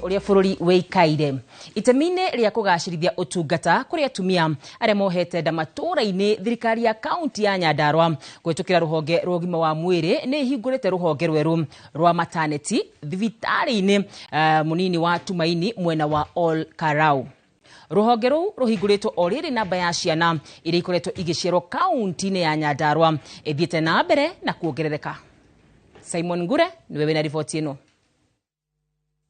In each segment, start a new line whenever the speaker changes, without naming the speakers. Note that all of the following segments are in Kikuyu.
Ũrĩa bũrũri wĩikaire itemi-inĩ rĩa kũgacĩrithia ũtungata kũrĩ atumia arĩa mohete nda matũũra-inĩ, thirikari ya kaunti ya Nyandarua kũhĩtũkĩra rũhonge rwa ũgima wa mwĩrĩ nĩ ĩhingũrĩte rũhonge rwerũ rwa maternity thibitarĩ-inĩ mũnini wa Tumaini mwena wa Ol Karau. Rũhonge rũu rũhingũrĩtwo o rĩrĩ namba ya ciana iria ikoretwo igĩciarwo kaunti-inĩ ya Nyandarua ĩthiĩte na mbere na kuongerereka. Simon Ngure nĩwe wĩna riboti ĩno.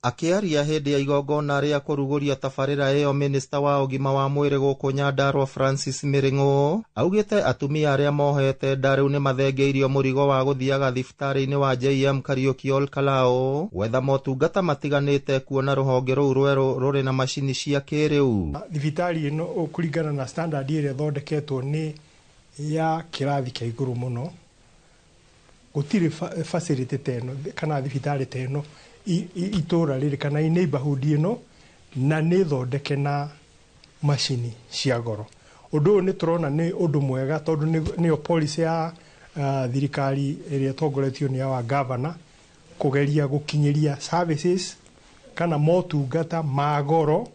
Akĩaria hĩndĩ ya igongona rĩa kũrugũria tabarĩra ĩyo, minista wa ũgima wa mwĩrĩ gũkũ Nyandarua Francis Mĩrĩng'ũ augĩte atumia arĩa mohete nda rĩu nĩ mathengeirio mũrigo wa gũthiaga thibitarĩ-inĩ wa JM Kariuki Ol Kalou gwetha motungata matiganĩte, kuona rũhonge rũu rwerũ rũrĩ na macini cia kĩrĩu.
Thibitarĩ ĩno kũringana na standard ĩrĩa ĩthondeketwo nĩ ya kĩrathi kĩa igũrũ mũno. Gũtirĩ facility ta ĩno kana thibitarĩ ta ĩno itũra rĩrĩ kana neighborhood ĩno, na nĩ thondeke na macini cia goro. Ũndũ ũyũ nĩ tũrona nĩ ũndũ mwega tondũ nĩyo policy ya thirikari ĩrĩa ĩtongoretio nĩ our governor kũgeria gũkinyĩria services kana motungata ma goro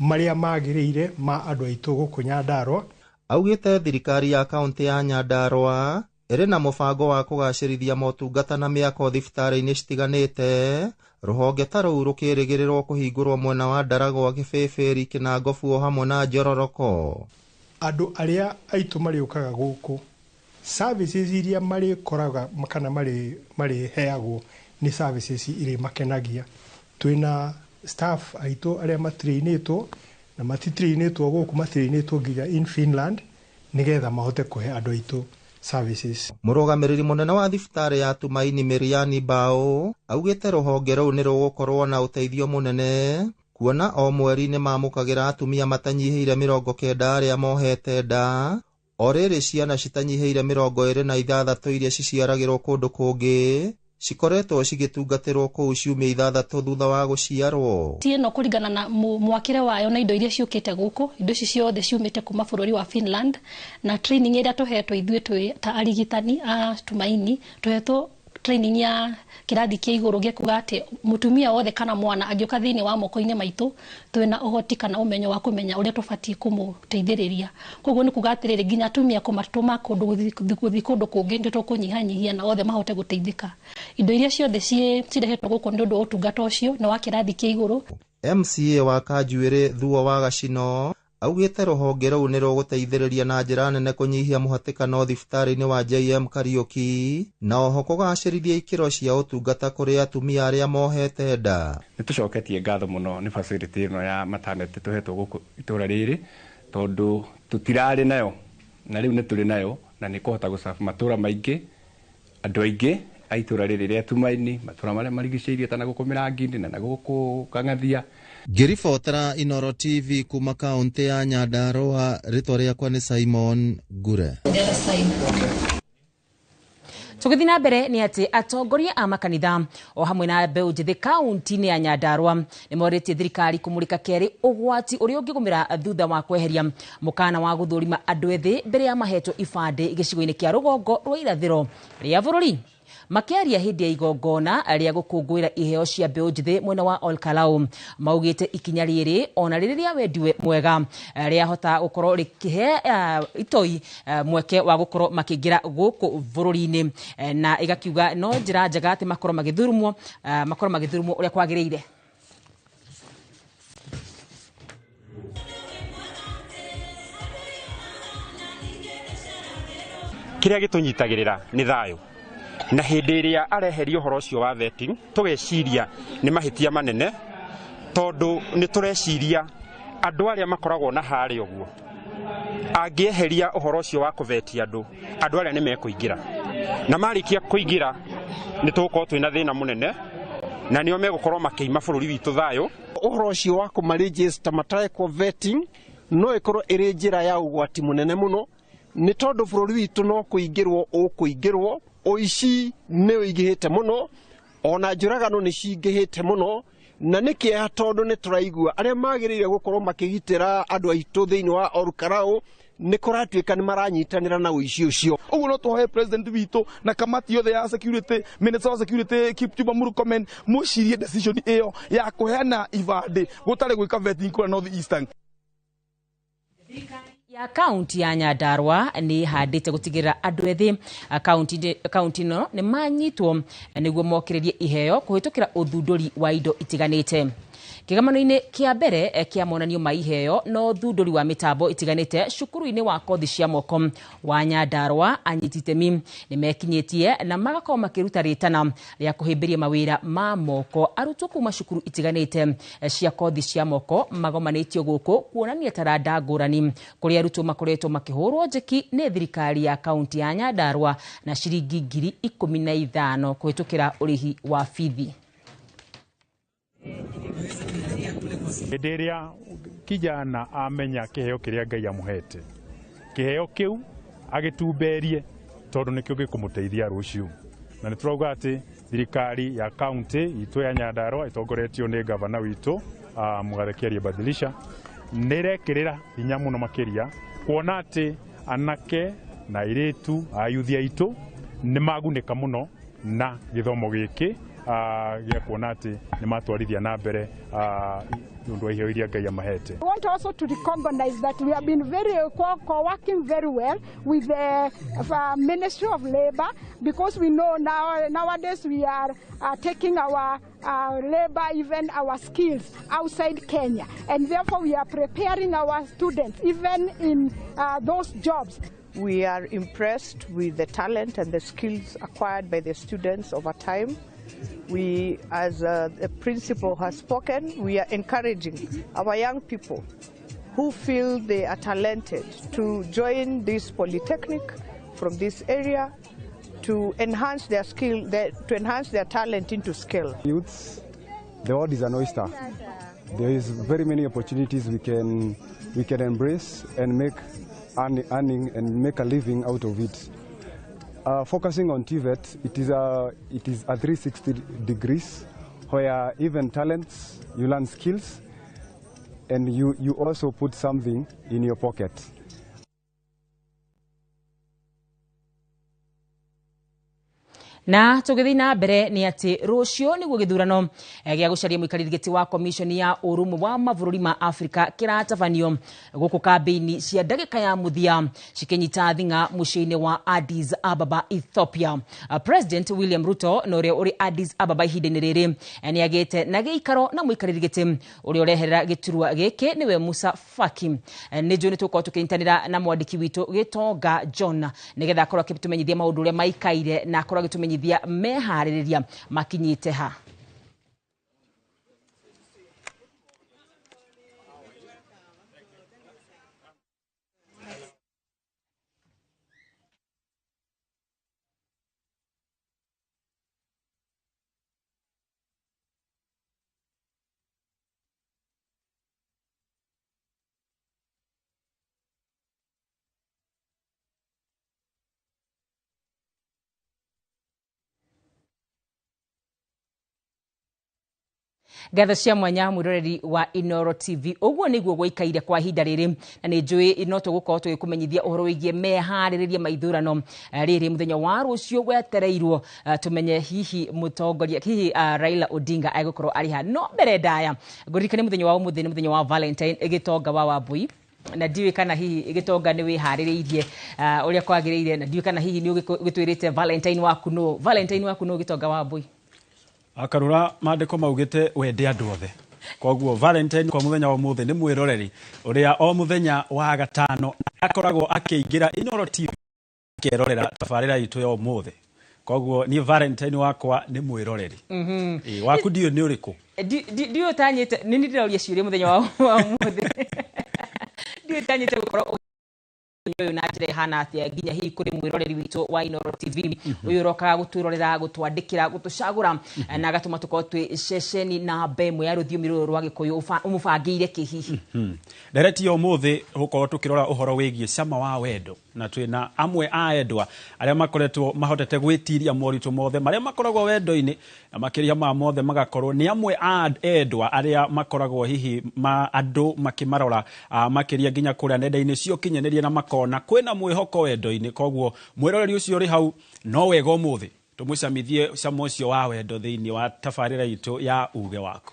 marĩa magĩrĩire ma andũ aitũ gũkũ Nyandarua.
Augĩte thirikari ya kaunti ya Nyandarua ĩrĩ na mũbango wa kũgacĩrithia motungata na mĩako thibitarĩ-inĩ citiganĩte, rũhonge ta rũu rũkĩrĩgĩrĩrwo kũhingũrwo mwena wa Ndaragwa, Kĩbĩbĩri, Kĩnangobu o hamwe na Njororoko.
Andũ arĩa aitũ marĩũkaga gũkũ, services iria marĩkoraga kana marĩheagwo nĩ services irĩ makenagia. Twĩna staff aitũ arĩa matrainĩtwo, na matitrainĩtwo gũkũ, matrainĩtwo nginya in Finland nĩgetha mahote kũhe andũ aitũ services.
Mũrũgamĩrĩri mũnene wa thibitarĩ ya Tumaini Miriani Bao augĩte rũhonge rũu nĩ rũgũkorwo na ũteithio mũnene, kuona o mweri nĩ mamũkagĩra atumia matanyihĩire 90 arĩa mohete nda, o rĩrĩ ciana citanyihĩire 26 iria ciciaragĩrwo kũndũ kũngĩ cikoretwo cigĩtungatĩrwo kũu ciumia 6 thutha wa gũciarwo.
Ti ĩno kũringana na mwakĩre wayo na indo iria ciũkĩte gũkũ, indo ici ciothe ciumĩte kuma bũrũri wa Finland, na training ĩrĩa tũhetwo ithuĩ twĩ ta arigitani a Tumaini, tũhetwo training ya kĩrathi kĩa igũrũ gĩa kuga atĩ mũtumia wothe kana mwana angĩũka thĩinĩ wa moko-inĩ maitũ, twĩna ũhoti kana ũmenyo wa kũmenya ũrĩa tũbatiĩ kũmũteithĩrĩria. Koguo nĩ kuga atĩrĩrĩ, nginya atumia kũmatũma kũndũ gũthiĩ kũndũ kũngĩ nĩ tũkũnyihanyihia na othe mahote gũteithĩka. Indo iria ciothe cirehetwo gũkũ nĩ ũndũ wa ũtungata ũcio nĩ wa kĩrathi kĩa igũrũ.
MCA wa Kanjuĩrĩ Thuo wa Gacino augĩte rũhonge rũu nĩ rũgũteithĩrĩria na njĩra nene kũnyihia mũhatĩkano thibitarĩ-inĩ wa JM Kariuki na oho kũgacĩrithia ikĩro cia ũtungata kũrĩ atumia arĩa mohete nda.
Nĩ tũcoketie ngatho mũno nĩ facility ĩno ya maternity tũhetwo gũkũ itũra rĩrĩ, tondũ tũtirarĩ nayo na rĩu nĩ tũrĩ nayo, na nĩ kũhota gũcabu matũra maingĩ, andũ aingĩ a itũra rĩrĩ rĩa Tumaini, matũra marĩa marigicĩirie ta na gũkũ Mĩrangi-inĩ na gũkũ Kang'athia.
Ngĩribotera Inooro TV kuma kaunti ya Nyandarua, rĩtwa rĩakwa nĩ Simon Ngure.
Tũgĩthiĩ na mbere nĩ atĩ atongoria a makanitha o hamwe na mbeũ njĩthĩ kaunti-inĩ ya Nyandarua nĩ morĩtie thirikari kũmũrĩka kerĩ ũgwati ũrĩa ũngĩgũmĩra thutha wa kweheria mũkana wa gũthũrima andũ ethĩ mbere ya mahetwo ibandĩ gĩcigo-inĩ kĩa rũgongo rwa irathĩro rĩa bũrũri. Makĩaria hĩndĩ ya igongona rĩa gũkũngũĩra iheo cia mbeũ njĩthĩ mwena wa Ol Kalou, maugĩte ikinya rĩrĩ ona rĩrĩ rĩa wendi mwega rĩahota gũkorwo rĩkĩhe itoi mweke wa gũkorwo makĩingĩra gũkũ bũrũri-inĩ, na ĩgakiuga no njĩra njega atĩ makorwo magĩthurumwo ũrĩa kwagĩrĩire.
Kĩrĩa gĩtũnyitagĩrĩra nĩ thayũ, na hĩndĩ ĩrĩa areheria ũhoro ũcio wa vetting tũgeciria nĩ mahĩtia manene, tondũ nĩ tũreciria andũ arĩa makoragwo na harĩa ũguo angĩeheria ũhoro ũcio wa kũvetia andũ, andũ arĩa nĩ mekũingĩra, na marĩkia kũingĩra nĩ tũgũkorwo twĩna thĩna mũnene, na nĩo megũkorwo makĩima bũrũri witũ thayũ.
Ũhoro ũcio wa kũmaregister matarekwo vetting no ĩkorwo ĩrĩ njĩra ya ũgwati mũnene mũno, nĩ tondũ bũrũri witũ no kũingĩrwo ũkũingĩrwo, ũici nĩ ũingĩhĩte mũno, ona njũragano nĩ cingĩhĩte mũno, Na nĩ kĩeha tondũ nĩ tũraigua arĩa magĩrĩire gũkorwo makĩgitĩra andũ aitũ thĩinĩ wa Olkalou nĩ kũratuĩka nĩ maranyitanĩra na ũici ũcio.
Ũguo no tũhoe president witũ na kamati yothe ya security, minister wa security Kipchumba Murkomen, mwĩcirie decision ĩyo ya kũheana ibandĩ gũtarĩ gwĩka vetting kũrĩa North Eastern.
Ya kaunti ya Nyandarua nĩ ĩhandĩte gũtigĩrĩra andũ ethĩ kaunti ĩno nĩ manyitwo nĩguo mokĩrĩrie iheo kũhĩtũkĩra ũthundũri wa indo itiganĩte. Kĩgomano-inĩ kĩa mbere kĩa monanio ma iheo na ũthundũri wa mĩtambo itiganĩte cukuru-inĩ wa kothi cia moko wa Nyandarua, anyiti itemi nĩ mekinyĩtie na magakorwo makĩruta rĩtana rĩa kũhĩmbĩria mawĩra ma moko. Arutwo kuma cukuru itiganĩte cia kothi cia moko magomanĩtio gũkũ kuonania taranda ngũrani, kũrĩa arutwo makoretwo makĩhũrwo njeki nĩ thirikari ya kaunti ya Nyandarua na ciringi 15,000 kũhĩtũkĩra ũrĩhi wa bithi.
Hĩndĩ ĩrĩa kijana amenya kĩheo kĩrĩa Ngai amũhete, kĩheo kĩu agĩtumberie tondũ nĩkĩo gĩkũmũteithia rũciũ. Na nĩ tũrauga atĩ thirikari ya kaunti itũ ya Nyandarua ĩtongoretio nĩ gavana witũ Mũgathe Kĩarie Badilisha nĩ ĩrekĩrĩra hinya mũno makĩria kuona atĩ anake na airĩtu a yuthi aitũ nĩ magunĩka mũno na gĩthomo gĩkĩ gĩa kuona atĩ nĩ matwarithia na mbere ũndũ wa iheo iria Ngai amahete.
We want also to recognize that we have been very co-working very well with the Ministry of Labor, because we know nowadays we are taking our labor, even our skills outside Kenya, and therefore we are preparing our students even in those jobs.
We are impressed with the talent and the skills acquired by the students over time. We, as the principal has spoken, we are encouraging our young people who feel they are talented to join this polytechnic from this area to enhance their skill, to enhance their talent into skill.
Youths, the world is an oyster. There is very many opportunities we can embrace and make earning and make a living out of it. Focusing on TVET, it is a 360 degrees where even talents, you learn skills, and you also put something in your pocket.
Na tũgĩthiĩ na mbere nĩ atĩ rũciũ nĩguo gĩthurano gĩa gũcaria mũikarĩri gĩtĩ wa komishoni ya ũrũmwe wa mabũrũri ma Afrika kĩratabanio gũkũ kambĩini cia ndagĩka ya mũthia cikĩnyita thing'a mũciĩ-inĩ wa Addis Ababa, Ethiopia. President William Ruto na ũrĩa ũrĩ Addis Ababa ihinda-inĩ rĩrĩ nĩ agĩte na gĩikaro na mũikarĩri gĩtĩ ũrĩa ũreherera gĩturwa gĩkĩ nĩwe Musa Faki. Nĩ njũĩ nĩ tũgũkorwo tũkĩnyitanĩra na mwandĩki witũ Gĩtonga John nĩgetha akorwo akĩtũmenyithia maũndũ ũrĩa maikaire na akorwo agĩtũmenyithia meharĩrĩria makinyĩte ha. Ngatho cia mwanya mwiroreri wa Inooro TV ũguo nĩguo gũikaire kwa ihinda rĩrĩ, na nĩ njũĩ no tũgũkorwo tũgĩkũmenyithia ũhoro wĩgiĩ meharĩrĩria ma ithurano rĩrĩ mũthenya wa rũciũ wetereirwo tũmenye hihi mũtongoria hihi Raila Odinga egũkorwo arĩ ha. No mbere ndaya ngũririkane mũthenya wa ũmũthĩ nĩ mũthenya wa Valentine Gĩtonga wa Wambui, na ndiũĩ kana hihi Gĩtonga nĩ wĩharĩrĩirie ũrĩa kwagĩrĩire, na ndiũĩ kana hihi nĩ ũgĩtwĩrĩte Valentine waku nũ. Valentine waku nũ, Gĩtonga wa Wambui?
Akarura maandĩko maugĩte wende andũ othe, koguo Valentine kwa mũthenya wa ũmũthĩ nĩ mwĩroreri ũrĩa o mũthenya wa gatano akoragwo akĩingĩra Inooro TV akerorera tabarĩra itũ ya ũmũthĩ. Koguo niĩ Valentine wakwa nĩ mwĩroreri. Waku ndiũĩ nĩ ũrĩkũ?
Ndiũĩ ũtanyĩte, nĩ ndĩroria ciũria mũthenya wa ũmũthĩ. Ndiũĩ ũtanyĩte gũkorwo Ũyũ na njĩra ĩhana atĩa nginya hihi kũrĩ mwĩroreri witũ wa Inooro TV ũyũ ũrokaga gũtwĩrorera, gũtwandĩkĩra, gũtũcagũra na agatũma tũkorwo twĩ ceceni namba ĩmwe ya rũthiomi rũrũ rwa Gĩkũyũ? Ũmũbangĩire kĩ hihi?
Ndereti ya ũmũthĩ gũkorwo tũkĩrora ũhoro wĩgiĩ cama wa wendo, na twĩna amwe a endwa arĩa makoretwo mahotete gwĩtiria moritũ mothe marĩa makoragwo wendo-inĩ, na makĩria ma mothe magakorwo nĩ amwe a endwa arĩa makoragwo hihi ma andũ makĩmarora makĩria nginya kũrĩa nenda-inĩ cia ũkinyanĩria, na makona kwĩna mwĩhoko wendo-inĩ. Koguo mwĩroreri ũcio ũrĩ hau, no wega ũmũthĩ tũmũcamithie cama ũcio wa wendo thĩinĩ wa tabarĩra itũ ya Uge Waku.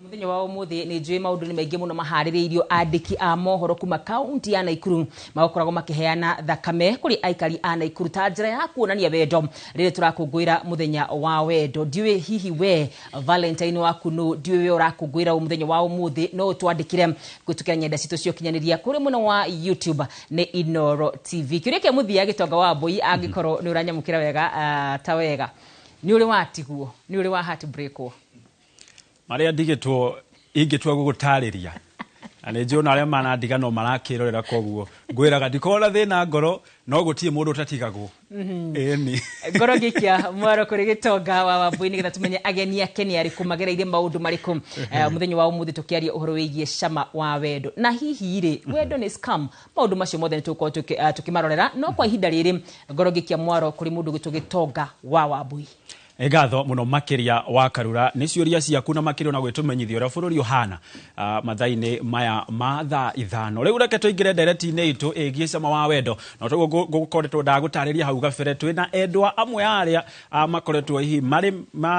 Muthenya wa umuthi nĩ njũĩ maũndũ nĩ maingĩ mũno maharĩrĩirio. Andĩki a mohoro kuma kaunti ya Naikuru magũkoragwo makĩheana thakame kũrĩ aikari a Naikuru ta njĩra ya kuonania wendo rĩrĩa tũrakũngũĩra mũthenya wa wendo. Ndiũĩ hihi we Valentine waku nũ, ndiũĩ we ũrakũngũĩra mũthenya wa ũmũthĩ. No ũtwandĩkĩre kũhĩtũkĩra nyenda citũ cia ũkinyanĩria, kũrĩ mwena wa YouTube nĩ Inooro TV. Kĩũria kĩa mũthia, Gĩtonga wa Mbũi, angĩkorwo nĩ ũranyamũkĩra wega, ta wega, nĩ ũrĩ watigwo, nĩ ũrĩ wa heartbreakwo?
Marĩa ndigĩtwo ingĩtua gũgũtarĩria, na nĩ njũĩ ona arĩa manandiga no marakĩrorera, koguo ngwĩraga ndikoragwo na thĩna ngoro, no gũtirĩ mũndũ ũtatigagwo. Ĩni.
Ngoro ngĩikia mwaro kũrĩ Gĩtonga wa Wambui nĩgetha tũmenye ageni ake nĩ arĩkũ, magereire maũndũ marĩkũ, mũthenya wa ũmũthĩ tũkĩaria ũhoro wĩgiĩ cama wa wendo, na hihi rĩ, wendo nĩ scam? Maũndũ macio mothe nĩ tũgũkorwo tũkĩmarorera, no kwa ihinda rĩrĩ ngoro ngĩikia mwaro kũrĩ mũndũ gwĩtwo Gĩtonga wa Wambui.
Nĩ ngatho mũno makĩria wa Karura nĩ ciũria ciaku, na makĩria ona gwĩtũmenyithia ũrĩa bũrũri ũhana mathaa-inĩ maya ma thaa 5. Rĩu reke tũingĩre ndereti-inĩ itũ ĩgiĩ cama wa wendo, na toguo ngũkoretwo ndagũtarĩria hau gabere, twĩna endwa amwe arĩa makoretwo hihi marĩ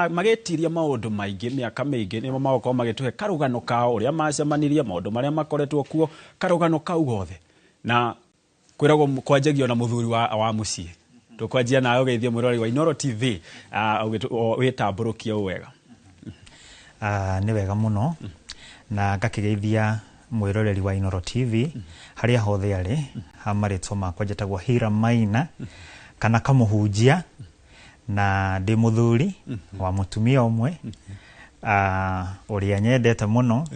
magĩtiria maũndũ maingĩ mĩaka mĩingĩ. Nĩmo magũkorwo magĩtũhe karũgano kao, ũrĩa macemanirie, maũndũ marĩa makoretwo kuo, karũgano kau gothe. Na kwĩragwo kwanjagio na mũthuri wa mũciĩ. Tũkwanjia nawe, ũgeithie mwĩroreri wa Inooro TV, wĩtambũrũkie ũũ wega.
Nĩ wega mũno, na ngakĩgeithia mwĩroreri wa Inooro TV harĩa hothe arĩ. Ha marĩtwa makwa njĩtagwo Hira Maina kana Kamũhunjia, na ndĩ mũthuri wa mũtumia ũmwe ũrĩa nyendete mũno,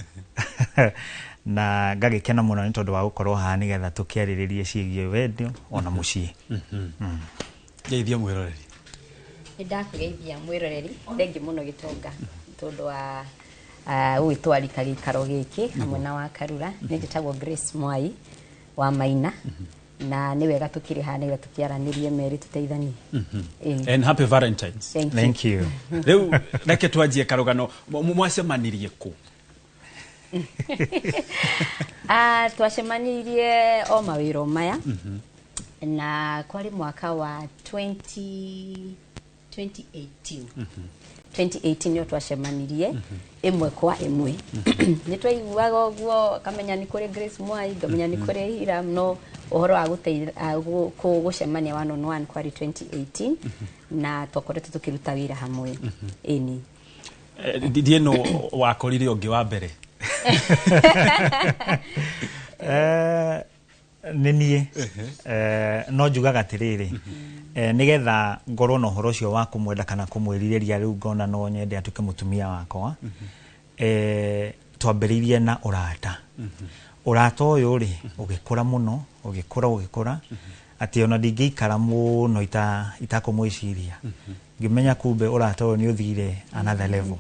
na ngagĩkena mũno nĩ tondũ wa gũkorwo haha nĩgetha tũkĩarĩrĩrie ciĩgiĩ wendo ona mũciĩ.
Geithia mwĩroreri.
Nĩ ndakũgeithia mwĩroreri. Thengi mũno Gĩtonga tondũ wa gũgĩtwarika gĩikaro gĩkĩ hamwe na wa Karura. Nĩ njĩtagwo Grace Mwai wa Maina, na nĩ wega tũkĩrĩ haha nĩgetha tũkĩaranĩrie merĩ, tũteithanie. Ĩni.
And happy Valentines.
Thank you.
Thank you.
Rĩu reke twanjie karũgano. Mwacemanirie kũ?
Twacemanirie o mawĩra o maya, na kwarĩ mwaka wa 20 2018. 2018 nĩo twacemanirie ĩmwe kwa ĩmwe. Nĩ twaiguaga ũguo, kamenya nĩ kũrĩ Grace Mwai, ngamenya nĩ kũrĩ Hiram, no ũhoro wa gũcemania one on one kwarĩ 2018, na twakoretwo tũkĩruta wĩra hamwe, ĩni.
Ndiĩ no wakorire ũngĩ wa mbere.
Nĩ niĩ no njugaga atĩrĩrĩ, nĩgetha ngorwo na ũhoro ũcio wa kũmwenda kana kũmwĩrirĩria, rĩu ngona no nyende atuĩke mũtumia wakwa, twambĩrĩirie na ũrata. Ũrata ũyũ rĩ, ũgĩkũra mũno, ũgĩkũra, ũgĩkũra, atĩ ona ndingĩikara mũno itakũmwĩciria. Ngĩmenya kumbe ũrata ũyũ nĩ ũthire another level.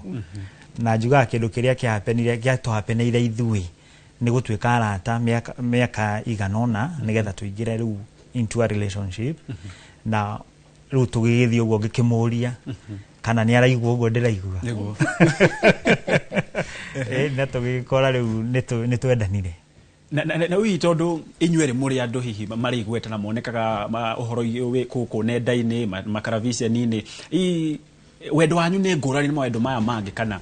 Na njugaga kĩndũ kĩrĩa kĩahapenire, gĩatũhapeneire ithuĩ nĩ gũtuĩka arata mĩaka igana ũna nĩgetha tũingĩre rĩu into a relationship. Na rĩu tũgĩgĩthiĩ ũguo, ngĩkĩmũria kana nĩ araigua ũguo ndĩraigua. Na tũgĩgĩkora rĩu nĩ twendanire.
Na hihi tondũ inyuĩ mũrĩ andũ hihi marĩ igweta na monekaga ũhoro wĩ gũkũ nenda-inĩ, makaraviceni-inĩ, hihi wendo wanyu nĩ ngũrani na mawendo maya mangĩ kana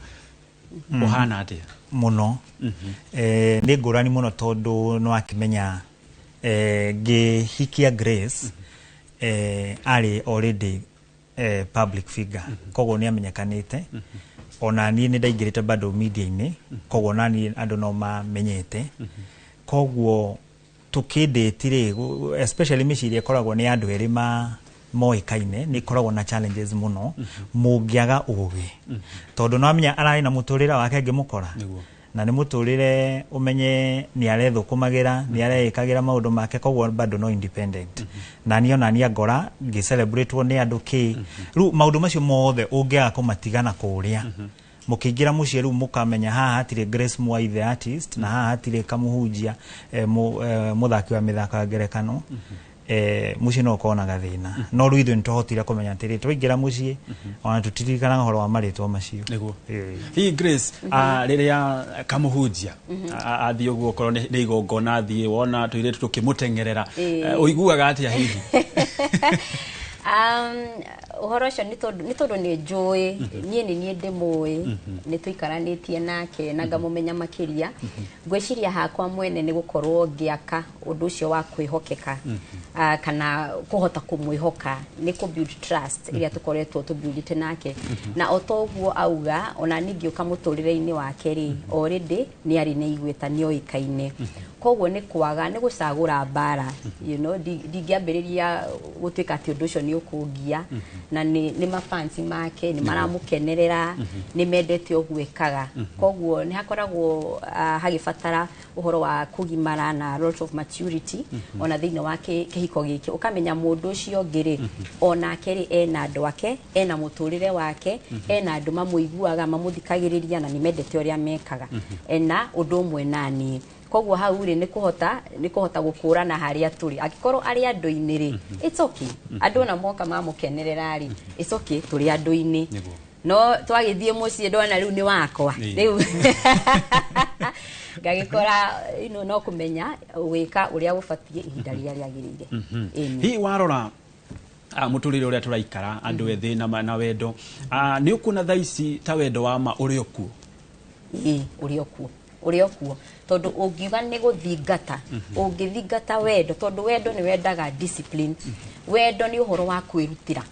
ũhana atĩa?
Mũno. Nĩ ngũrani mũno, tondũ nĩ wakĩmenya, ngĩhikia Grace, arĩ already public figure, koguo nĩ amenyekanĩte. Ona niĩ nĩ ndaingĩrĩte bado media-inĩ, koguo ona niĩ andũ no mamenyete. Koguo tũkĩndĩti rĩ, especially mĩciĩ ĩrĩa ĩkoragwo nĩ andũ erĩ ma moĩkaine, nĩ ĩkoragwo na challenges mũno mũngĩaga ũgĩ, tondũ no amenya ararĩ na mũtũrĩre wake ngĩmũkora. Na nĩ mũtũrĩre ũmenye nĩ arethũkũmagĩra, nĩ areĩkagĩra maũndũ make, koguo bado no independent. Na niĩ ona niĩ ngora ngĩcelebrate nĩ andũ kĩ. Rĩu maũndũ macio mothe ũngĩaga kũmatigana kũrĩa, mũkĩingĩra mũciĩ rĩu mũkamenya haha hatirĩ Grace Mwai the artist, na haha hatirĩ Kamũhunjia mũthaki wa mĩthako ya ngerekano, mũciĩ no ũkorwo na gathĩna. No rĩu ithuĩ nĩtũhotire kũmenya atĩrĩ, twaingĩra mũciĩ ona tũtiririkanaga ũhoro wa marĩtwa macio.
Nĩguo. Hihi Grace, rĩrĩa Kamũhunjia athiĩ ũguo, okorwo nĩ igongona athiĩ, wona tũirĩtu tũkĩmũteng'erera, ũiguaga atĩa hihi?
Ũhoro ũcio nĩ tondũ nĩ njũĩ, niĩ nĩ niĩ ndĩmũĩ, nĩ tũikaranĩtie nake na ngamũmenya makĩria. Ngwĩciria hakwa mwene nĩ gũkorwo ngĩaka ũndũ ũcio wa kwĩhokeka, kana kũhota kũmwĩhoka, nĩ kũ build trust ĩrĩa tũkoretwo tũbuildĩte nake. Na o ta ũguo auga, ona niĩ ngĩũka mũtũrĩre-inĩ wake rĩ, already nĩ arĩ na igweta, nĩ oĩkaine. Koguo nĩ kwaga nĩ gũcagũra mbara, ndingĩambĩrĩria gũtuĩka atĩ ũndũ ũcio nĩ ũkũngia. Na nĩ mafansi make nĩ maramũkenerera, nĩ mendete ũguo ekaga. Koguo nĩ hakoragwo hagĩbatara ũhoro wa kũgimara na lot of maturity ona thĩinĩ wa kĩhiko gĩkĩ, ũkamenya mũndũ ũcio ũngĩ rĩ, onake rĩ, ena andũ ake, ena mũtũrĩre wake, ena andũ mamũiguaga, mamũthikagĩrĩria na nĩ mendete ũrĩa mekaga, ena ũndũ ũmwe na niĩ. Koguo hau rĩ, nĩ kũhota gũkũrana harĩa tũrĩ. Angĩkorwo arĩ andũ-inĩ rĩ, it's okay, andũ ona moka mamũkenerera rĩ, it's okay, tũrĩ andũ-inĩ. No twagĩthiĩ mũciĩ, ndona rĩu nĩ wakwa, rĩu ngagĩkora no kũmenya gwĩka ũrĩa gũbatiĩ ihinda rĩrĩa rĩagĩrĩire. Ĩni.
Hihi warora mũtũrĩre ũrĩa tũraikara, andũ ethĩ na wendo, nĩ ũkuona thaa ici ta wendo wa ma ũrĩ o kuo?
Ĩĩ, ũrĩ o kuo, ũrĩ o kuo, tondũ ũngiuga nĩ gũthingata, ũngĩthingata wendo, tondũ wendo nĩ wendaga discipline. Wendo nĩ ũhoro wa kwĩrutĩra.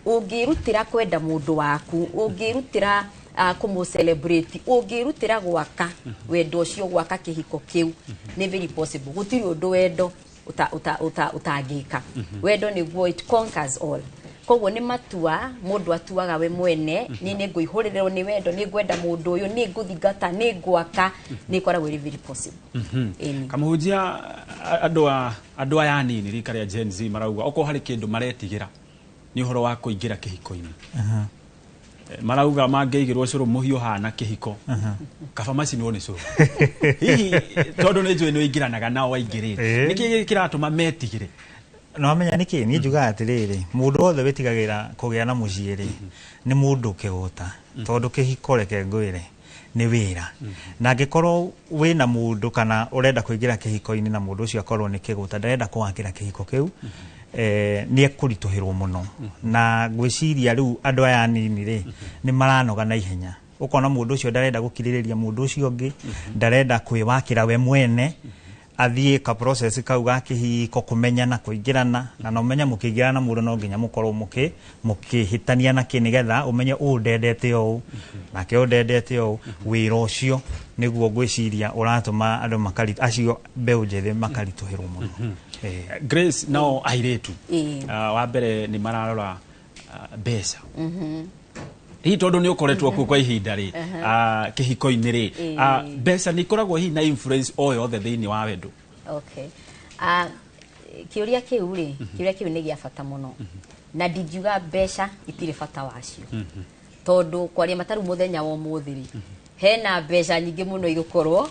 Ũngĩrutĩra kwenda mũndũ waku, ũngĩrutĩra kũmũ celebrate, ũngĩrutĩra gwaka wendo ũcio, gwaka kĩhiko kĩu, nĩ very possible. Gũtirĩ ũndũ wendo ũtangĩka. Wendo nĩguo, it conquers all. Koguo nĩ matua mũndũ atuaga we mwene: niĩ nĩ ngũihũrĩrĩrwo nĩ wendo, nĩ ngwenda mũndũ ũyũ, nĩ ngũthingata, nĩ ngwaka. Nĩ ĩkoragwo ĩrĩ very possible. Ĩni.
Kamũhunjia, andũ aya anini, rika rĩa Gen Z, marauga okorwo harĩ kĩndũ maretigĩra nĩ ũhoro wa kũingĩra kĩhiko-inĩ. Marauga mangĩigĩrwo cũrũ mũhiũ hana kĩhiko, kaba macinwo nĩ cũrũ. Hihi tondũ nĩ njũĩ nĩ ũingĩranaga nao, waingĩrĩte, nĩkĩ kĩratũma metigĩre?
No wamenya nĩkĩ niĩ njugaga atĩrĩrĩ, mũndũ wothe wĩtigagĩra kũgĩa na mũciĩ rĩ, nĩ mũndũ kĩgũta, tondũ kĩhiko, reke ngwĩre, nĩ wĩra. Na angĩkorwo wĩna mũndũ kana ũrenda kũingĩra kĩhiko-inĩ na mũndũ ũcio akorwo nĩ kĩgũta, ndarenda kũwakĩra kĩhiko kĩu, nĩ ekũritũhĩrwo mũno. Na ngwĩciria rĩu andũ aya anini rĩ, nĩ maranoga na ihenya. Ũkona mũndũ ũcio ndarenda gũkirĩrĩria mũndũ ũcio ũngĩ, ndarenda kwĩwakĩra we mwene, athiĩ ka process kau ga kĩhiko, kũmenyana, kũingĩrana. Na no ũmenye mũkĩingĩrana na mũndũ no nginya mũkorwo mũkĩhĩtania na kĩ, nĩgetha ũmenye ũũ ndendete ũũ nake ũũ ndendete ũũ. Wĩra ũcio nĩguo ngwĩciria ũratũma andũ makari acio mbeũ njĩthĩ makaritũhĩrwo mũno.
Grace, nao airĩtu, wa mbere nĩ mararora mbeca. Hihi tondũ nĩ ũkoretwo kuo kwa ihinda rĩ, kĩhiko-inĩ rĩ, mbeca nĩ ikoragwo hihi na influence o yothe thĩinĩ wa wendo?
Okay. Kĩũria kĩu rĩ, kĩũria kĩu nĩ gĩa bata mũno, na ndingiuga mbeca itirĩ bata wacio, tondũ kwaria mataru mũthenya wa ũmũthĩ rĩ, hena mbeca nyingĩ mũno igũkorwo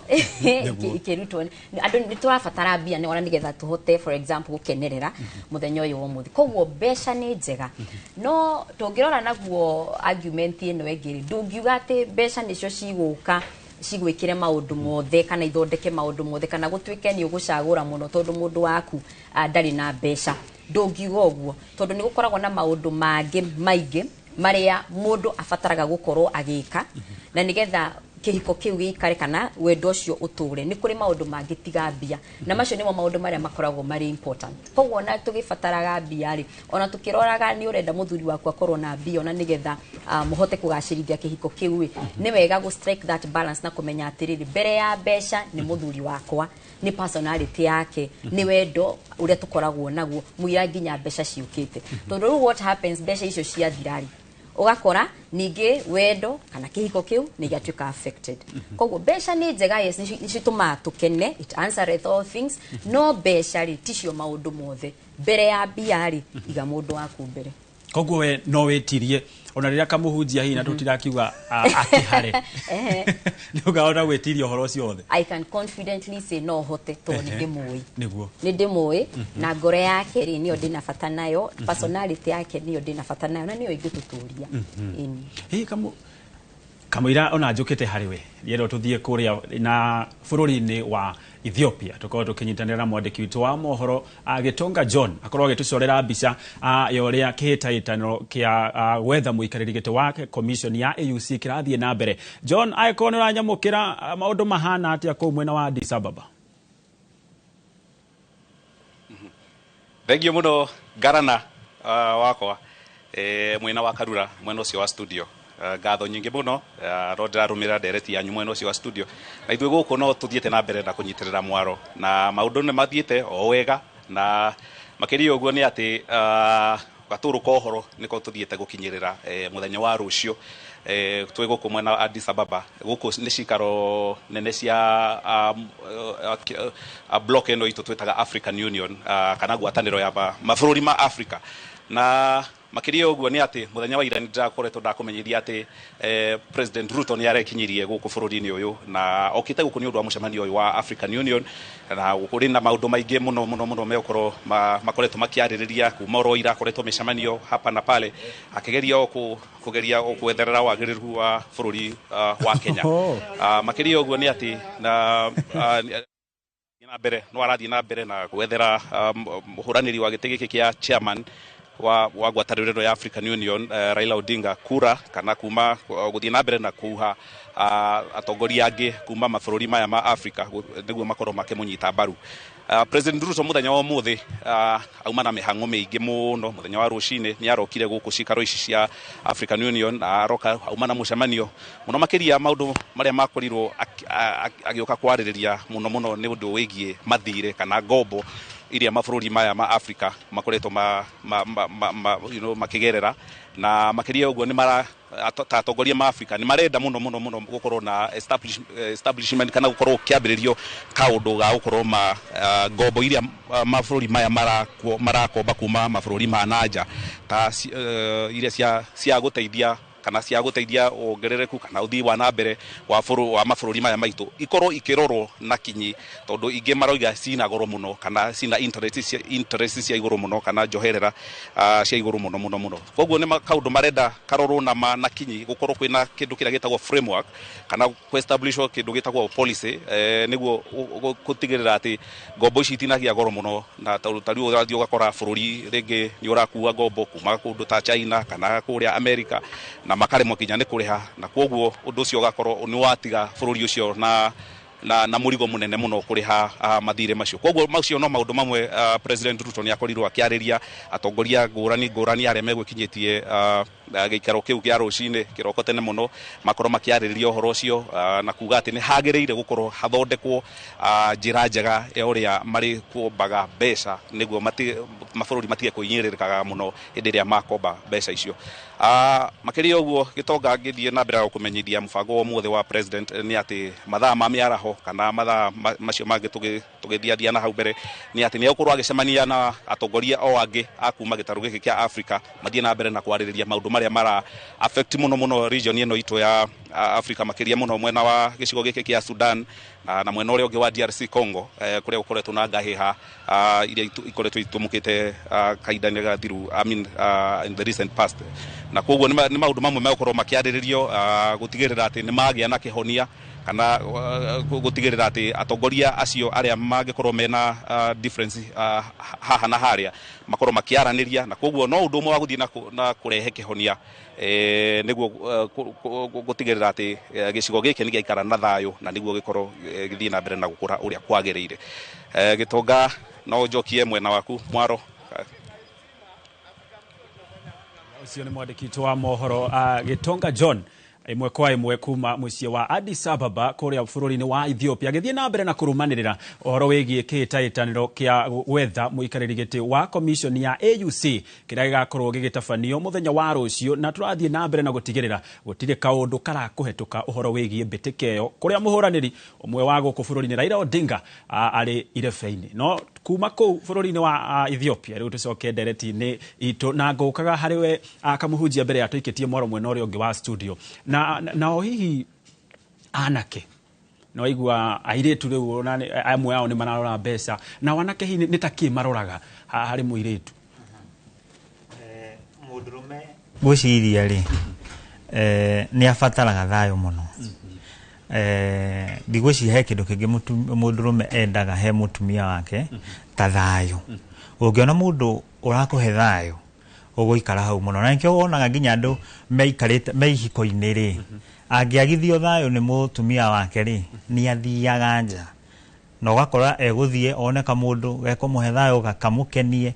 ikĩrutwo. Andũ nĩ tũrabatara mbia nĩ ona nĩgetha tũhote, for example, gũkenerera mũthenya ũyũ wa ũmũthĩ. Koguo mbeca nĩ njega, no tũngĩrora naguo argument ĩno ĩngĩ rĩ, ndũngiuga atĩ mbeca nĩcio cigũka cigwĩkĩre maũndũ mothe kana ithondeke maũndũ mothe kana gũtuĩke nĩ ũgũcagũra mũno tondũ mũndũ waku ndarĩ na mbeca. Ndũngiuga ũguo, tondũ nĩ gũkoragwo na maũndũ mangĩ maingĩ marĩa mũndũ abataraga gũkorwo agĩka na nĩgetha kĩhiko kĩu gĩikare kana wendo ũcio ũtũre. Nĩ kũrĩ maũndũ mangĩ tiga mbia, na macio nĩmo maũndũ marĩa makoragwo marĩ important. Koguo ona tũgĩbataraga mbia rĩ, ona tũkĩroraga nĩ ũrenda mũthuri waku akorwo na mbia ona nĩgetha mũhote kũgacĩrithia kĩhiko kĩu rĩ, nĩ wega gũ strike that balance na kũmenya atĩrĩrĩ, mbere ya mbeca nĩ mũthuri wakwa, nĩ personality yake, nĩ wendo ũrĩa tũkoragwo naguo mũira nginya mbeca ciũkĩte. Tondũ rĩu what happens, mbeca icio ciathira rĩ, Ũgakora ningĩ wendo kana kĩhiko kĩu nĩ gĩatuĩka affected. Koguo mbeca nĩ njega, yes, nĩ citũmaga tũkene, it answereth all things, no mbeca rĩ, ticio maũndũ mothe. Mbere ya mbia rĩ, iga mũndũ waku mbere.
Koguo we no wĩtirie ona rĩrĩa kamũhunjia hihi na tũtirakiuga akĩhare, nĩ ũkahota gwĩtiria ũhoro ũcio wothe?
I can confidently say no hote, tondũ nĩ ndĩmũĩ. Nĩ ndĩmũĩ, na ngoro yake rĩ, nĩyo ndĩna bata nayo, personality yake nĩyo ndĩna bata nayo, na nĩyo ĩngĩtũtũria. Ĩni.
Hihi kamũira ona njũkĩte harĩ we, rĩerwo tũthiĩ kũrĩa na bũrũri-inĩ wa Ethiopia, tũkorwo tũkĩnyitanĩra na mwandĩki witũ wa mohoro Gĩtonga John, akorwo agĩtũcorera mbica ya ũrĩa kĩhĩtahĩtano kĩa gwetha mũikarĩri gĩtĩ wa commission ya AUC kĩrathiĩ na mbere. John, angĩkorwo nĩ ũranyamũkĩra, maũndũ mahana atĩa kũu mwena wa Addis Ababa?
Thengiũ mũno ngarana wakwa mwena wa Karura, mwena ũcio wa studio. Ngatho nyingĩ mũno, no ndĩrarũmĩrĩra ndereti yanyu mwena ũcio wa studio, na ithuĩ gũkũ no tũthiĩte na mbere na kũnyitĩrĩra mwaro, na maũndũ nĩ mathiĩte o wega, na makĩria ũguo nĩ atĩ gatũrũ ka ũhoro nĩko tũthiĩte gũkinyĩrĩra mũthenya wa rũciũ. Twĩ gũkũ mwena wa Addis Ababa, gũkũ nĩ cikaro nene cia block ĩno itũ twĩtaga African Union, kana ngwatanĩro ya mabũrũri ma Africa. Na makĩria ũguo nĩ atĩ mũthenya wa ira nĩ ndĩrakoretwo ndakũmenyithia atĩ President Ruto nĩ arekinyirie gũkũ bũrũri-inĩ ũyũ, na okĩte gũkũ nĩ ũndũ wa mũcemanio ũyũ wa African Union, na kũrĩ na maũndũ maingĩ mũno mũno mũno megũkorwo makoretwo makĩarĩrĩria kuma oro ira. Akoretwo mĩcemanio hapa na pale, akĩgeria o kũgeria o kwetherera wagĩrĩru wa bũrũri wa Kenya. Makĩria ũguo nĩ atĩ na mbere no arathiĩ na mbere na gwethera mũhũranĩri wa gĩtĩ gĩkĩ kĩa chairman wa ngwatanĩro ĩno ya African Union, Raila Odinga, kura kana kuma gũthiĩ na mbere na kuha atongoria angĩ kuma mabũrũri maya ma Africa nĩguo makorwo makĩmũnyita mbaru. President Ruto mũthenya wa ũmũthĩ auma na mĩhang'o mĩingĩ mũno. Mũthenya wa rũcinĩ nĩ arokire gũkũ cikaro ici cia African Union, na aroka auma na mũcemanio mũno. Makĩria maũndũ marĩa makorirwo agĩũka kwarĩrĩria mũno mũno nĩ ũndũ wĩgiĩ mathirĩ kana ngombo iria mabũrũri maya ma Africa makoretwo ma, ma, ma, ma, ma, makĩgerera. Na makĩria ũguo nĩ mara ta atongoria ma Africa nĩ marenda mũno mũno mũno gũkorwo na establishment kana gũkorwo kĩambĩrĩrio kaũndũ ga gũkorwo ma ngombo iria mabũrũri maya marakomba kuma mabũrũri ma nanja, ta iria cia gũteithia kana cia gũteithia wongerereku kana ũthii wa na mbere wa mabũrũri maya maitũ, ikorwo ikĩrorwo na kinyi, tondũ ingĩ maroiga cina goro mũno kana cina interest cia igũrũ mũno kana njoherera cia igũrũ mũno mũno mũno. Koguo nĩ kaũndũ marenda karorwo na kinyi, gũkorwo kwĩna kĩndũ kĩrĩa gĩtagwo framework kana kũ-establish kĩndũ gĩtagwo policy, nĩguo gũtigĩrĩra atĩ ngombo ici itinagĩa goro mũno. Na tondũ ta rĩu ũrathiĩ ũgakora bũrũri rĩngĩ nĩ ũrakua ngombo kuma kũndũ ta China kana kũrĩa America, na makaremwo nginya nĩ kũrĩha, na koguo ũndũ ũcio ũgakorwo nĩ watiga bũrũri ũcio na mũrigo mũnene mũno kũrĩha mathirĩ macio. Koguo macio no maũndũ mamwe President Ruto nĩ akorirwo akĩarĩria atongoria ngũrani ngũrani arĩa megwĩkinyĩtie gĩikaro kĩu kĩa rũcinĩ kĩroko tene mũno, makorwo makĩarĩrĩria ũhoro ũcio na kuga atĩ nĩ hagĩrĩire gũkorwo hathondekwo njĩra njega ya ũrĩa marĩ kuombaga mbeca, nĩguo mabũrũri matige kũhinyĩrĩrĩkaga mũno hĩndĩ ĩrĩa makomba mbeca icio. Makĩria ũguo, gĩtonga, ngĩthiĩ na mbere na gũkũmenyithia mũbango wa ũmũthĩ wa president nĩ atĩ mathaa ma mĩaraho kana mathaa macio mangĩ tũgĩthiathia na hau mbere nĩ atĩ nĩ egũkorwo agĩcemania na atongoria o angĩ a kuma gĩtarũ gĩkĩ kĩa Africa, mathiĩ na mbere na kwarĩrĩria maũndũ marĩa mara affect mũno mũno region ĩno itũ ya Africa, makĩria mũno mwena wa gĩcigo gĩkĩ kĩa Sudan na mwena ũrĩa ũngĩ wa DRC Congo, kũrĩa gũkoretwo na ngahĩha iria ikoretwo itumũkĩte kahinda-inĩ gathiru, I mean, in the recent past. Na koguo nĩ maũndũ mamwe megũkorwo makĩarĩrĩrio gũtigĩrĩra atĩ nĩ magĩa na kĩhonia kana gũtigĩrĩra atĩ atongoria acio arĩa mangĩkorwo mena difference haha na harĩa makorwo makĩaranĩria, na koguo no ũndũ ũmwe wa gũthiĩ na kũrehe kĩhonia, nĩguo gũtigĩrĩra atĩ gĩcigo gĩkĩ nĩ gĩaikara na thayũ na nĩguo gĩkorwo gĩthiĩ na mbere na gũkũra ũrĩa kwagĩrĩire. Gĩtonga, no njokie mwena waku mwaro.
Ũcio nĩ mwandĩki witũ wa mohoro Gĩtonga John. Ĩmwe kwa ĩmwe kuma mũciĩ wa Addis Ababa kũrĩa bũrũri-inĩ wa Ethiopia, agĩthiĩ na mbere na kũrũmanĩrĩra ũhoro wĩgiĩ kĩhĩtahĩtanĩro kĩa gwetha mũikarĩri gĩtĩ wa commission ya AUC kĩrĩa gĩgakorwo gĩgĩtabanio mũthenya wa rũciũ, na tũrathiĩ na mbere na gũtigĩrĩra gũtirĩ kaũndũ karakũhetũka ũhoro wĩgiĩ mbĩtĩka ĩyo, kũrĩa mũhũranĩri ũmwe wa gũkũ bũrũri-inĩ Raila Odinga arĩ irebe-inĩ. No kuma kũu bũrũri-inĩ wa Ethiopia, rĩu tũcoke ndereti-inĩ itũ na ngũkaga harĩ we kamũhunjia mbere ya tũikĩtie mwaro mwena ũrĩa ũngĩ wa studio. Na nao hihi anake no waigua airĩtu rĩu ona amwe ao nĩ mararora mbeca, na wanake hihi nĩ ta kĩ maroraga harĩ mũirĩtu?
Mũndũrũme ngwĩciria rĩ, nĩ abataraga thayũ mũno. Ndigwĩciria he kĩndũ kĩngĩ mũndũrũme endaga he mũtumia wake ta thayũ. Ũngĩona mũndũ ũrakũhe thayũ, ũgũikara hau mũno. Na nĩkĩo wonaga nginya andũ meikarĩte me ihiko-inĩ rĩ, angĩagithio thayũ nĩ mũtumia wake rĩ, nĩ athiaga nja na ũgakora egũthiĩ one kamũndũ gekũmũhe thayũ gakamũkenie,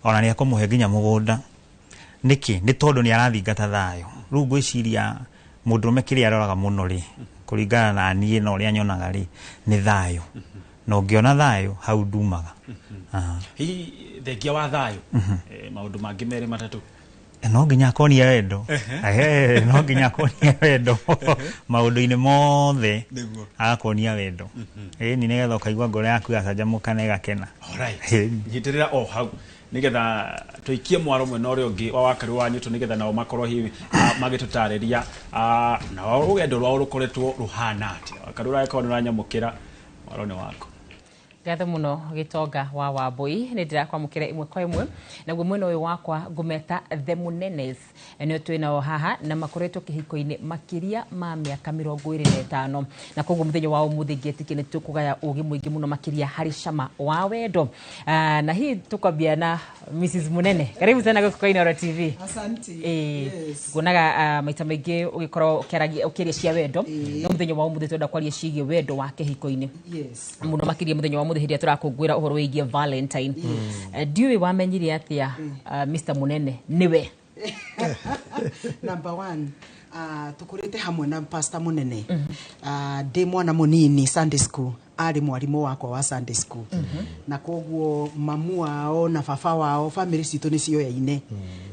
ona nĩ ekũmũhe nginya mũgũnda. Nĩkĩ? Nĩ tondũ nĩ arathingata thayũ. Rĩu ngwĩciria mũndũrũme kĩrĩa aroraga mũno rĩ, kũringana na niĩ na ũrĩa nyonaga rĩ, nĩ thayũ. Na ũngĩona thayũ hau ndumaga.
Hihi thengia wa thayũ, maũndũ mangĩ merĩ matatũ?
No nginya akonia wendo. No nginya akonia wendo maũndũ-inĩ mothe, agakuonia wendo. Ĩni nĩgetha ũkaigua ngoro yaku yacanjamũka na ĩgakena.
Nyitĩrĩra o hau nĩgetha tũikie mwaro mwena ũrĩa ũngĩ wa Wakarũ wa Nyũtũ, nĩgetha nao makorwo hihi magĩtũtarĩria nao rũgendo rwao rũkoretwo rũhana atĩa. Wakarũ, ũragĩkorwo nĩ ũranyamũkĩra, mwaro nĩ waku.
Ngatho mũno Gĩtonga wa Wambui, nĩ ndĩrakwamũkĩra ĩmwe kwa ĩmwe. Naguo mwena ũyũ wakwa ngũmeta The Mũnenes, nĩo twĩnao haha na makoretwo kĩhiko-inĩ makĩria ma mĩaka 25, na koguo mũthenya wa ũmũthĩ ngĩtĩkia nĩ tũkũgaya ũgĩ mũingĩ mũno makĩria harĩ cama wa wendo. Na hihi tũkwambia na Mrs Munene, karibu sana gũkũ kwa Inooro TV.
Asante.
Yes. Nguonaga maita maingĩ ũgĩkorwo ũkĩaria cia wendo, no mũthenya wa ũmũthĩ twenda kwaria ciĩgiĩ wendo wa kĩhiko-inĩ. Mũno makĩria mũthenya wa ũmũthĩ hĩndĩ ĩrĩa tũrakũngũĩra ũhoro wĩgiĩ Valentine. Ndiũĩ wamenyire atĩa Mr Munene nĩwe?
Number one, tukurite hamwe na Pastor Munene. Ndĩ mwana mũnini Sunday school, arĩ mwarimũ wakwa wa Sunday school. Na koguo mamu wao na baba wao, family citũ nĩ cioyaine.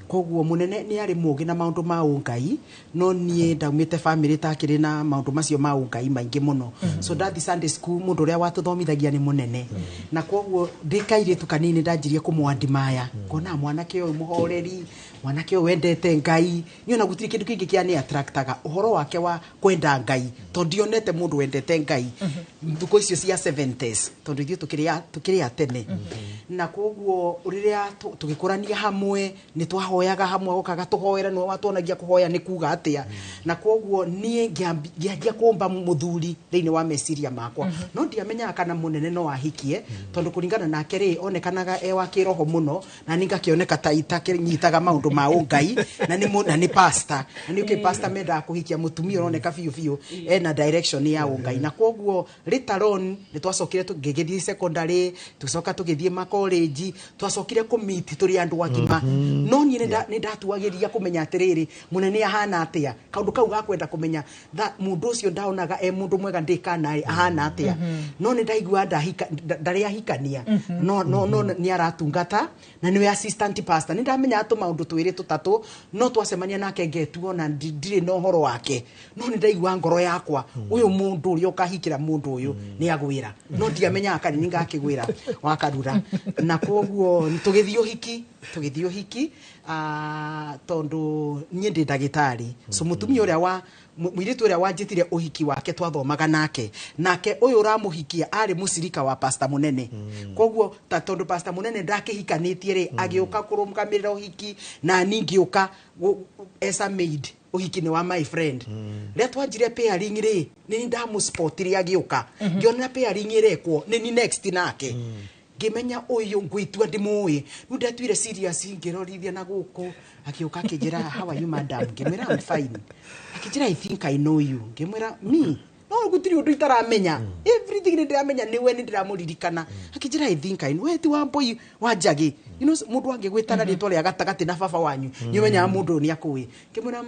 Koguo Munene nĩ arĩ mũgĩ na maũndũ ma ũngai, no niĩ ndaumĩte family takĩrĩ na maũndũ macio ma ũngai maingĩ mũno. So ndathi Sunday school, mũndũ ũrĩa watũthomithagia nĩ Munene. Na koguo ndĩ kairĩtu kanini ndanjirie kũmwandimaya, ngona mwanake ũyũ mũhoreri, mwanake ũyũ wendete Ngai. Niĩ ona gũtirĩ kĩndũ kĩngĩ kĩa nĩ attractaga ũhoro wake wa kwenda Ngai, tondũ ndionete mũndũ wendete Ngai thukũ icio cia 70s, tondũ ithuĩ tũkĩrĩ a tene. Na koguo rĩrĩa tũgĩkũrania hamwe, nĩ twahoyaga hamwe, okaga tũhoera, nĩwe watuonagia kũhoya nĩ kuga atĩa. Na koguo niĩ ngĩanjia kũmba mũthuri thĩinĩ wa meciria makwa, no ndiamenyaga kana Mũnene no ahikie, tondũ kũringana nake rĩ, onekanaga e wa kĩroho mũno, na niĩ ngakĩoneka ta itakĩnyitaga maũndũ ma ũngai, na nĩ pastor, na nĩ ũkĩ pastor mendaga kũhikia mũtumia ũroneka biũ biũ ena direction ya ũngai. Na koguo later on nĩ twacokire tũgĩthiĩ secondary, tũcoka tũgĩthiĩ makolenji, twacokire kũmeet tũrĩ andũ agima. No niĩ nĩ ndatuagĩria kũmenya atĩrĩrĩ, Mũnene ahana atĩa, kaũndũ kau gakwenda kũmenya mũndũ ũcio ndaonaga e mũndũ mwega ndĩkana ahana atĩa. No nĩ ndaigua ndarĩ ahikania, no no no nĩ aratungata na nĩwe assistant pastor. Nĩ ndamenya tũmaũndũ twĩrĩ tũtatũ, no twacemania nake ngetuo na ndirĩ na ũhoro wake, no nĩ ndaigua ngoro yakwa ũyũ mũndũ ũrĩa ũkahikĩra mũndũ ũyũ nĩ agwĩra, no ndiamenyaga kana nĩ ngakĩgwĩra wakarura. Na koguo tũgĩthiĩ ũhiki, tondũ niĩ ndĩ ndagĩtarĩ, so mũtumia ũrĩa wa mũirĩtu ũrĩa wanjĩtire ũhiki wake twathomaga nake, nake ũyũ ũramũhikia arĩ mũcirika wa Pastor Mũnene. Koguo ta tondũ Pastor Mũnene ndakĩhikanĩtie rĩ, agĩũka kũrũgamĩrĩra ũhiki, na niĩ ngĩũka as a maid ũhiki nĩ wa my friend. Rĩrĩa twanjire pairing rĩ, nĩ ndamũspotire agĩũka, ngĩona pairing ĩrekwo nĩ ni next nake, ngĩmenya ũyũ ngwĩtua ndĩmũĩ. Rĩu ndatuire serious, ngĩrorithia na gũkũ, akĩũka akĩnjĩra, "How are you, madam?" Ngĩmwĩra, "I'm fine." Akĩnjĩra, "I think I know you." Ngĩmwĩra, "Me? No gũtirĩ ũndũ itaramenya, everything nĩ ndĩramenya nĩwe, nĩ ndĩramũririkana." Akĩnjĩra, "I think I know we ti wa Mbui wa Njagi." You know, mũndũ angĩgwĩtana rĩtwa rĩa gatagatĩ na baba wanyu, nĩ ũmenyaga mũndũ ũyũ nĩ akũĩ. Ngĩmwĩra,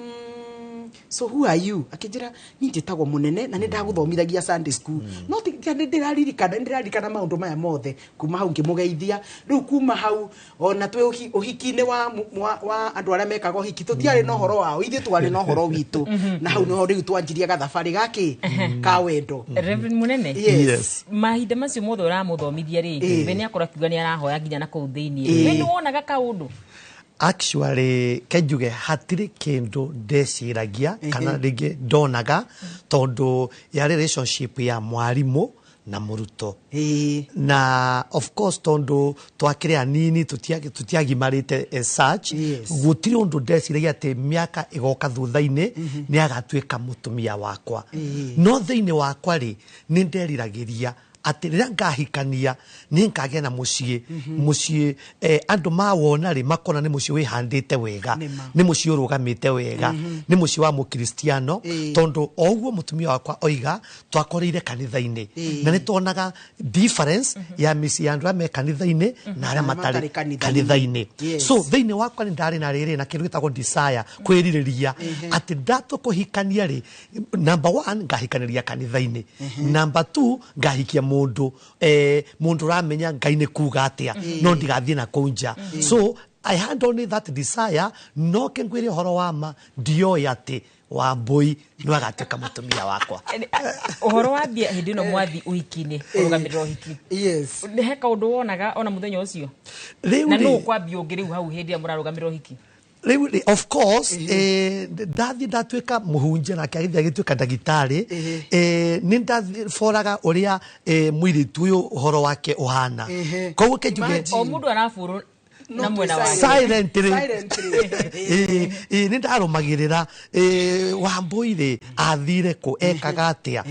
So who are you? Akĩnjĩra, niĩ njĩtagwo Mũnene na nĩ ndagũthomithagia Sunday school. No nĩ ndĩraririkana, nĩ ndĩraririkana maũndũ maya mothe. Kuma hau ngĩmũgeithia. Rĩu kuma hau ona twĩ ũhiki-inĩ wa andũ arĩa mekaga ũhiki, tũtiarĩ na ũhoro wao, ithuĩ twarĩ na ũhoro witũ. Na hau nĩho rĩu twanjirie gathabarĩ gakĩ ka wendo.
Reverend Munene.
Yes.
Mahinda macio mothe ũramũthomithia rĩ, we nĩ akorwo akiuga nĩ arahoya nginya na kũu thĩiniĩ. We nĩ wonaga kaũndũ?
Actually, kenjuge hatirĩ kĩndũ ndeciragia kana rĩngĩ ndonaga, tondũ yarĩ relationship ya mwarimũ na mũrutwo. Na of course, tondũ twakĩrĩ anini, tũtiagimarĩte as such, gũtirĩ ũndũ ndeciragia atĩ mĩaka ĩgoka thutha-inĩ nĩ agatuĩka mũtumia wakwa. No thĩinĩ wakwa rĩ, nĩ nderiragĩria atĩ rĩrĩa ngahikania nĩ ngagĩa na mũciĩ, mũciĩ andũ mawona rĩ, makona nĩ mũciĩ wĩhandĩte wega, nĩ mũciĩ ũrũgamĩte wega, nĩ mũciĩ wa mũkristiano, tondũ o ũguo mũtumia wakwa oiga, twakoreire kanitha-inĩ na nĩ tuonaga difference ya mĩciĩ ya andũ arĩa me kanitha-inĩ na arĩa matarĩ kanitha-inĩ. So thĩinĩ wakwa nĩ ndarĩ na rĩrĩ na kĩndũ gĩtagwo desire, kwĩrirĩria atĩ ndatua kũhikania rĩ, number one, ngahikanĩria kanitha-inĩ, number two, ngahikia mũndũ ũramenya Ngai nĩ kuga atĩa, no ndigathiĩ na kũu nja. So I had only that desire. No kĩngwĩre ũhoro wa ma, ndioĩ atĩ Wambui nĩ agatuĩka mũtumia wakwa.
Ũhoro wambia hĩndĩ ĩno mwathi ũhiki-inĩ, kũrũgamĩrĩra ũhiki, nĩ he kaũndũ wonaga ona mũthenya ũcio?
Rĩu
Na
rĩ-
nũ ũkwambia ũngĩ rĩu hau hĩndĩ ĩrĩa mũrarũgamĩrĩra ũhiki?
Rĩu rĩ, of course, ndathiĩ ndatuĩka mũhunjia nake agĩthiĩ agĩtuĩka ndagĩtarĩ, nĩ ndaboraga ũrĩa mũirĩtu ũyũ ũhoro wake ũhana. Koguo kenjuge
O mũndũ arabũrwo na mwena wake.
Silently. Nĩ ndarũmagĩrĩra Wambui rĩ, athire kũ, ekaga atĩa.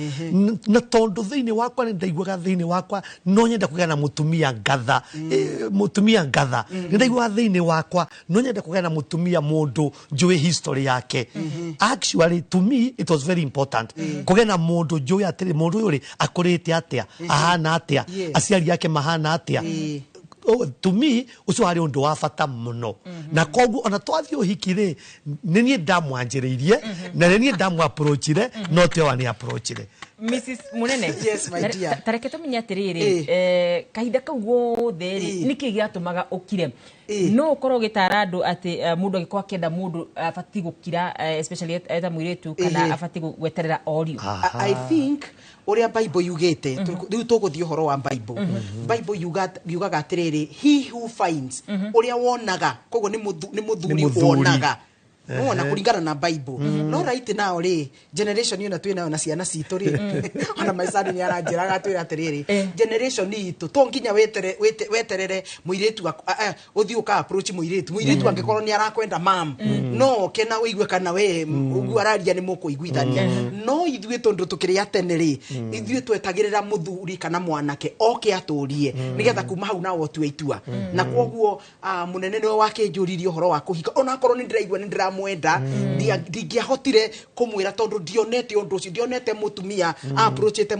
Na tondũ thĩinĩ wakwa nĩ ndaiguaga thĩinĩ wakwa no nyende kũgĩa na mũtumia ngatha, mũtumia ngatha. Nĩ ndaiguaga thĩinĩ wakwa no nyende kũgĩa na mũtumia mũndũ njũĩ history yake. Actually, to me it was very important kũgĩa na mũndũ njũĩ atĩrĩ, mũndũ ũyũ rĩ, akũrĩte atĩa, ahana atĩa, aciari ake mahana atĩa. Oh, to me ũcio warĩ ũndũ wa bata mũno. Na koguo ona twathiĩ ũhiki rĩ, nĩ niĩ ndamwanjĩrĩirie na nĩ niĩ ndamũ-approachire, no tiwe wa nĩ approachire.
Mrs Munene.
Yes, my dear.
Tareke tũmenye atĩrĩrĩ, kahinda kau gothe rĩ, nĩkĩ gĩatũmaga ũkire? No ũkorwo ũgĩtara andũ atĩ mũndũ angĩkorwo akĩenda mũndũ abatiĩ gũkira, especially eta mũirĩtu, kana abatiĩ gweterera orio?
I think ũrĩa Bible yugĩte, rĩu tũgũthiĩ ũhoro wa Bible. Bible yugaga atĩrĩrĩ, he who finds, ũrĩa wonaga, koguo nĩ mũthuri
Nĩ mũthuri.
wonaga. Wona, kũringana na Bible. No right now rĩ, generation ĩno twĩ nayo na ciana citũ rĩ, ona maicani nĩ aranjĩraga atwĩra atĩrĩrĩ, generation itũ to nginya weterere mũirĩtu ũthiĩ ũka approach mũirĩtu. Mũirĩtu angĩkorwo nĩ arakwenda, mam, no oke na ũigue kana we ũguo araria nĩ mũkũiguithania. No ithuĩ tondũ tũkĩrĩ a tene rĩ, ithuĩ twetagĩrĩra mũthuri kana mwanake oke atũrie, nĩgetha kuma hau nawe ũtue itua. Na kwoguo Mũnene nĩwe wakĩnjũririe ũhoro wa kũhika. Onakorwo nĩ ndĩraigua nĩ ndĩramwenda, ndingĩahotire kũmwĩra tondũ ndionete ũndũ ũcio, ndionete mũtumia approachĩte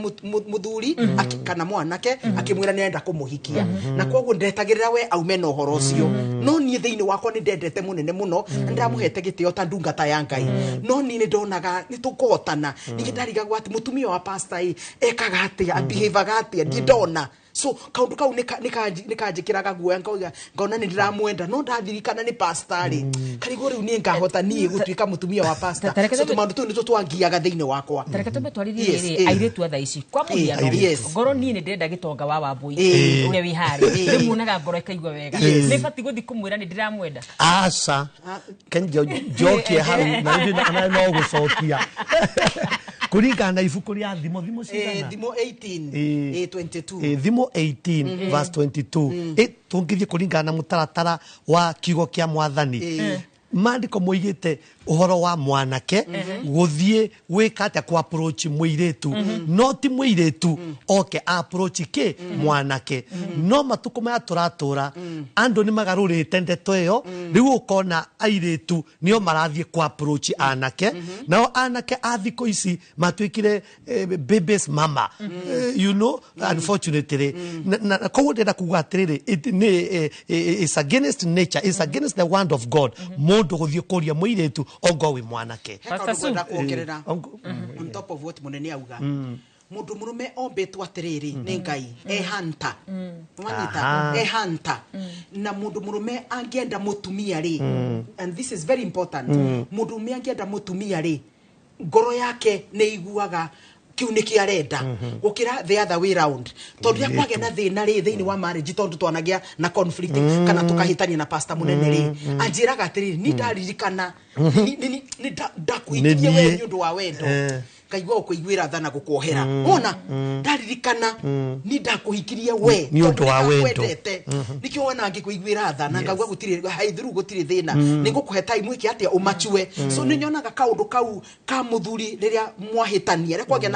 mũthuri kana mwanake akĩmwĩra nĩ arenda kũmũhikia. Na kwoguo ndetagĩrĩra we aume na ũhoro ũcio. No niĩ thĩinĩ wakwa nĩ ndendete Mũnene mũno na ndĩramũhete gĩtĩo ta ndungata ya Ngai. No niĩ nĩ ndonaga nĩ tũkũhotana. Ningĩ ndarigagwo atĩ mũtumia wa pastor ĩ ekaga atĩa, abehavaga atĩa, ndirĩ ndona. So kaundu kau nĩ kanjĩkĩraga guoya, ngauga ngona nĩ ndĩramwenda, no ndathirikana nĩ pastor rĩ, karigwo rĩu niĩ ngahota niĩ gũtuĩka mũtumia wa pastor?
Tareke
So tũmaũndũ tũu nĩtwo twangiaga thĩinĩ wakwa.
Tareke twambe twarĩrie
Yes,
rĩrĩ, airĩtu a thaa ici, kwa mũhiano, ngorwo niĩ nĩ ndĩrenda gĩtonga wa Wambui ũrĩa wĩ harĩa, ndĩmuonaga ngoro ĩkaigua wega, nĩ batiĩ gũthiĩ kũmwĩra nĩ ndĩramwenda?
Aca, kenjo njokie hau na rĩngĩ na no gũcokia kũringana na ibuku rĩa Thimo cigana?
Thimo 18 22.
Thimo 18 verse 22. Tũngĩthiĩ kũringana na mũtaratara wa kiugo kĩa Mwathani, maandĩko moigĩte ũhoro wa mwanake gũthiĩ gwĩka atĩa? Kũ approach mũirĩtu, no ti mũirĩtu oke approach kĩ mwanake. No matukũ maya tũratũra, andũ nĩ magarũrĩte ndeto ĩyo. Rĩu ũkona airĩtu nĩo marathiĩ kũ approach anake, nao anake a thikũ ici matuĩkire baby's mama, unfortunately. Na koguo ndĩrenda kuga atĩrĩrĩ, it's against nature, it's against the word of God. Mũndũ Mũndũ gũthiĩ kũria mũirĩtu ongo wĩ mwanake.
He kaũndũ ngwenda kuongerera on top of what munene auga. Mundu murume ombĩtwo atĩrĩrĩ nĩ Ngai e hunter. Wanyita e hunter. Na mundu murume angĩenda mũtumia rĩ, and this is very important, mundu murume angĩenda mũtumia rĩ, ngoro yake nĩ iguaga kiu nĩ arenda gũkĩra the other way round, tondũ rĩrĩa kwagĩa na thĩna rĩ thĩinĩ wa marriage, tondũ twanagĩa na conflict kana tũkahĩtania na pastor mũnene rĩ, anjĩraga atĩrĩrĩ, ni ndaririkana ni ndakũhikirie we nĩ ũndũ wa wendo, ngaigua gũkũiguĩra tha na gũkuohera. Wona ndaririkana ni ndakũhikirie we
nĩ ũndũ wa wendo,
nikio wona ngĩkũiguĩra tha na ngaigua gũtirĩ haithuru, gũtirĩ thĩna, nĩ ngũkũhe time ĩke atĩa ũmachue. So nĩ nyonaga kaũndũ kau ka mũthuri rĩrĩa mwahĩtania, rĩrĩa kwagĩa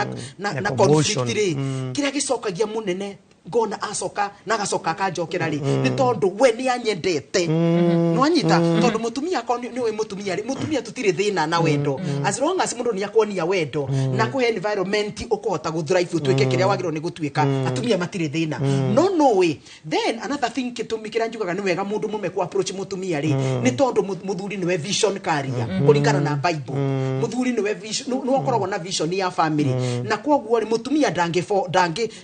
na conflict rĩ, kĩrĩa gĩcokagia mũnene ngona acoka na agacoka akanjokera rĩ, nĩ tondũ we nĩ anyendete. Nĩwanyita? Tondũ mũtumia akorwo nĩ ũĩ mũtumia rĩ, mũtumia tũtirĩ thĩna na wendo, as long as mũndũ nĩ akuonia wendo na kũhe environment ũkũhota gũ-thrive ũtuĩke kĩrĩa wagĩrĩirwo nĩ gũtuĩka, atumia matirĩ thĩna. No nũĩ then another thing, gĩtũmi kĩrĩa njugaga nĩ wega mũndũ mũrũme kũ approach mũtumia rĩ, nĩ tondũ mũthuri nĩwe vision carrier kũringana na Bible. Mũthuri nĩwe vision, nĩwe ũkoragwo na vision ya family, na kwoguo rĩ, mũtumia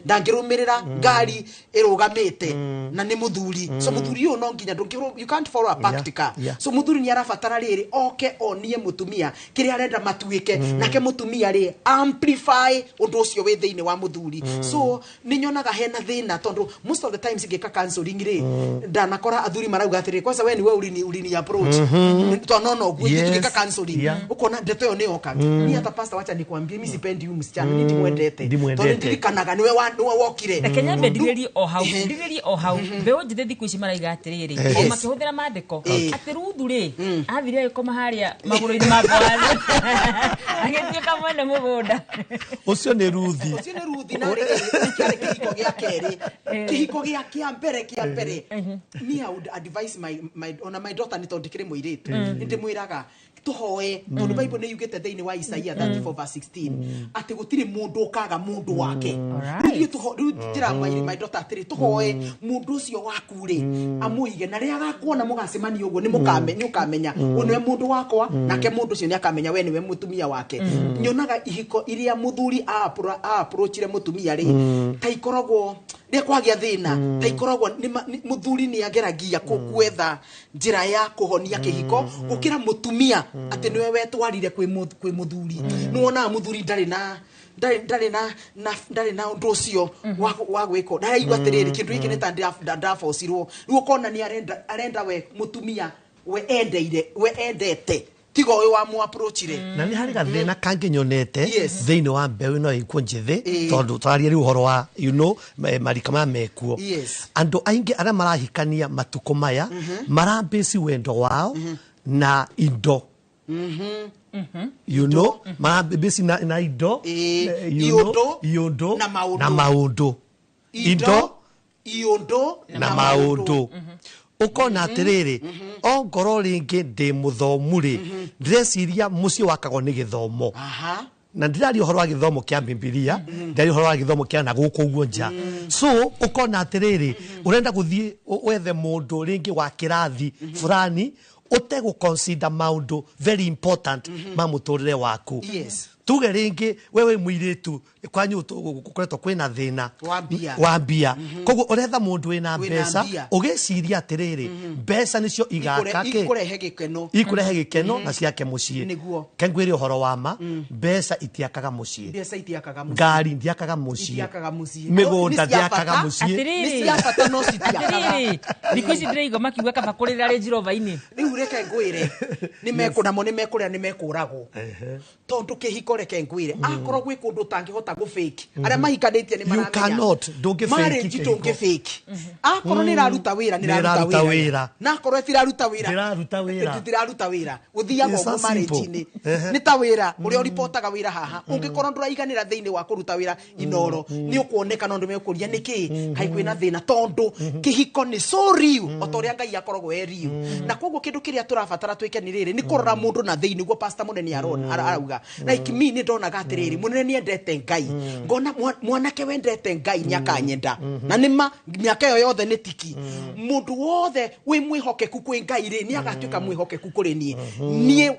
ndangĩrũmĩrĩra ngari ĩrũgamĩte na nĩ mũthuri. So mũthuri ũyũ no nginya you can't follow a parked car. So mũthuri nĩ arabatara rĩrĩ oke onie mũtumia kĩrĩa arenda matuĩke, nake mũtumia rĩ amplify ũndũ ũcio wĩ thĩinĩ wa mũthuri. So nĩ nyonaga hena thĩna, tondũ most of the times ngĩka counseling rĩ, ndanakora athuri marauga atĩrĩ, kwanza we niwe ulini approach, twanona ũguo ithuĩ tũgĩka counseling, ũkona ndeto ĩyo nĩ yoka. Ni hata pastor, wacha nikwambie, mi sipendi huyu msichana, ni ndimwendete tondũ ndirikanaga niwe wokire.
Reke nyambe ndirĩrie o hau, ndirĩrie o hau. Mbeũ njĩthĩ thikũ ici maraiga atĩrĩrĩ, o makĩhũthĩra mandĩko, atĩ Ruthu rĩ, athire agĩkoma harĩa magũrũ-inĩ ma Boazi, agĩtuĩka mwene mũgũnda.
Ũcio nĩ Ruthi.
Ũcio nĩ Ruthi, na kĩarĩ kĩhiko gĩa kerĩ. Kĩhiko gĩa kĩa mbere, me, I would advise my ona my daughter, nĩ tondũ ndĩkĩrĩ mũirĩtu, nĩ ndĩmwĩraga tũhoe, tondũ Bible nĩ yugĩte thĩinĩ wa Isaia 34 verse 16 atĩ gũtirĩ mũndũ ũkaga mũndũ wake. Rĩu rĩu njĩra my daughter atĩrĩ, tũhoe mũndũ ũcio waku rĩ amũige, na rĩrĩa agakuona mũgacemania ũguo, nĩ mũkame nĩ ũkamenya ũyũ nĩwe mũndũ wakwa, nake mũndũ ũcio nĩ akamenya we nĩwe mũtumia wake. Nyonaga ihiko iria mũthuri a-approachire mũtumia rĩ, ta ikoragwo rĩrĩa kwagĩa thĩna, ta ikoragwo mũthuri nĩ ageragia gwetha njĩra ya kũhonia kĩhiko gũkĩra mũtumia atĩ nĩwe wetwarire kwĩ mũthuri. Nĩ wonaga mũthuri ndarĩ na ũndũ ũcio wa gwĩka, ndaraigua atĩrĩrĩ, kĩndũ gĩkĩ nĩ ta ndabocirwo. Rĩu ũkona nĩ arenda we mũtumia we endeire, we endete, tiga ũyũ wamũ-approachire.
Na nĩ harĩ gathĩna kangĩ nyonete thĩinĩ wa mbeũ ĩno ĩkuo njĩthĩ, tondũ tũraria rĩu ũhoro wa marika maya mekuo. Andũ aingĩ arĩa marahikania matukũ maya marambĩci wendo wao na indo, marambĩci na indo,
Iũndũ
iũndũ
na maũndũ.
Na maũndũ, indo
iũndũ
na maũndũ. Ũkona atĩrĩrĩ, ongorwo rĩngĩ ndĩ mũthomu rĩ, ndĩreciria mũciĩ wakagwo nĩ gĩthomo, na ndĩraria ũhoro wa gĩthomo kĩa Bibilia, ndĩraria ũhoro wa gĩthomo kĩa na gũkũ ũguo nja. So ũkona atĩrĩrĩ, ũrenda gũthiĩ wethe mũndũ rĩngĩ wa kĩrathi fulani, ũtegũ consider maũndũ very important ma mũtũrĩre waku. Tuge rĩngĩ we wĩ mũirĩtu, kwanyu gũkoretwo kwĩna thĩna
wa mbia.
Wa mbia, koguo ũretha mũndũ wĩna
Wĩna
mbeca,
mbia.
Ũgĩciria atĩrĩrĩ, mbeca nĩcio igaka kĩ
ikũrehe gĩkeno.
Ikũrehe gĩkeno na ciake mũciĩ. Ke ngwĩre ũhoro wa ma, mbeca itiakaga mũciĩ.
Mbeca itiakaga mũciĩ.
Ngari ndiakaga mũciĩ.
Itiakaga mũciĩ.
Mĩgũnda
Nĩ cia
ndiakaga
bata.
mũciĩ.
Nĩ cia bata no citiakaga.
Atĩrĩrĩ, thikũ ici ndĩraigua makiuga kaba kũrĩra Range Rover-inĩ.
Rĩu reke ngwĩre, nĩ mekũ namo nĩ mekũrĩa, nĩ mekũragwo, tondũ kĩhiko, reke ngwĩre, akorwo gwĩ kũndũ ũtangĩhota gũ-fake, arĩa mahikanĩtie nĩ
You
maramenya.
cannot, ndũngĩ fake
Marriage
kĩhiko.
ndũngĩ fake. Akorwo nĩ ĩraruta wĩra, nĩ
Nĩ
ĩraruta
ĩraruta
wĩra,
wĩra.
na akorwo ĩtiraruta wĩra,
Ndĩraruta wĩra.
Ndĩraruta wĩra. Gũthiaga
It's
ũguo
so simple.
marriage-inĩ nĩ ta wĩra ũrĩa ũripotaga wĩra haha. Ũngĩkorwo ndũraiganĩra thĩinĩ wa kũruta wĩra Inoro, nĩ ũkuoneka no ndũ mekũria nĩkĩ kaĩ kwĩna thĩna, tondũ kĩhiko Nĩ so real o ta ũrĩa Ngai akoragwo e real. Na koguo kĩndũ kĩrĩa tũrabatara twĩke nĩ rĩrĩ, nĩ kũrora mũndũ na thĩinĩ, nĩguo pastor mũnene arona arauga. Like me, nĩ ndonaga atĩrĩrĩ, mũnene nĩ endete Ngai, ngona mwanake wendete Ngai nĩ akanyenda. Na nĩma mĩaka ĩyo yothe nĩ tiki mũndũ wothe wĩ mwĩhokeku kwĩ Ngai rĩ, nĩ agatuĩka mwĩhokeku kũrĩ niĩ. Niĩ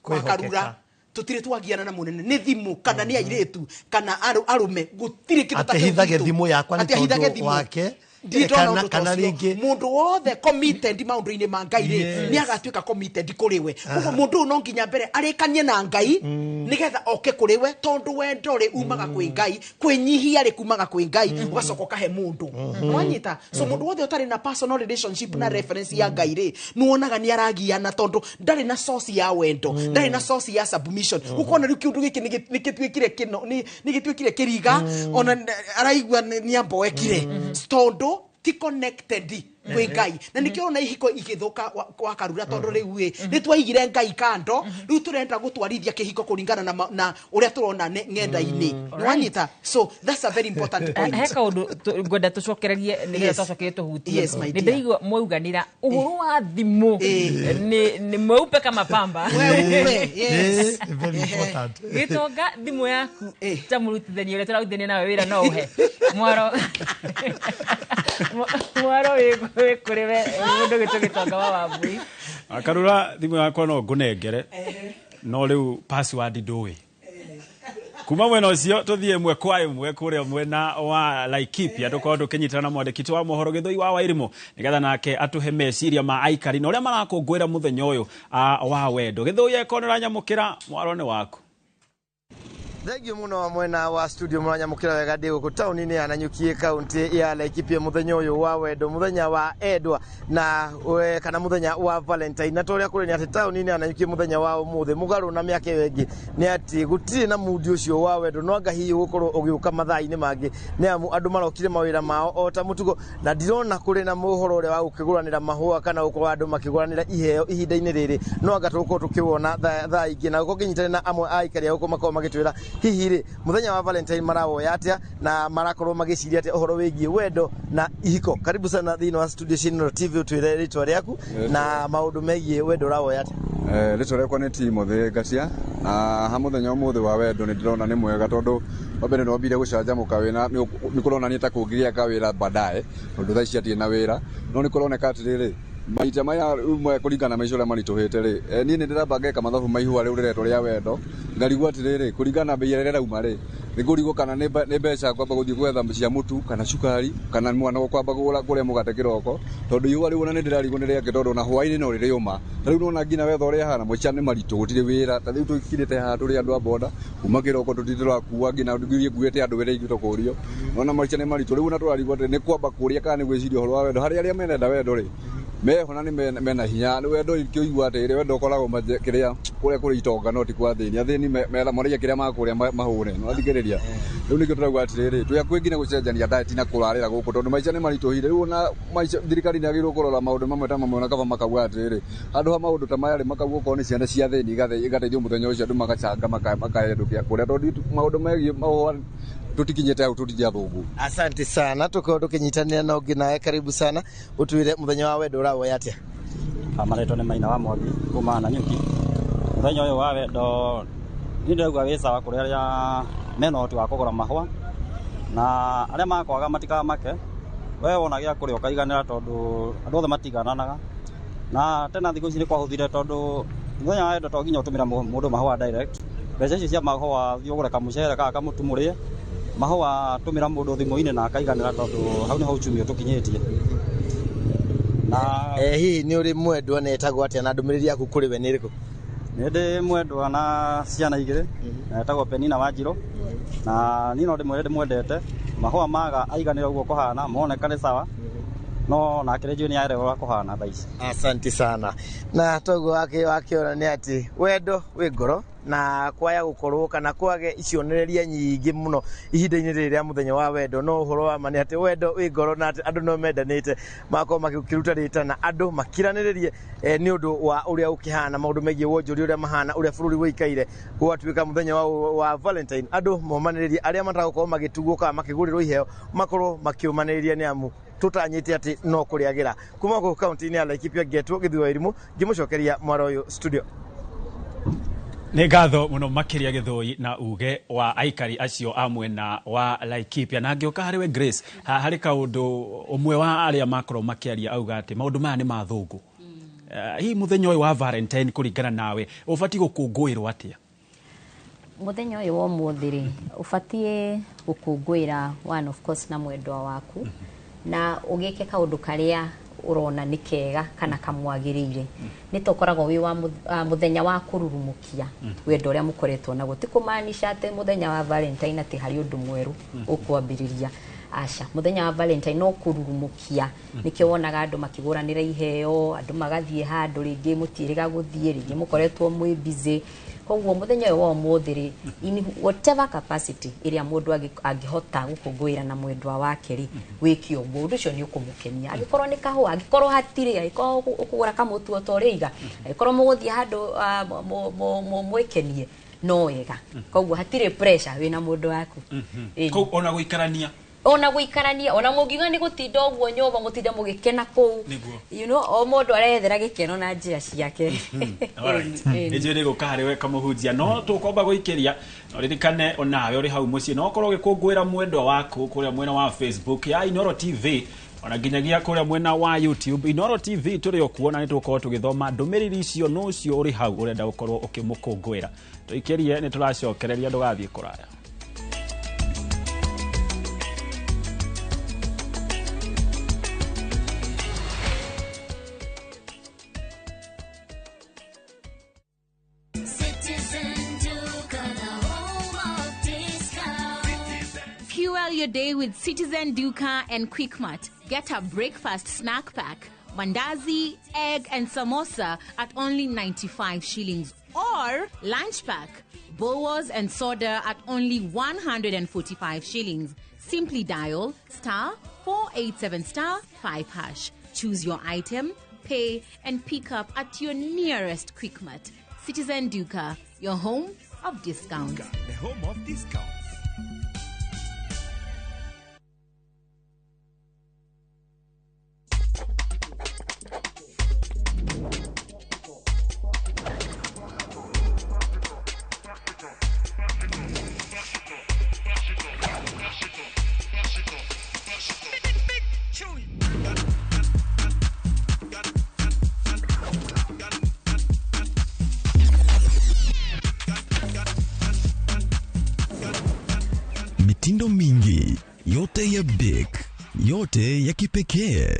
Wakarura tutire twagiana na munene nĩ thimũ kana nĩ airĩtu kana arũme, gũtirĩ kĩndũ ta
Atĩ
kĩu
hithage
gitũ.
Thimũ yakwa nĩ
Atĩ ahithage
tondũ
thimũ.
wake.
Ndirĩ ndona
Kana
ũndũ ta
kana
ũcio.
Rĩngĩ
Mũndũ wothe committed maũndũ-inĩ ma Ngai rĩ, nĩ agatuĩka committed kũrĩ we. Koguo mũndũ ũyũ no nginya mbere arĩkanie na Ngai nĩgetha oke kũrĩ we, tondũ wendo rĩ umaga kwĩ Ngai, kwĩnyihia rĩ kumaga kwĩ Ngai, ũgacoka ũkahe mũndũ. Wanyita? So mũndũ wothe ũtarĩ na personal relationship na reference ya Ngai rĩ, nĩwonaga nĩ aragiana, tondũ ndarĩ na source ya wendo, ndarĩ na source ya submission. Ũkona rĩu kĩũndũ gĩkĩ nĩ gĩtuĩkire kĩno, nĩ gĩtuĩkire kĩriga, ona araigua nĩ amboekire, tondũ ti connected kwĩ Ngai. Na nĩkĩo ona ihiko igĩthũka Wakarura, tondũ rĩu ĩ nĩ twaigire Ngai kando, rĩu tũrenda gũtwarithia kĩhiko kũringana na ũrĩa tũrona ng'enda-inĩ. Nĩwanyita? So that's a very important point.
He kaũndũ ngwenda tũcokererie nĩgetha twacokere tũhutie.
Yes, my
Nĩ
dear.
ndĩraigua mwauganĩra ũhoro wa thimũ nĩ mweupe kama pamba.
Mweupe, yes.
Very important.
Gĩtonga, thimũ yaku ta mũrutithania ũrĩa tũrarutithania nawe wĩra, no ũhe mwaro mwaro wĩ kũrĩ we mũndũ gĩtũ Gĩtonga wa Wambui?
Akarura, thimũ yakwa no ngũnengere, no rĩu password ndũĩ. Kuma mwena ũcio tũthiĩ ĩmwe kwa ĩmwe kũrĩa mwena wa Laikipia, tũkorwo tũkĩnyitana na mwandĩki wa mohoro Gĩthũi wa Wairimũ, nĩgetha nake atũhe meciria ma aikari na ũrĩa marakũngũĩra mũthenya ũyũ wa wendo. Gĩthũi, eko nĩ ũranyamũkĩra, mwaro nĩ waku.
Thengiũ mũno mwena wa studio, mũranyamũkĩra wega. Ndĩ gũkũ taũni-inĩ ya Nanyuki, kaunti ya Laikipia, mũthenya ũyũ wa wendo, mũthenya wa endwa na kana mũthenya wa Valentine. Na torĩa kũrĩ nĩ atĩ taũni-inĩ ya Nanyuki mũthenya wa ũmũthĩ, mũgarũ na mĩaka ĩyo ĩngĩ, nĩ atĩ gũtirĩ na mundi ũcio wa wendo, no anga hihi ũgũkorwo ũgĩũka mathaa-inĩ mangĩ, nĩ amu andũ marokire mawĩra mao o ta mũtugo, na ndirona kũrĩ na mũhoro ũrĩa wa gũkĩgũranĩra mahũa kana gũkorwo andũ makĩgũranĩra iheo ihinda-inĩ rĩrĩ, no anga tũgũkorwo tũkĩwona thaa ingĩ. Na gũkorwo ngĩnyitanĩra na amwe a aikari a gũkũ, makorwo magĩtwĩra hihi rĩ mũthenya wa Valentine marawoya atĩa na marakorwo magĩciria atĩa ũhoro wĩgiĩ wendo na ihiko. Karibu sana thĩinĩ wa studio cia Inooro TV, ũtwĩre rĩtwa rĩaku na maũndũ megiĩ wendo ũrawoya atĩa.
Rĩtwa rĩakwa nĩ Timothy Ngacia, na ha mũthenya ũmũthĩ wa wendo nĩ ndĩrona nĩ mwega, tondũ wa mbere nĩ wambire gũcanjamũka wĩna nĩ kũronania ta kũngĩgĩa kawĩra baadaye, tondũ thaa ici hatirĩ na wĩra, no nĩ kũroneka atĩrĩrĩ, maita maya rĩu kũringana na maica ũrĩa maritũhĩte rĩ, niĩ nĩ ndĩramba ngeka mathabu ma ihũa rĩu rĩretwo rĩa wendo, ngarigwo atĩrĩrĩ, kũringana na mbei ĩrĩa ĩrauma rĩ, nĩ ngũrigwo kana nĩ mbeca kwamba gũthiĩ gwetha cia mũtu kana cukari kana mwana kwamba kũgũra kũrĩa mũgate kĩroko, tondũ ihũa rĩu ona nĩ ndĩrarigwo nĩ rĩake, tondũ ona hwaĩ-inĩ no rĩrĩũma. Ta rĩu nĩwona nginya wetha ũrĩa hana maica nĩ maritũ, gũtirĩ wĩra. Ta rĩu tũkirĩte haha tũrĩ andũ a boda kuma kĩroko, tũtirĩ tũrakua nginya nginya nguĩte andũ wĩra ithuĩ tũkũrio. Nĩwona maica nĩ maritũ. Rĩu ona tũrarigwo atĩ nĩ kwamba kũria kana nĩ gwĩciria ũhoro wa wendo. Harĩ arĩa menenda wendo rĩ, meho na nĩ mena hinya. Nĩ wendo ingĩigua atĩrĩrĩ, wendo ũkoragwo kĩrĩa kũrĩa kũrĩ itonga, no ti kwa athĩni. Athĩni moragia kĩrĩa makũrĩa mahũne, nĩwathikĩrĩria. Rĩu nĩkĩo tũrauga atĩrĩrĩ, twĩ hakuhĩ nginya gũcenjania diet na kũrarĩra gũkũ, tondũ maica nĩ maritũhire. Rĩu ona maica thirikari nĩ yagĩrĩirwo kũrora maũndũ mamwe ta mamwe, ona kaba makauga atĩrĩrĩ, handũ ha maũndũ ta maya rĩ, makauga okorwo nĩ ciana cia athĩni igateithio mũthenya ũcio, andũ magacanga makahe kĩndũ kĩa kũrĩa, tondũ maũndũ megiĩ mahũa tũtikinyĩte hau, tũtirĩ athũngũ.
Asante sana, tukorwo tukinyitanĩra na ũngĩ nawe. Karibu sana, ũtwĩre mũthenya wa wendo ũrawoya atĩa.
Marĩtwa nĩ Maina wa Mwangi kuma Nanyuki. Mũthenya ũyũ wa wendo niĩ ndĩrauga wĩ sawa kũrĩ arĩa mena ũhoti wa kũgũra mahũa, na arĩa makwaga matikamake, we wona gĩa kũrĩa ũkaiganĩra, tondũ andũ othe matigananaga. Na tena thikũ ici nĩ kwahũthire, tondũ mũthenya wa wendo to nginya ũtũmĩre mũndũ mahũa direct. Mbeca icio cia mahũa thiĩ ũgũre kamũcere kana kamũtu mũrĩe. Mahũa tũmĩra mũndũ thimũ-inĩ na akaiganĩra, tondũ hau nĩho uchumi ũtũkinyĩtie. Na
hihi nĩ ũrĩ mwendwa na etagwo atĩa, na ndũmĩrĩri yaku kũrĩ we nĩ ĩrĩkũ?
Nĩ ndĩ mwendwa na ciana igĩrĩ, na etagwo Penina Wanjirũ, na niĩ no ndĩmwĩre ndĩmwendete. Mahũa maga aiganĩre ũguo kũhana moneka nĩ sawa, no nake nĩ njũĩ nĩ arewa kũhana thaa ici.
Asante sana. Na toguo wakĩona nĩ atĩ wendo wĩ ngoro, na kwaya gũkorwo kana kwage icionereria nyingĩ mũno ihinda-inĩ rĩrĩ rĩa mũthenya wa wendo, no ũhoro wa ma nĩ atĩ wendo wĩ ngoro, na atĩ andũ no mendanĩte, magakorwo makĩruta rĩtana andũ makiranĩrĩrie nĩ ũndũ wa ũrĩa ũkĩhana maũndũ megiĩ wonjoria ũrĩa mahana, ũrĩa bũrũri ũikaire. Gwatuĩka mũthenya wa Valentine, andũ momanĩrĩrie, arĩa matagũkorwo magĩtugwo kana makĩgũrĩrwo iheo makorwo makĩũmanĩrĩria, nĩ amu Tũtanyĩte atĩ no kũrĩagĩra. Kuma gũkũ kaunti-inĩ ya Laikipia, ngetwo Gĩthuo wa Irimũ, ngĩmũcokeria mwaro ũyũ studio.
Nĩ ngatho mũno makĩria Gĩthũi na uge wa aikari acio a mwena wa Laikipia. Na ngĩũka harĩ we Grace, harĩ kaũndũ ũmwe wa arĩa makorwo makĩaria auga atĩ maũndũ maya nĩ mathũngũ. Hihi mũthenya ũyũ wa Valentine kũringana nawe ũbatiĩ gũkũngũĩrwo atĩa?
Mũthenya ũyũ wa ũmũthĩ rĩ, ũbatiĩ gũkũngũĩra one of course na mwendwa waku, na ũgĩke kaũndũ karĩa ũrona nĩ kega kana kamwagĩrĩire. Nĩ ta ũkoragwo wĩ wa mũthenya wa kũrurumũkia wendo ũrĩa mũkoretwo naguo. Ti kũmaanisha atĩ mũthenya wa Valentine atĩ harĩ ũndũ mwerũ ũkwambĩrĩria. Aca, mũthenya wa Valentine no kũrurumũkia. Nĩkĩo wonaga andũ makĩgũranĩra iheo, andũ magathiĩ handũ rĩngĩ mũtiĩrĩga gũthiĩ, rĩngĩ mũkoretwo mwĩ busy. Koguo mũthenya ũyũ wa ũmũthĩ rĩ, in whatever capacity ĩrĩa mũndũ angĩhota gũkũngũĩra na mwendwa wake rĩ, wĩke ũguo, ũndũ ũcio nĩ ũkũmũkenia. Angĩkorwo nĩ kahũa, angĩkorwo hatirĩ, angĩkorwo ũkũgũra kamũtu o ta ũrĩa iga, angĩkorwo mũgũthiĩ handũ mwĩkenie, no wega. Koguo hatirĩ pressure wĩna mũndũ waku.
Kũu ona gũikarania,
ona gũikarania, ona mũngiuga nĩ gũtinda ũguo nyũmba, mũtinde mũgĩkena kũu, o mũndũ arethera gĩkeno na njĩra ciake.
Nĩ njũĩ nĩ gũka harĩ we kamũhunjia, no tũkwamba gũikĩria no ririkane onawe ũrĩ hau mũciĩ no ũkorwo ũgĩkũngũĩra mwendwa waku kũrĩa mwena wa Facebook ya Inooro TV, ona nginyagia kũrĩa mwena wa YouTube Inooro TV tũrĩ o kuo, na nĩ tũgũkorwo tũgĩthoma ndũmĩrĩri icio nũ ũcio ũrĩ hau ũrenda gũkorwo ũkĩmũkũngũĩra. Tũikĩrie, nĩ tũracokereria, ndũgathiĩ kũraya.
Fuel your day with Citizen Duka and Quickmart. Get a breakfast snack pack, mandazi, egg and samosa at only 95 shillings. Or lunch pack, boas and soda at only 145 shillings. Simply dial *487*5#. Choose your item, pay and pick up at your nearest Quickmart. Citizen Duka, your home of discounts.
The home of discounts.
Mitindo mingi, yote ya big, yote ya kipekee.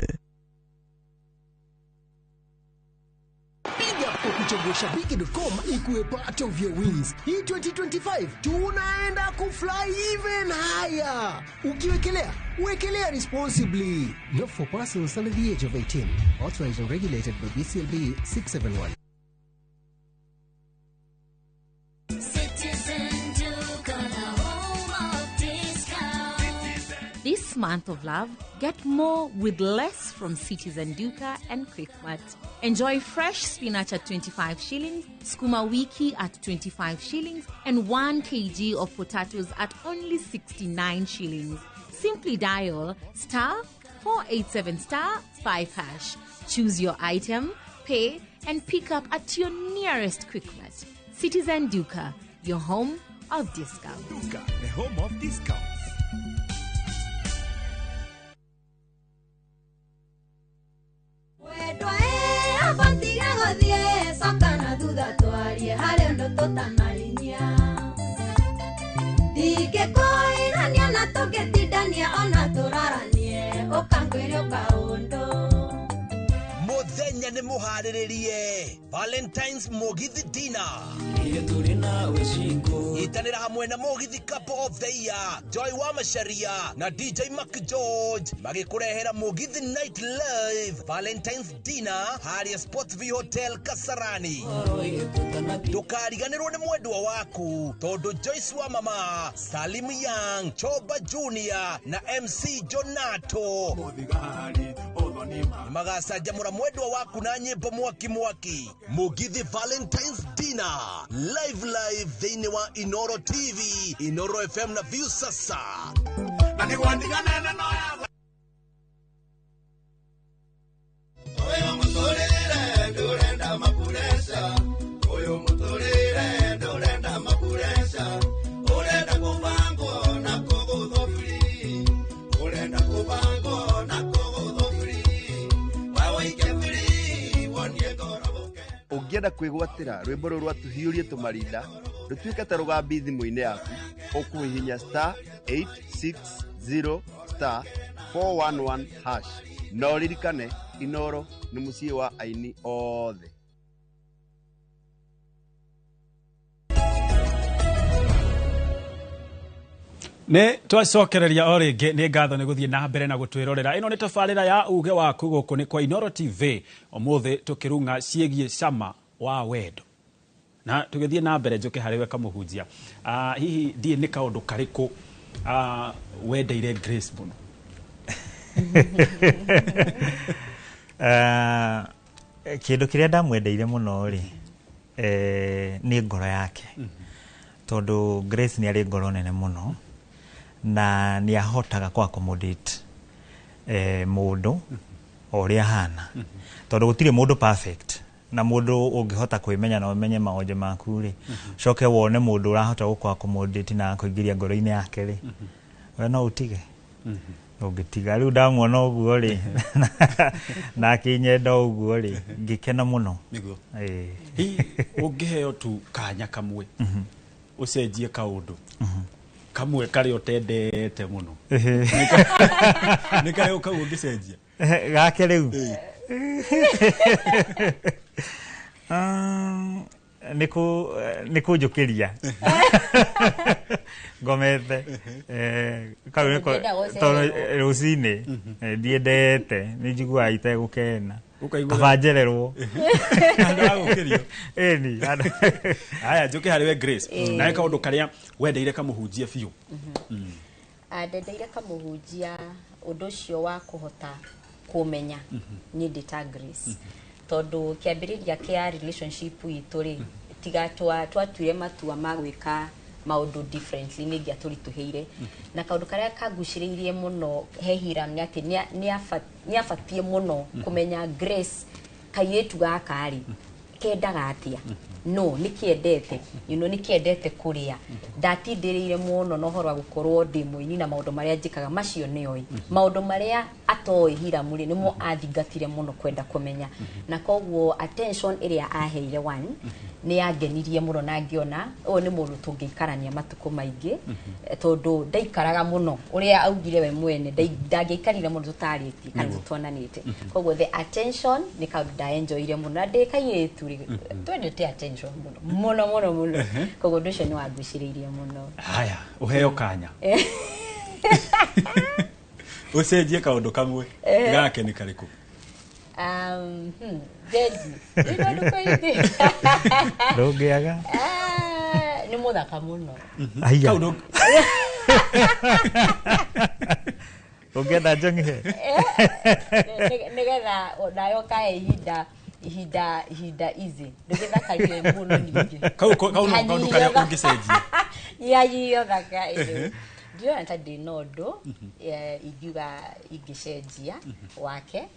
Piga kwa kuchagua shabiki.com ikuwe part of your wins. Hii 2025 tunaenda kufly even higher. Ukiwekelea, wekelea responsibly. Not for persons under the age of 18. Authorized and regulated by BCLB 671.
This month of love, get more with less from Citizen Duka and Quickmart. Enjoy fresh spinach at 25 shillings, skuma wiki at 25 shillings, and 1 kg of potatoes at only 69 shillings. Simply dial *487*5#. Choose your item, pay, and pick up at your nearest Quickmart. Citizen Duka, your home of discount.
Duka, the home of discounts.
Muthenya nĩ mũharĩrĩrie Valentine's Mugithi Dinner. Itanĩra hamwe na Mugithi Couple of the Year Joy wa Macharia na DJ Mac George magĩkũrehera Mugithi Night Live Valentine's Dinner harĩa Sportview Hotel Kasarani. Ndũkariganĩrwo nĩ mwendwa waku tondũ Joyce wa Mama, Salim Young, Choba Junior na MC Jonato magacanjamũra mwendwa waku na nyĩmbo mwaki mwaki. Mugithi Valentine's Dinner live live thĩinĩ wa Inooro TV, Inooro FM na Viusasa.
Ũngĩenda kwĩgwatĩra rwĩmbo rũrũ rwa tũhiũrie tũmarinda rũtuĩke ta rũgambi thimũ-inĩ yaku, ũkũhihinya star 860 star 411 hash. Na ũririkane, Inoro nĩ mũciĩ wa aini othe.
Nĩ twacokereria o rĩngĩ, nĩ ngatho nĩ gũthiĩ na mbere na gũtwĩrorera. Ĩno nĩ tabarĩra ya uge waku gũkũ nĩ kwa Inoro TV. Ũmũthĩ tũkĩrung'a ciĩgiĩ cama wa wendo. Na tũgĩthiĩ na mbere njũke harĩ we kamũhunjia. Hihi ndiĩ nĩ kaũndũ karĩkũ wendeire Grace mũno?
Kĩndũ kĩrĩa ndamwendeire mũno rĩ, nĩ ngoro yake. Tondũ Grace nĩ arĩ ngoro nene mũno na nĩ ahotaga kũ accommodate mũndũ o ũrĩa ahana. Tondũ gũtirĩ mũndũ perfect, na mũndũ ũngĩhota kwĩmenya na ũmenye maonje maku rĩ, coke wone mũndũ ũrahota gũkũ accommodate na kũingĩria ngoro-inĩ yake rĩ, we no ũtige. Ũngĩtiga rĩu ndamuona ũguo rĩ, na akĩnyenda ũguo rĩ, ngĩkena mũno.
Nĩguo. Hihi ũngĩheo tu kanya kamwe ũcenjie kaũndũ kamwe karĩa ũtendete mũno, nĩ karĩa kau ũngĩcenjia?
Gake rĩu nĩ kũnjũkĩria ngomete kau nĩko, tondũ rũcinĩ ndiendete, nĩ njiguaga itegũkena, kaba njererwo.
Handũ ha gũkĩrio.
Ĩni.
Haya, njũke harĩ we Grace, nawe kaũndũ karĩa wendeire kamũhunjia biũ?
Ndendeire kamũhunjia ũndũ ũcio wa kũhota kũmenya niĩ ndĩ ta Grace, tondũ kĩambĩrĩria kĩa relationship itũ rĩ, tiga twatuire matua ma gwĩka maũndũ differently, nĩ ingĩatũritũhĩire. Na kaũndũ karĩa kangucĩrĩirie mũno he Hiram nĩ atĩ nĩ abatiĩ mũno kũmenya Grace kairĩtu gaka rĩ kendaga atĩa, no nĩ kĩendete, you know, nĩ kĩendete kũrĩa. Ndatindĩrĩire mũno na ũhoro wa gũkorwo ndĩ mũini na maũndũ marĩa njĩkaga macio nĩoĩ. Maũndũ marĩa atoĩ Hiram rĩ, nĩmo athingatire mũno kwenda kũmenya, na koguo attention ĩrĩa aheire one nĩ yangenirie mũno, na ngĩona ũyũ nĩ mũndũ tũngĩikarania matukũ maingĩ, tondũ ndaikaraga mũno ũrĩa augire we mwene, ndangĩikarire mũno tũtarĩtie kana tũtonanĩte. Koguo the attention nĩ kaũndũ ndaenjoyire mũno, na ndĩ kairĩtu rĩ, twendete attention mũno mũno mũno mũno, koguo ũndũ ũcio nĩ wangucĩrĩirie mũno.
Haya, ũheo kanya ũcenjie kaũndũ kamwe gake nĩ karĩkũ?
Jeji, nĩ kaingĩ.
Ndũngĩaga.
Nĩ mũthaka mũno.
Aya. Ũngĩenda njong'e?
Nĩgetha nawe ũkahe ihinda ihinda ihinda easy, ndũgĩthakarie mũno ningĩ.
Kau no kaũndũ karĩa ũngĩcenjia.
Nyihanyihia ũthaka ĩno. Ndirona ta ndĩna ũndũ ingiuga ingĩcenjia wake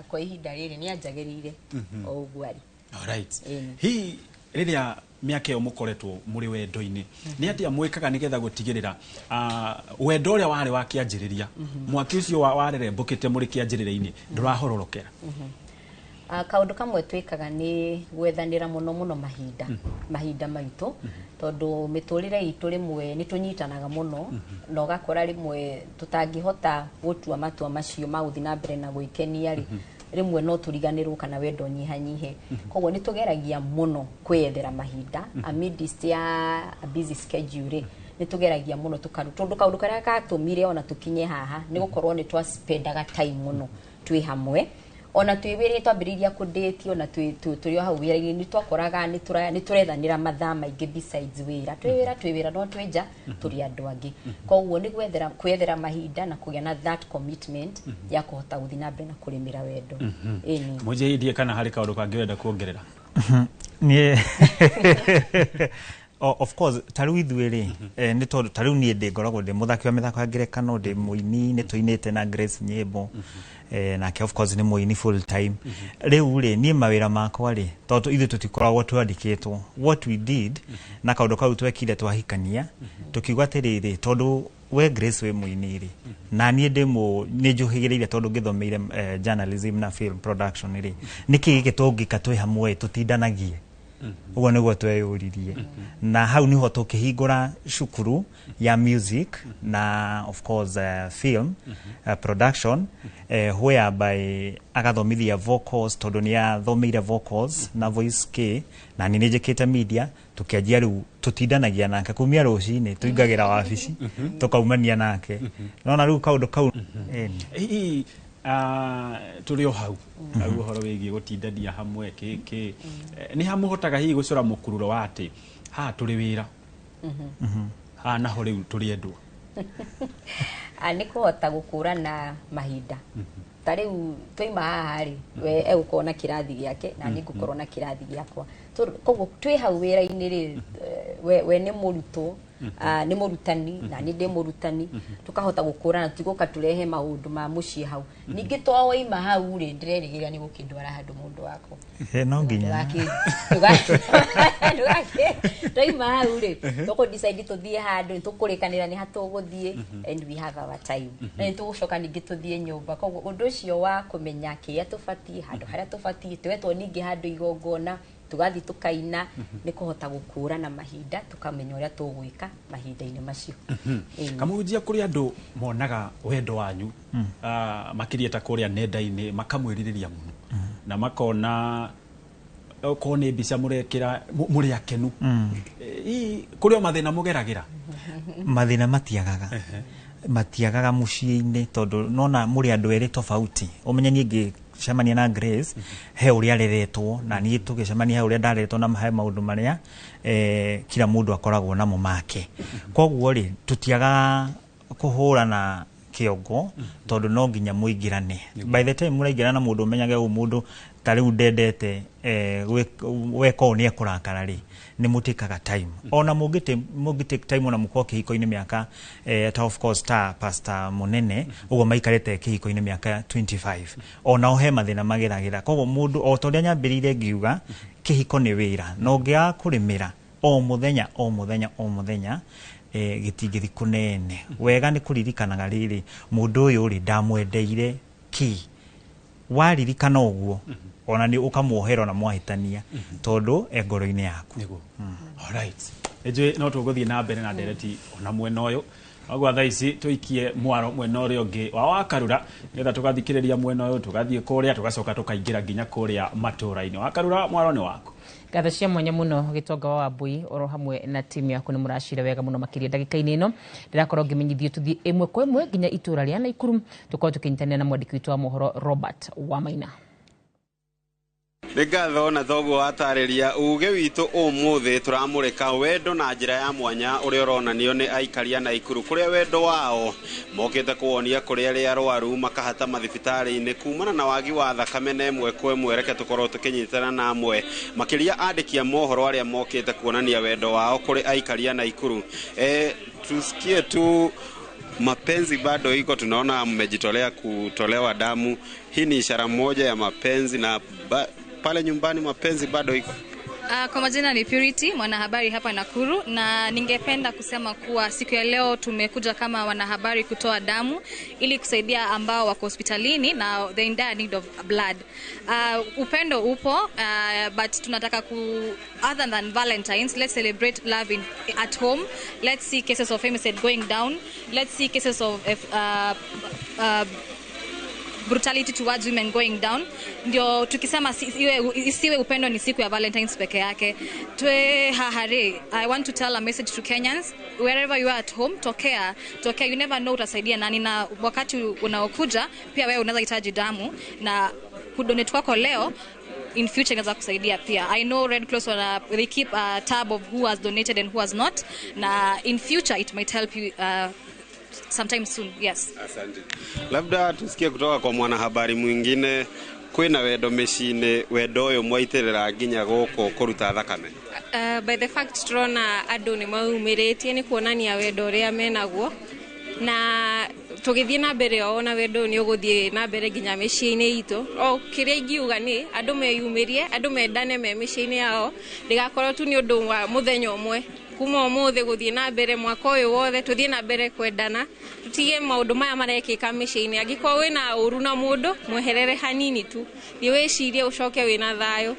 kwa ihinda rĩrĩ, nĩ anjagĩrĩire o ũguo arĩ.
Alright. Hihi rĩrĩa mĩaka ĩyo mũkoretwo mũrĩ wendo-inĩ, nĩ atĩa mwĩkaga nĩgetha gũtigĩrĩra wendo ũrĩa warĩ wa kĩanjĩrĩria, mwaki ũcio warerembũkĩte mũrĩ kĩanjĩrĩria-inĩ ndũrahororokera?
Kaũndũ kamwe twĩkaga nĩ gwethanĩra mũno mũno mahinda, mahinda maitũ, tondũ mĩtũrĩre itũ rĩmwe nĩ tũnyitanaga mũno, na ũgakora rĩmwe tũtangĩhota gũtua matua macio ma gũthiĩ na mbere na gwĩkenia rĩ, rĩmwe no tũriganĩrwo kana wendo nyihanyihe. Koguo nĩ tũgeragia mũno kwĩyethera mahinda amidst ya a busy schedule rĩ, nĩ tũgeragia mũno tũkaru, tondũ kaũndũ karĩa gatũmire ona tũkinye haha nĩ gũkorwo nĩ twaspendaga time mũno twĩ hamwe. Ona twĩ wĩra twambĩrĩirie kũndĩti, ona tũrĩ o hau wĩra-inĩ nĩ twakoraga nĩ tũrethanĩra mathaa maingĩ besides wĩra. Twĩ wĩra no twĩ nja tũrĩ andũ angĩ. Koguo nĩ kwethera mahinda na kũgĩa na that commitment ya kũhota gũthiĩ na mbere na kũrĩmĩra wendo. Ĩni.
Mũnjĩhithie kana harĩ kaũndũ kangĩ ũrenda kuongerera?
Niĩ of course ta rĩu ithuĩ rĩ, nĩ tondũ ta rĩu niĩ ndĩ ngoragwo ndĩ mũthaki wa mĩthako ya ngerekano, ndĩ mũini, nĩ tũinĩte na Grace nyĩmbo, nake of course nĩ mũini full time. Rĩu rĩ, niĩ mawĩra makwa rĩ, tondũ ithuĩ tũtikoragwo twandĩkĩtwo, what we did na kaũndũ kau twekire twahikania, tũkiuga atĩrĩrĩ, tondũ We Grace wĩ mũini rĩ, na niĩ ndĩ mũ nĩ njũhĩgĩrĩire tondũ ngĩthomeire journalism na film production rĩ, nĩkĩ gĩkĩ tũngĩka twĩ hamwe tũtindanagie? Ũguo nĩguo tweyũririe, na hau niho tũkĩhingũra cukuru ya music na of course film production, whereby agathomithia vocals tondũ nĩ athomeire vocals na voice k, na niĩ nĩ njĩkĩte media. Tũkĩanjia rĩu tũtindanagia nake kumia rũcinĩ, tũingagĩra wabici tũkaumania nake, nona rĩu kaũndũ kau.
Hihi tũrĩ o hau hau ũhoro wĩgiĩ gũtindania hamwe kĩ nĩ hamũhotaga hihi gũcora mũkururo wa atĩ haha tũrĩ wĩra, haha naho rĩu tũrĩ endwa?
Nĩ kũhota gũkũrana mahinda. Ta rĩu twaima haha rĩ, we egũkorwo na kĩrathi gĩake na niĩ ngũkorwo na kĩrathi gĩakwa. Koguo twĩ hau wĩra-inĩ rĩ, we nĩ mũrutwo, nĩ mũrutani, na niĩ ndĩ mũrutani, tũkahota gũkũrana, tũtigoka tũrehe maũndũ ma mũciĩ hau. Ningĩ twawaima hau rĩ, ndĩrerĩgĩrĩra nĩ gũkĩndwara handũ mũndũ wakwa.
No nginya.
Twaima hau rĩ, tũkũ decide tũthiĩ handũ, tũkũrĩkanĩra nĩ ha tũgũthiĩ, and we have our time, na nĩ tũgũcoka ningĩ tũthiĩ nyũmba. Koguo ũndũ ũcio wa kũmenya kĩrĩa tũbatiĩ, handũ harĩa tũbatiĩ, twetwo ningĩ handũ igongona tũgathiĩ tũkaina, nĩ kũhota gũkũrana mahinda, tũkamenya ũrĩa tũgwĩka mahinda-inĩ macio.
Kamũhunjia, kũrĩ andũ monaga wendo wanyu makĩria ta kũrĩa nenda-inĩ, makamwĩrirĩria mũno na makona okorwo nĩ mbica mũrekĩra mũrĩ akenu. Hihi kũrĩ o mathĩna mũgeragĩra?
Mathĩna matiagaga mũciĩ-inĩ, tondũ nona mũrĩ andũ erĩ tofauti. Ũmenye niĩ ngĩcemania na Grace he ũrĩa areretwo, na niĩ tũgĩcemania he ũrĩa ndareretwo, na he maũndũ marĩa kila mũndũ akoragwo namo make. Koguo rĩ, tũtiagaga kũhũrana kĩongo, tondũ no nginya mũingĩrane. By the time mũraingĩrana na mũndũ, ũmenyage ũyũ mũndũ ta rĩu ndendete weka ũũ nĩ ekũrakara rĩ, nĩ mũtĩkaga time. Ona mũngĩ take time, ona mũkorwo kĩhiko-inĩ mĩaka ta of course ta pastor mũnene ũguo maikarĩte kĩhiko-inĩ mĩaka 25, onao he mathĩna mageragĩra. Koguo mũndũ, o ta ũrĩa nyambĩrĩire ngiuga, kĩhiko nĩ wĩra, na ũngĩaga kũrĩmĩra o mũthenya o mũthenya o mũthenya, gĩtingĩthi kũnene wega. Nĩ kũririkanaga rĩrĩ, mũndũ ũyũ rĩ, ndamwendeire kĩ? Waririkana ũguo, ona nĩ ũkamwohera ona mwahĩtania, tondũ e ngoro-inĩ yaku.
Nĩguo. Alright. Nĩnjũĩ no tũgũthiĩ na mbere na ndereti ona mwena ũyũ, noguo thaa ici tũikie mwaro mwena ũrĩa ũngĩ wa Wakarura, nĩgetha tũgathikĩrĩria mwena ũyũ, tũgathiĩ kũrĩa, tũgacoka tũkaingĩra nginya kũrĩa matũũra-inĩ. Wakarura, mwaro nĩ waku.
Ngatho cia mwanya muno, Gĩtonga wa Wambui oro hamwe na timu yaku, nĩ mũracira wega mũno makĩria. Ndagĩka-inĩ ĩno ndĩrakorwo ngĩmenyithio tũthiĩ ĩmwe kwa ĩmwe nginya itũũra rĩa Naikuru, tũkorwo tũkĩnyitanĩra na mwandĩki witũ wa mohoro Robert Wamaina.
Nĩ ngatho. Na thoguo watarĩria uge witũ, ũmũthĩ tũramũrĩka wendo na njĩra ya mwanya ũrĩa ũronanio nĩ aikari a Naikuru, kũrĩa wendo wao mokĩte kũwonia kũrĩ arĩa arwaru makahata mathibitarĩ-inĩ kumana na wagi wa thakame. Na ĩmwe kwa ĩmwe, reke tũkorwo tũkĩnyitana na amwe makĩria andĩki a mohoro arĩa mokĩte kuonania wendo wao kũrĩ aikari a Naikuru. Tusikie tu mapenzi bado iko, tunaona mmejitolea kutolewa damu. Hii ni ishara moja ya mapenzi na pale nyumbani mapenzi bado iko.
Kwa majina ni Purity, mwanahabari hapa Nakuru, na ningependa kusema kuwa siku ya leo tumekuja kama wanahabari kutoa damu ili kusaidia ambao wako hospitalini na they in dire need of blood. Upendo upo, but tunataka other than Valentine's, let's celebrate love at home. Let's see cases of homicide going down. Let's see cases of brutality towards women going down. Ndio tukisema isiwe upendo ni siku ya Valentine's peke yake. Twe hahare, I want to tell a message to Kenyans wherever you are at home, tokea, tokea, you never know utasaidia nani, na wakati unaokuja pia wewe unaweza hitaji damu, na kudonate kwako leo in future inaweza kusaidia pia. I know Red Cross they keep a tab of who has donated and who has not, na in future it might help you sometime soon. Yes.
Asante. Labda tusikie kutoka kwa mwanahabari mwingine, kwĩna wendo mĩciĩ-inĩ, wendo ũyũ mwaitĩrĩra nginya gũkũ kũruta thakame?
By the fact turona andũ nĩ maumĩrĩtie nĩ kuonania wendo ũrĩa menaguo, na tũgĩthiĩ na mbere o na wendo ũyũ nĩ ũgũthiĩ na mbere nginya mĩciĩ-inĩ itũ. O kĩrĩa ingiuga nĩ andũ meyumĩrie, andũ mendane me mĩciĩ-inĩ yao, ndĩgakorwo tu nĩ ũndũ wa mũthenya ũmwe. Kuma ũmũthĩ gũthiĩ na mbere mwaka ũyũ wothe tũthiĩ na mbere kwendana, tũtige maũndũ maya marekĩka mĩciĩ-inĩ. Angĩkorwo wĩna ũru na mũndũ, mweherere hanini tu, thiĩ wĩcirie ũcoke wĩna thayũ.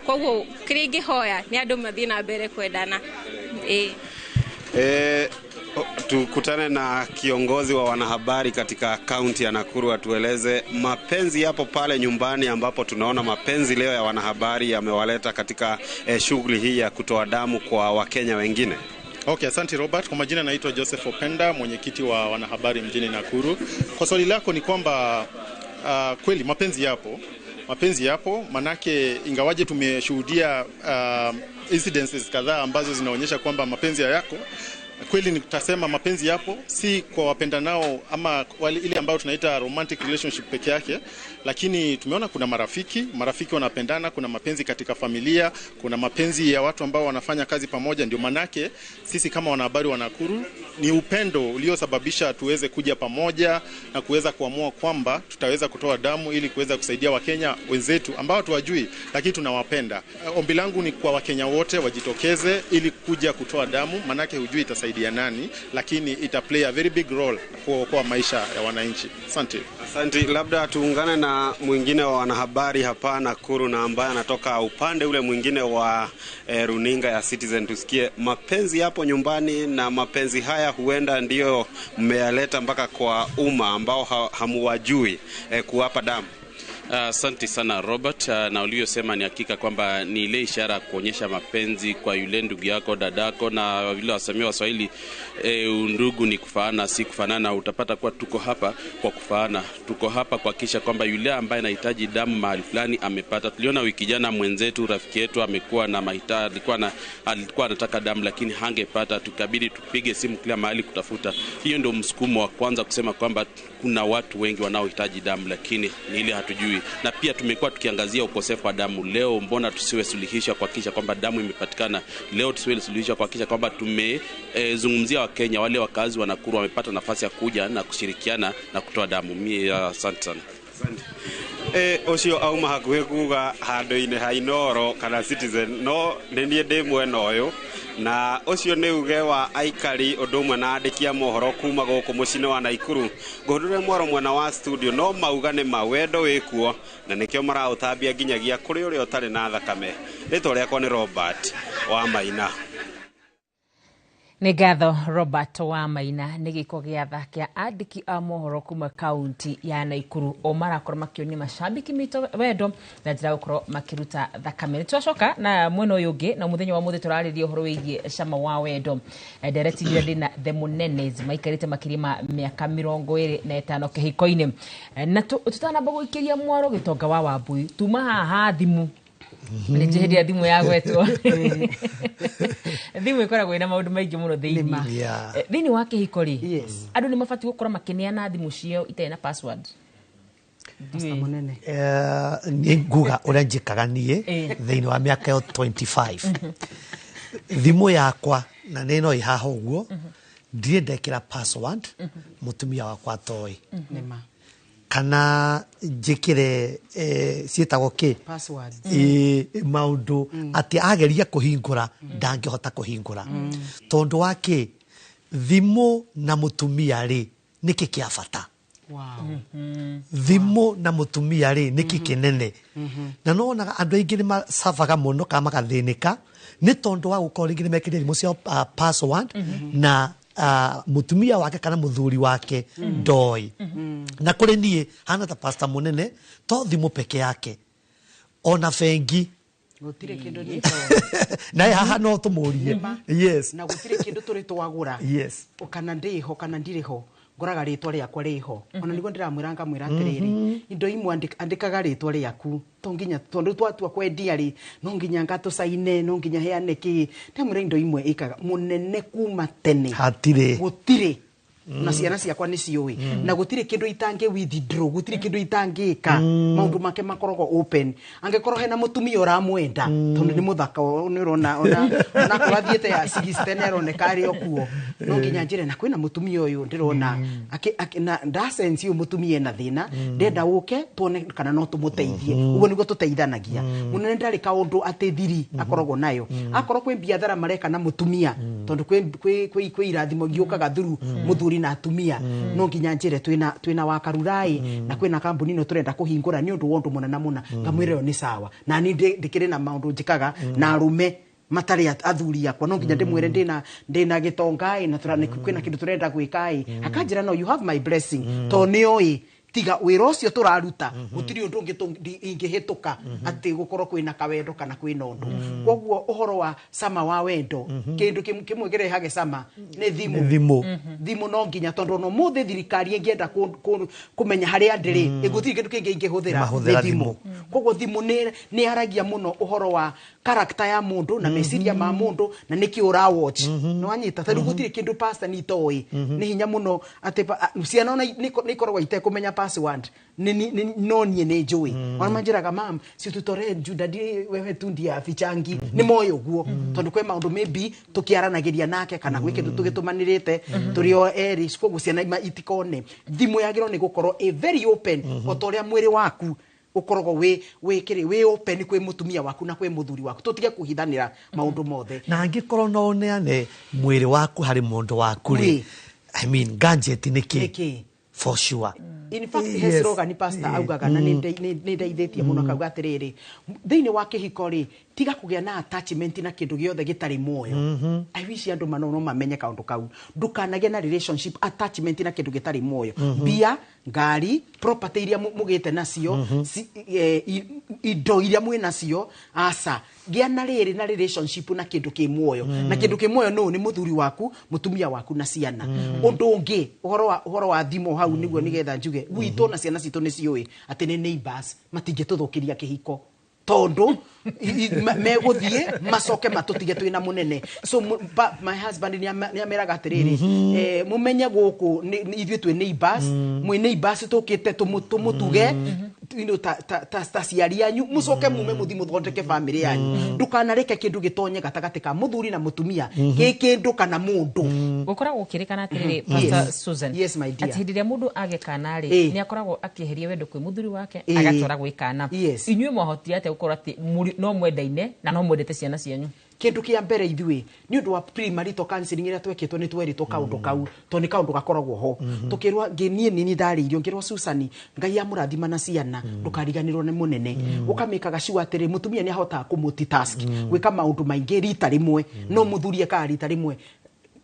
Koguo kĩrĩa ingĩhoya nĩ andũ mathiĩ na mbere kwendana.
Tukutane na kiongozi wa wanahabari katika kaunti ya Nakuru atueleze mapenzi yapo pale nyumbani, ambapo tunaona mapenzi leo ya wanahabari yamewaleta katika shughuli hii ya kutoa damu kwa Wakenya wengine.
Okay, asante Robert. Kwa majina naitwa Joseph Openda, mwenyekiti wa wanahabari mjini Nakuru. Kwa swali lako ni kwamba kweli mapenzi yapo. Mapenzi yapo, manake ingawaje tumeshuhudia incidences kadhaa ambazo zinaonyesha kwamba mapenzi hayako. Kweli nitasema mapenzi yapo, si kwa wapendanao ama ile ambayo tunaita romantic relationship peke yake, lakini tumeona kuna marafiki wanapendana, kuna mapenzi katika familia, kuna mapenzi ya watu ambao wanafanya kazi pamoja. Ndio manake sisi kama wanahabari wa Nakuru ni upendo uliosababisha tuweze kuja pamoja na kuweza kuamua kwamba tutaweza kutoa damu ili kuweza kusaidia Wakenya wenzetu ambao tuwajui lakini tunawapenda. Ombi langu ni kwa Wakenya wote wajitokeze ili kuja kutoa damu, manake hujui itasaidia nani, lakini ita play a very big role kuokoa maisha ya wananchi. Asante.
Asante. Labda tuungane na mwingine wa wanahabari hapa Nakuru na ambaye anatoka upande ule mwingine wa runinga ya Citizen, tusikie mapenzi yapo nyumbani na mapenzi haya huenda ndiyo mmeyaleta mpaka kwa umma ambao hamuwajui kuwapa damu.
Asante sana Robert, na uliyosema ni hakika kwamba ni ile ishara kuonyesha mapenzi kwa yule ndugu yako, dadako, na vile wasemia Waswahili undugu ni kufaana si kufanana. Utapata kuwa tuko hapa kwa kufaana, tuko hapa kuhakikisha kwamba yule ambaye anahitaji damu mahali fulani amepata. Tuliona wiki jana mwenzetu, rafiki yetu amekuwa na mahitaji, alikuwa anataka damu lakini hangepata, tukabidi tupige simu kila mahali kutafuta. Hiyo ndio msukumo wa kwanza kusema kwamba kuna watu wengi wanaohitaji damu lakini ni ile hatujui. Na pia tumekuwa tukiangazia ukosefu wa damu. Leo mbona tusiwe suluhisho kuhakikisha kwamba damu imepatikana? Leo tusiwe suluhisho kuhakikisha kwamba tumezungumzia Wakenya wale wakazi wa Nakuru wamepata nafasi ya kuja na kushirikiana na kutoa damu. Mimi asante sana.
Asante. Ucio auma hakuhi kuga handu-ini ha Inooro kana Citizen, no nĩ niĩ ndĩ mwena ũyũ, na ũcio nĩ uge wa aikari ũndũ ũmwe na andĩki a mohoro kuma gũkũ mũciĩ-inĩ wa Nakuru. Ngũhũrĩre mwaro mwena wa studio, no mauga nĩ ma wendo wĩkuo na nĩkĩo maraũtambia nginyagia kũrĩ ũrĩa ũtarĩ na thakame. Rĩtwa rĩakwa nĩ Robert wa Maina.
Nĩ ngatho Robert wa Maina. Nĩ gĩko gĩa tha kĩa andĩki a mohoro kuma kaunti ya Nakuru o marakorwo makĩonia mashabiki mitũ wendo na njĩra ya gũkorwo makĩruta thakame. Nĩ twacoka na mwena ũyũ ũngĩ, na mũthenya wa mũthĩ tũrarĩria ũhoro wĩgiĩ cama wa wendo. Ndereti iria ndĩ na The Munenes maikarĩte makĩria ma mĩaka 25 kĩhiko-inĩ. Na tũtanamba gũikĩria mwaro gĩtonga wa Wambui, tuma haha thimũ nä njä hä ndä thimå ya gwetwo thimå ĩkoragwo ĩna maũndũ maingĩ mũno thĩinĩ thĩinĩ wa kĩhiko rĩ, andũ nĩ mabatiĩ gũkorwo makĩneana thimũ ciao itarĩ na password.
Nĩ nguga ũrĩa njĩkaga niĩ thĩinĩ wa mĩaka ĩyo 25 thimũ yakwa na nĩ no ĩhaha ũguo ndirĩ ndekĩra password mũtumia wakwa atoĩ kana njĩkĩre ciĩtagwo kĩ
password
maũndũ atĩ ageria kũhingũra ndangĩhota kũhingũra tondũ wa kĩ thimũ na mũtumia rĩ nĩkĩ kĩa bata. Thimũ na mũtumia rĩ nĩkĩ kĩnene, na nonaga andũ aingĩ nĩ macabaga mũno kana magathĩnĩka nĩ tondũ wa gũkorwo rĩngĩ nĩ mekĩrire thimũ ciao password na mutumia wake kana muthuri wake ndoi. Na kũrĩ niĩ hana ta pastor munene to thimũ peke yake ona bengi
gũtirĩ kĩndũ niĩ
naye haha no tũmũrie. Yes,
na gũtirĩ kĩndũ tũrĩ twagũra.
Yes,
kana ndĩho kana ndirĩ ho ngoraga rĩtwa rĩakwa rĩho ona nĩguo ndĩramwĩra ngamwĩra atĩrĩrĩ indo imwe andĩkaga rĩtwa rĩaku to nginya tondũ twatua kwendia rĩ no nginya ngatũcaine no nginya heane kĩ ndamwĩra indo imwe ĩkaga mũnene kuma tene
hatirĩ
gũtirĩ Na ciana ciakwa nĩ ciũĩ na gũtirĩ kĩndũ itangĩ withdraw, gũtirĩ kĩndũ itangĩka. Maũndũ make makoragwo open. Angĩkorwo hena mũtumia ũramwenda, tondũ nĩ mũthaka, nĩ ũrona onakorwo athiĩte ya 60 nĩ aroneka arĩ o kuo, no nginya njĩre na kwĩna mũtumia ũyũ ndĩrona na ndasense ũyũ mũtumia ena thĩna, ndenda ũke tuone kana no tũmũteithie. Ũguo nĩguo tũteithanagia. Mũnene ndarĩ kaũndũ atĩ thiri akoragwo nayo. Akorwo kwĩ biathara mareka na mũtumia, tondũ kwĩ irathimo iũkaga through mũthuri na atumia, no nginya njĩre twĩna wa Karurai na kwĩna kambuni ĩno tũrenda kũhingũra nĩ ũndũ wa ũndũ mũna na mũna, ngamwĩra ĩyo nĩ sawa. Na niĩ ndĩkĩrĩ na maũndũ njĩkaga na arũme matarĩ athuri akwa, no nginya ndĩmwĩre ndĩna gĩtonga ĩ na kwĩna kĩndũ tũrenda gwĩka ĩ, akanjĩra no you have my blessing, tondũ nĩoĩ tiga wĩra ũcio tũraruta gũtirĩ ũndũ ũngĩ ingĩhĩtũka atĩ gũkorwo kwĩna kawendo kana kwĩna ũndũ. Koguo ũhoro wa cama wa wendo, kĩndũ kĩmwe kĩrehage cama nĩ thimũ. Thimũ no nginya, tondũ ona ũmũthĩ thirikari ĩngĩenda kũmenya harĩa ndĩrĩ, gũtirĩ kĩndũ kĩngĩ ingĩhũthĩra,
Mahũthĩra
nĩ thimũ.
Thimũ.
Koguo thimũ nĩ yaragia mũno ũhoro wa character ya mũndũ na meciria ma mũndũ na nĩkĩ ũra watch. Nĩ wanyita? Ta rĩu gũtirĩ kĩndũ pastor nĩ itoĩ, nĩ hinya mũno atĩ ciana ona nĩ ikoragwo itekũmenya password, no niĩ nĩ njũĩ. Ona manjĩraga, "Mam, si tutore juu daddy wewe tu ndiye afichangi." Nĩ moĩ ũguo tondũ kwĩ maũndũ maybe tũkĩaranagĩria nake kana gwĩ kĩndũ tũgĩtũmanĩrĩte tũrĩ o erĩ. Koguo ciana itikone thimũ yagĩrĩirwo nĩ gũkorwo ĩ very open, o ta ũrĩa mwĩrĩ waku ũkoragwo wĩ kĩrĩ wĩ open kwĩ mũtumia waku na kwĩ mũthuri waku. Tũtige kũhithanĩra maũndũ mothe.
Na angĩkorwo no ũneane mwĩrĩ waku harĩ mũndũ waku rĩ, I mean, gadget nĩ kĩ?
Nĩkĩ?
For sure.
In fact, he slogan pastor augaga na nĩ ndeithĩtie mũno, akauga atĩrĩrĩ, thĩinĩ wa kĩhiko rĩ, tiga kũgĩa na attachment na kĩndũ gĩothe gĩtarĩ muoyo. I wish andũ mano no mamenye kaũndũ kau. Ndũkanagĩe na relationship attachment na kĩndũ gĩtarĩ muoyo. Mbia, ngari, property iria mũgĩte nacio, indo iria mwĩ nacio, aca. Gĩa na rĩrĩ na relationship na kĩndũ kĩ muoyo. Na kĩndũ kĩ muoyo nũ? Nĩ mũthuri waku, mũtumia waku na ciana. Ũndũ ũngĩ, ũhoro wa thimũ hau nĩguo nĩgetha njuge gwitũ na ciana citũ nĩ ciũĩ atĩ nĩ neighbors, matingĩtũthũkĩria kĩhiko tondũ megũthiĩ macoke matũtige twĩna mũnene. So my husband nĩ ameraga atĩrĩrĩ, mũmenye gũkũ ithuĩ twĩ neighbors, mwĩ neighbors tũkĩte tũmũtuge ta ciari anyu, mũcoke mume mũthiĩ mũthondeke family yanyu. Ndũkanareke kĩndũ gĩtonye gatagatĩ ka mũthuri na mũtumia, gĩ kĩndũ kana mũndũ.
Gũkoragwo gũkĩrĩkana atĩrĩrĩ, Pastor Susan,
Yes, my dear.
atĩ hĩndĩ ĩrĩa mũndũ agĩa kana rĩ, nĩ akoragwo akĩeheria wendo kwĩ mũthuri wake, agatwara gwĩ kana. Inyuĩ mwahotire atĩa gũkorwo atĩ no mwendaine na no mwendete ciana cianyu?
Kĩndũ kĩa mbere, ithuĩ nĩ ũndũ wa premarital counseling ĩrĩa twekĩtwo, nĩ twerĩtwo kaũndũ kau tondũ nĩ kaũndũ gakoragwo ho. Tũkĩrwo, niĩ nĩ ndarĩirio ngĩrwo, "Susan, Ngai amũrathima na ciana, ndũkariganĩrwo nĩ mũnene." Ũkamĩkaga sure atĩrĩ, mũtumia nĩ ahotaga kũ multitask, gwĩka maũndũ maingĩ rita rĩmwe, no mũthuri ekaga rita rĩmwe,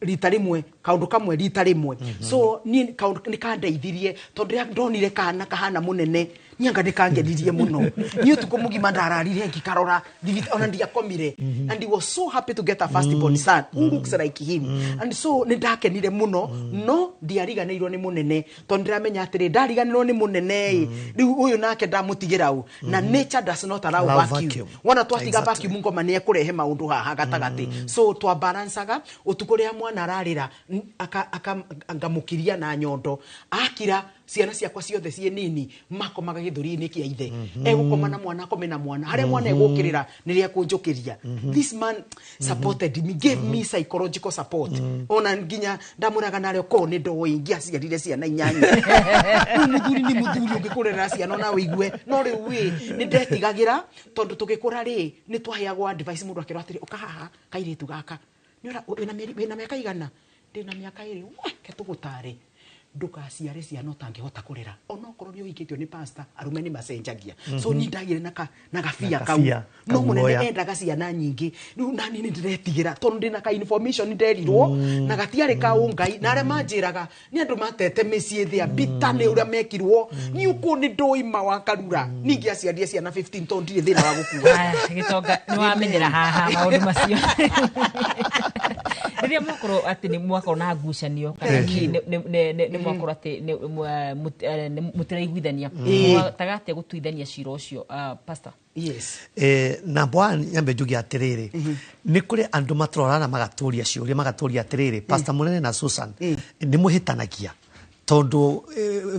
rita rĩmwe, kaũndũ kamwe rita rĩmwe. So niĩ kaũndũ nĩ kandeithirie tondũ rĩrĩa ndonire kana kahana mũnene nianga nĩ kangenirie mũno. Niĩ ũtukũ mũgima ndararire ngĩkarora ona ndiakomire, and he was so happy to get a first born son who looks like him, and so nĩ ndakenire mũno. No ndiariganĩirwo nĩ mũnene tondũ ndĩramenya atĩrĩ, ndariganĩrwo nĩ mũnene ĩ, rĩu ũyũ nake ndamũtigĩra ũ? Na nature does not allow
Allow
vacuum.
vacuum.
Wona twatiga vacuum, ngoma nĩ ekũrehe maũndũ haha gatagatĩ. So twabalancaga. Ũtukũ rĩrĩa mwana ararĩra, ngamũkiria na nyondo akira. Ciana ciakwa ciothe ciĩ nini makomaga gĩthũri-inĩ kĩa ithe. Egũkoma na mwana, akome na mwana, harĩa mwana egũkĩrĩra nĩrĩa ekũnjũkĩria. This man supported me, gave me psychological support. Ona nginya ndamũraga narĩo korwo nĩ ndoĩ ingĩaciarire ciana 8. Rĩu mũthuri nĩ mũthuri, ũngĩkũrera ciana ona ũigue. No rĩu ĩ, nĩ ndetigagĩra tondũ tũgĩkũra rĩ, nĩ twaheagwo advice, mũndũ akĩrwo atĩrĩ, ũka haha kairĩtu gaka, nĩ ũra wĩna mĩaka igana? Ndĩna mĩaka 2. Ke tũgũtare, ndũkaciare ciana ũtangĩhota kũrera, onokorwo nĩ ũhikĩtio nĩ pastor, arũme nĩ macenjagia. So niĩ ndagĩire na gabia
Na
kau.
gabia,
No mũnene
kaguoya.
endaga ciana nyingĩ. Rĩu nani nĩ ndĩretigĩra tondũ ndĩna ka information nderirwo na gatiarĩ ka ũngai, na arĩa manjĩraga nĩ andũ matete mĩciĩ thĩa bita nĩ ũrĩa mekirwo. Niĩ ũkũ nĩ ndoima wa Karura, ningĩ aciarire ciana 15 tondũ ndirĩ thĩna wa gũkua.
Aya, gĩtonga nĩ wamenyera haha maũndũ macio. Nĩ Rĩrĩa mwakorwo atĩ nĩ mwakorwo na ngucanio kana hihi nĩ mwakorwo atĩ nĩ mũtiraiguithania, mwahotaga atĩa gũtuithania cira ũcio, pastor?
Yes.
Number one, nyambe njuge atiriri, nĩ kũrĩ andũ matũrora na magatũria ciũria, magatũria atiriri, Pastor Munene na Susan nĩ mũhĩtanagia? Tondũ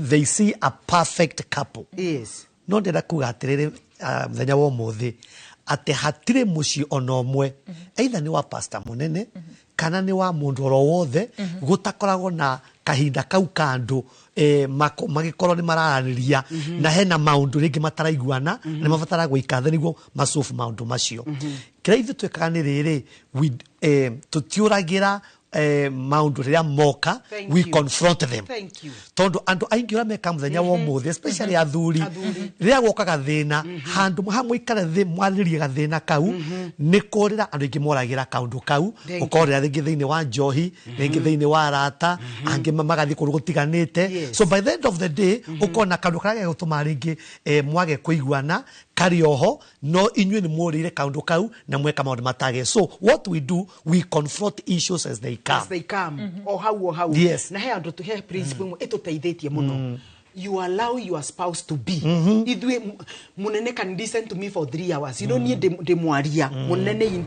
they see a perfect couple. No ndĩrenda kuga atĩrĩrĩ, mũthenya wa ũmũthĩ, atĩ hatirĩ mũciĩ ona ũmwe, either nĩ wa Pastor Munene kana nĩ wa mũndũ oro wothe, gũtakoragwo na kahinda kau ka andũ magĩkorwo nĩ mararanĩria na hena maũndũ rĩngĩ mataraiguana, nĩ mabataraga gũikara thĩ nĩguo masolve maũndũ macio. Kĩrĩa ithuĩ twĩkaga nĩ rĩrĩ, tũtiũragĩra maũndũ rĩrĩa moka.
Thank
We
you.
confront them.
Thank you.
Tondũ andũ aingĩ ũrĩa meka mũthenya wa ũmũthĩ, especially athuri, rĩrĩa gwoka gathĩna, handũ ha mũikare thĩ mwarĩrĩrie gathĩna kau, nĩ kũrĩra andũ aingĩ moragĩra kaũndũ kau.
Thank you.
Ũkorĩra rĩngĩ thĩinĩ wa njohi, rĩngĩ thĩinĩ wa arata angĩ, magathiĩ kũndũ gũtiganĩte. So by the end of the day, ũkona kaũndũ karĩa gegũtũma rĩngĩ mwage kũiguana karĩ oho, no inyuĩ nĩ mũrĩire kaũndũ kau na mweka maũndũ matage. So what we do, we confront issues as they come.
As they come, o hau o hau. Na he andũ he principle ĩmwe ĩtũteithĩtie mũno: you allow your spouse to be. Ithuĩ Munene can listen to me for 3 hours. Niĩ ndĩ mwaria, Munene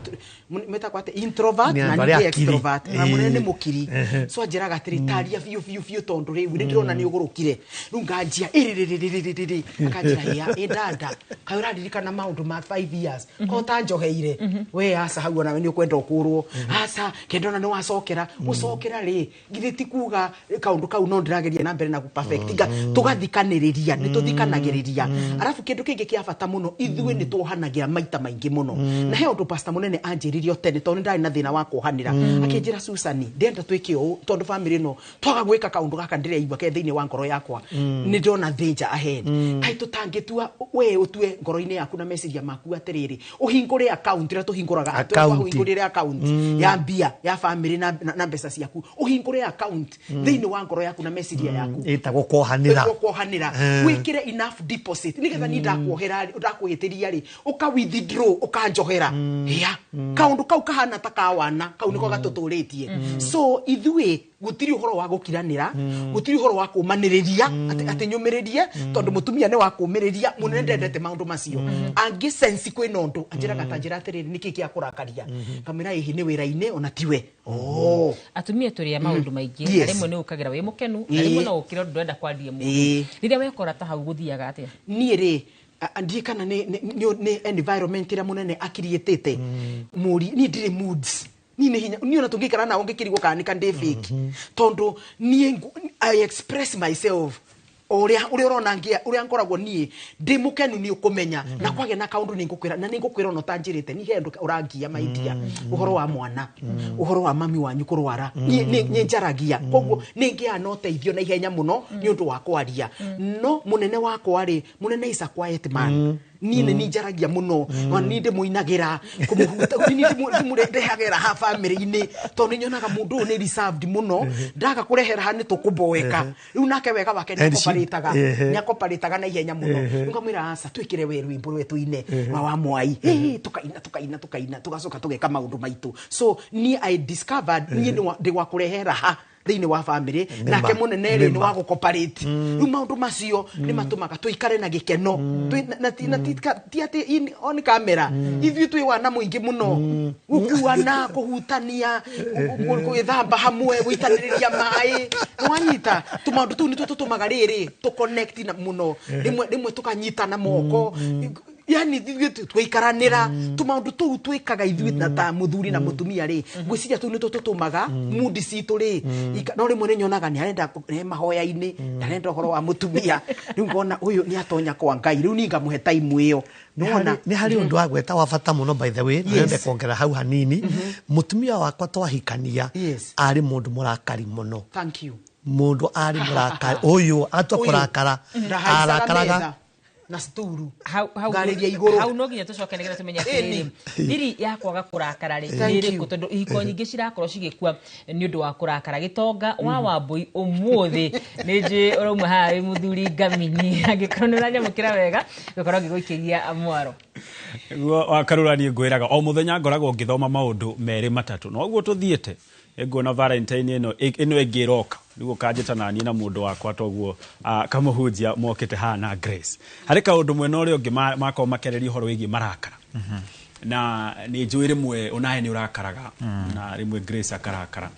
metagwo atĩ introvert.
Nĩ
Na
andũ
niĩ
arĩa
ndĩ
akiri.
extrovert na Munene nĩ mũkiri. So anjĩraga atĩrĩ, "Taria biũ biũ biũ, tondũ rĩu nĩ ndĩrona nĩ ũgũrũkire." Rĩu nganjia ĩrĩrĩrĩrĩrĩrĩ, akanjĩra, "Ĩa ĩ dada, kaĩ ũraririkana maũndũ ma 5 years ko ũtanjoheire we? Aca, hau onawe nĩ ũkwenda ũkũrwo. Aca, kenda ona nĩ wacokera gũcokera rĩ, githĩ ti kuga kaũndũ kau no ndĩrageria na mbere na gũ-perfect?" Nga tũgathikanĩrĩria, nĩ tũthikanagĩrĩria. Arabu kĩndũ kĩngĩ kĩa bata mũno, ithuĩ nĩ tuohanagĩra maita maingĩ mũno. Na he ũndũ Pastor Munene anjĩrire o tene, tondũ nĩ ndarĩ na thĩna wa kuohanĩra. Akĩnjĩra, "Susani, ndĩrenda twĩke ũũ, tondũ famĩlĩ ĩno twaga gwĩka kaũndũ gaka, ndĩreigua ke thĩinĩ wa ngoro yakwa nĩ ndĩrona danger ahead. Kaĩ tũtangĩtua, we ũtue ngoro-inĩ yaku na meciria maku atĩrĩrĩ, ũhingũre account ĩrĩa tũhingũraga?"
Account.
Ũhingũrĩre account ya mbia ya famĩlĩ na mbeca ciaku, ũhingũre account thĩinĩ wa ngoro yaku na meciria yaku.
Ĩtagwo kuohanĩra.
Ĩtagwo kuohanĩra. Wĩkĩre enough deposit nĩgetha niĩ ndakuohera ndakwĩhĩtĩria rĩ, ũka withdraw ũkanjohera. Ya kaũndũ kau kahana ta kawana kau nĩko gatũtũrĩtie. So ithuĩ gũtirĩ ũhoro wa gũkiranĩra, gũtirĩ ũhoro wa kũmanĩrĩria atĩ nyũmĩrĩrie, tondũ mũtumia nĩ wa kũmĩrĩria. Mũnene ndendete maũndũ macio. Angĩ sense kwĩna ũndũ, anjĩraga, ta njĩra atĩrĩrĩ, nĩkĩ gĩa kũrakaria? Kamĩra ĩhi nĩ wĩra-inĩ ona tiwe oh.
Atumia tũrĩa maũndũ maingĩ. Na rĩmwe nĩ ũkagĩra wĩ mũkenu, na rĩmwe no ũkĩre ũndũ ndũrenda kwaria mũndũ. Rĩrĩa wekora ta hau, gũthiaga atĩa?
Niĩ rĩ, ndiĩ kana nĩ environment ĩrĩa Mũnene akiriĩtĩte mũri. Niĩ ndirĩ moods, niĩ nĩ hinya niĩ ona tũngĩikara nawe ngĩkĩrigwo kana nĩ ka ndĩ fake, tondũ niĩ I express myself o ũrĩa ũrona ngĩa ũrĩa ngoragwo. Niĩ ndĩ mũkenu nĩ ũkũmenya, na kwagĩa na kaũndũ nĩ ngũkwĩra, na nĩ ngũkwĩra ona ũtanjĩrĩte. Niĩ he ũndũ ũrangia maidia, ũhoro wa mwana, ũhoro wa mami wanyu kũrwara, niĩ nĩ njaragia. Koguo nĩ ngĩaga na ũteithio na ihenya mũno nĩ ũndũ wa kwaria. No mũnene wakwa rĩ, Mũnene is a quiet man. Niĩ nĩ njaragia mũno. Ona niĩ ndĩmũinagĩra kũmũhuta, niĩ ndĩmũrehagĩra ha bamĩrĩ-inĩ, tondũ nĩ nyonaga mũndũ ũyũ nĩ reserved mũno. Ndaga kũrehera ha nĩ tũkũmboeka. Rĩu nake wega wake nĩ
And she-
akoparĩtaga, nĩ akoparĩtaga na ihenya mũno. Rĩu ngamwĩra, "Aca, twĩkĩre we rwĩmbo rwe tũine wa mwai." Hĩ, tũkaina, tũkaina, tũkaina, tũgacoka tũgeka maũndũ maitũ. So niĩ I discovered niĩ ndĩ wa kũrehe raha thĩinĩ wa bamĩrĩ.
Nĩma.
Nake mũnene rĩ, nĩ
Nĩma.
wa gũcooperate. Rĩu maũndũ macio nĩ matũmaga tũikare na gĩkeno. Na ti atĩ on camera, ithuĩ twĩ wana mũingĩ mũno, gũkuana, kũhutania, gwĩthamba hamwe, gũitanĩrĩria maĩ, nĩwanyita? Tũmaũndũ tũu nĩtwo tũtũmaga rĩrĩ tũconnect na mũno. Rĩmwe rĩmwe tũkanyitana moko, yani ithuĩ tũikaranĩra. Tũmaũndũ tũu twĩkaga ithuĩ na ta mũthuri na mũtumia rĩ, ngwĩciria tũu nĩtwo tũtũmaga mood citũ rĩ no rĩmwe nĩ nyonaga nĩ arenda nĩ mahoya-inĩ, ndarenda ũhoro wa mũtumia. Rĩu ngona ũyũ nĩ atonya kwa Ngai, rĩu niĩ ngamũhe time ĩyo. Nĩwona?
Nĩ harĩ ũndũ wagweta wa bata mũno, by the way, na nyende kuongerera hau hanini. Mũtumia wakwa twahikania arĩ mũndũ mũrakari mũno.
Thank you.
Mũndũ arĩ mũrakari, ũyũ atua
Ũyũ.
kũrakara,
Ndahaicaga
arakaraga.
metha na sturu
hau hau
ngarĩria igũrũ.
Hau no nginya tũcoke nĩgetha tũmenye atĩrĩrĩ, thiri ya kwaga kũrakara rĩ
Thank
nĩ ĩrĩkũ?
you.
Tondũ ihiko nyingĩ cirakorwo cigĩkua nĩ ũndũ wa kũrakara. Gĩtonga wa Wambũi, ũmũthĩ nĩ njũĩ ũrauma haha wĩ mũthuri ngamini, angĩkorwo nĩ ũranyamũkĩra wega, ngũkorwo ngĩgũikĩria mwaro.
Guo wakarura, niĩ ngwĩraga o mũthenya ngoragwo ngĩthoma maũndũ merĩ matatũ, na ũguo tũthiĩte Nguona Valentine ĩno ĩngĩ ĩroka nĩguo kanjĩta na niĩ na mũndũ wakwa toguo kamũhunjia mokĩte haha na Grace. Harĩ kaũndũ mwena ũrĩa ũngĩ makorwo makĩarĩria ũhoro wĩgiĩ marakara. Na nĩ njũĩ rĩmwe onawe nĩ ũrakaraga na rĩmwe Grace akarakara.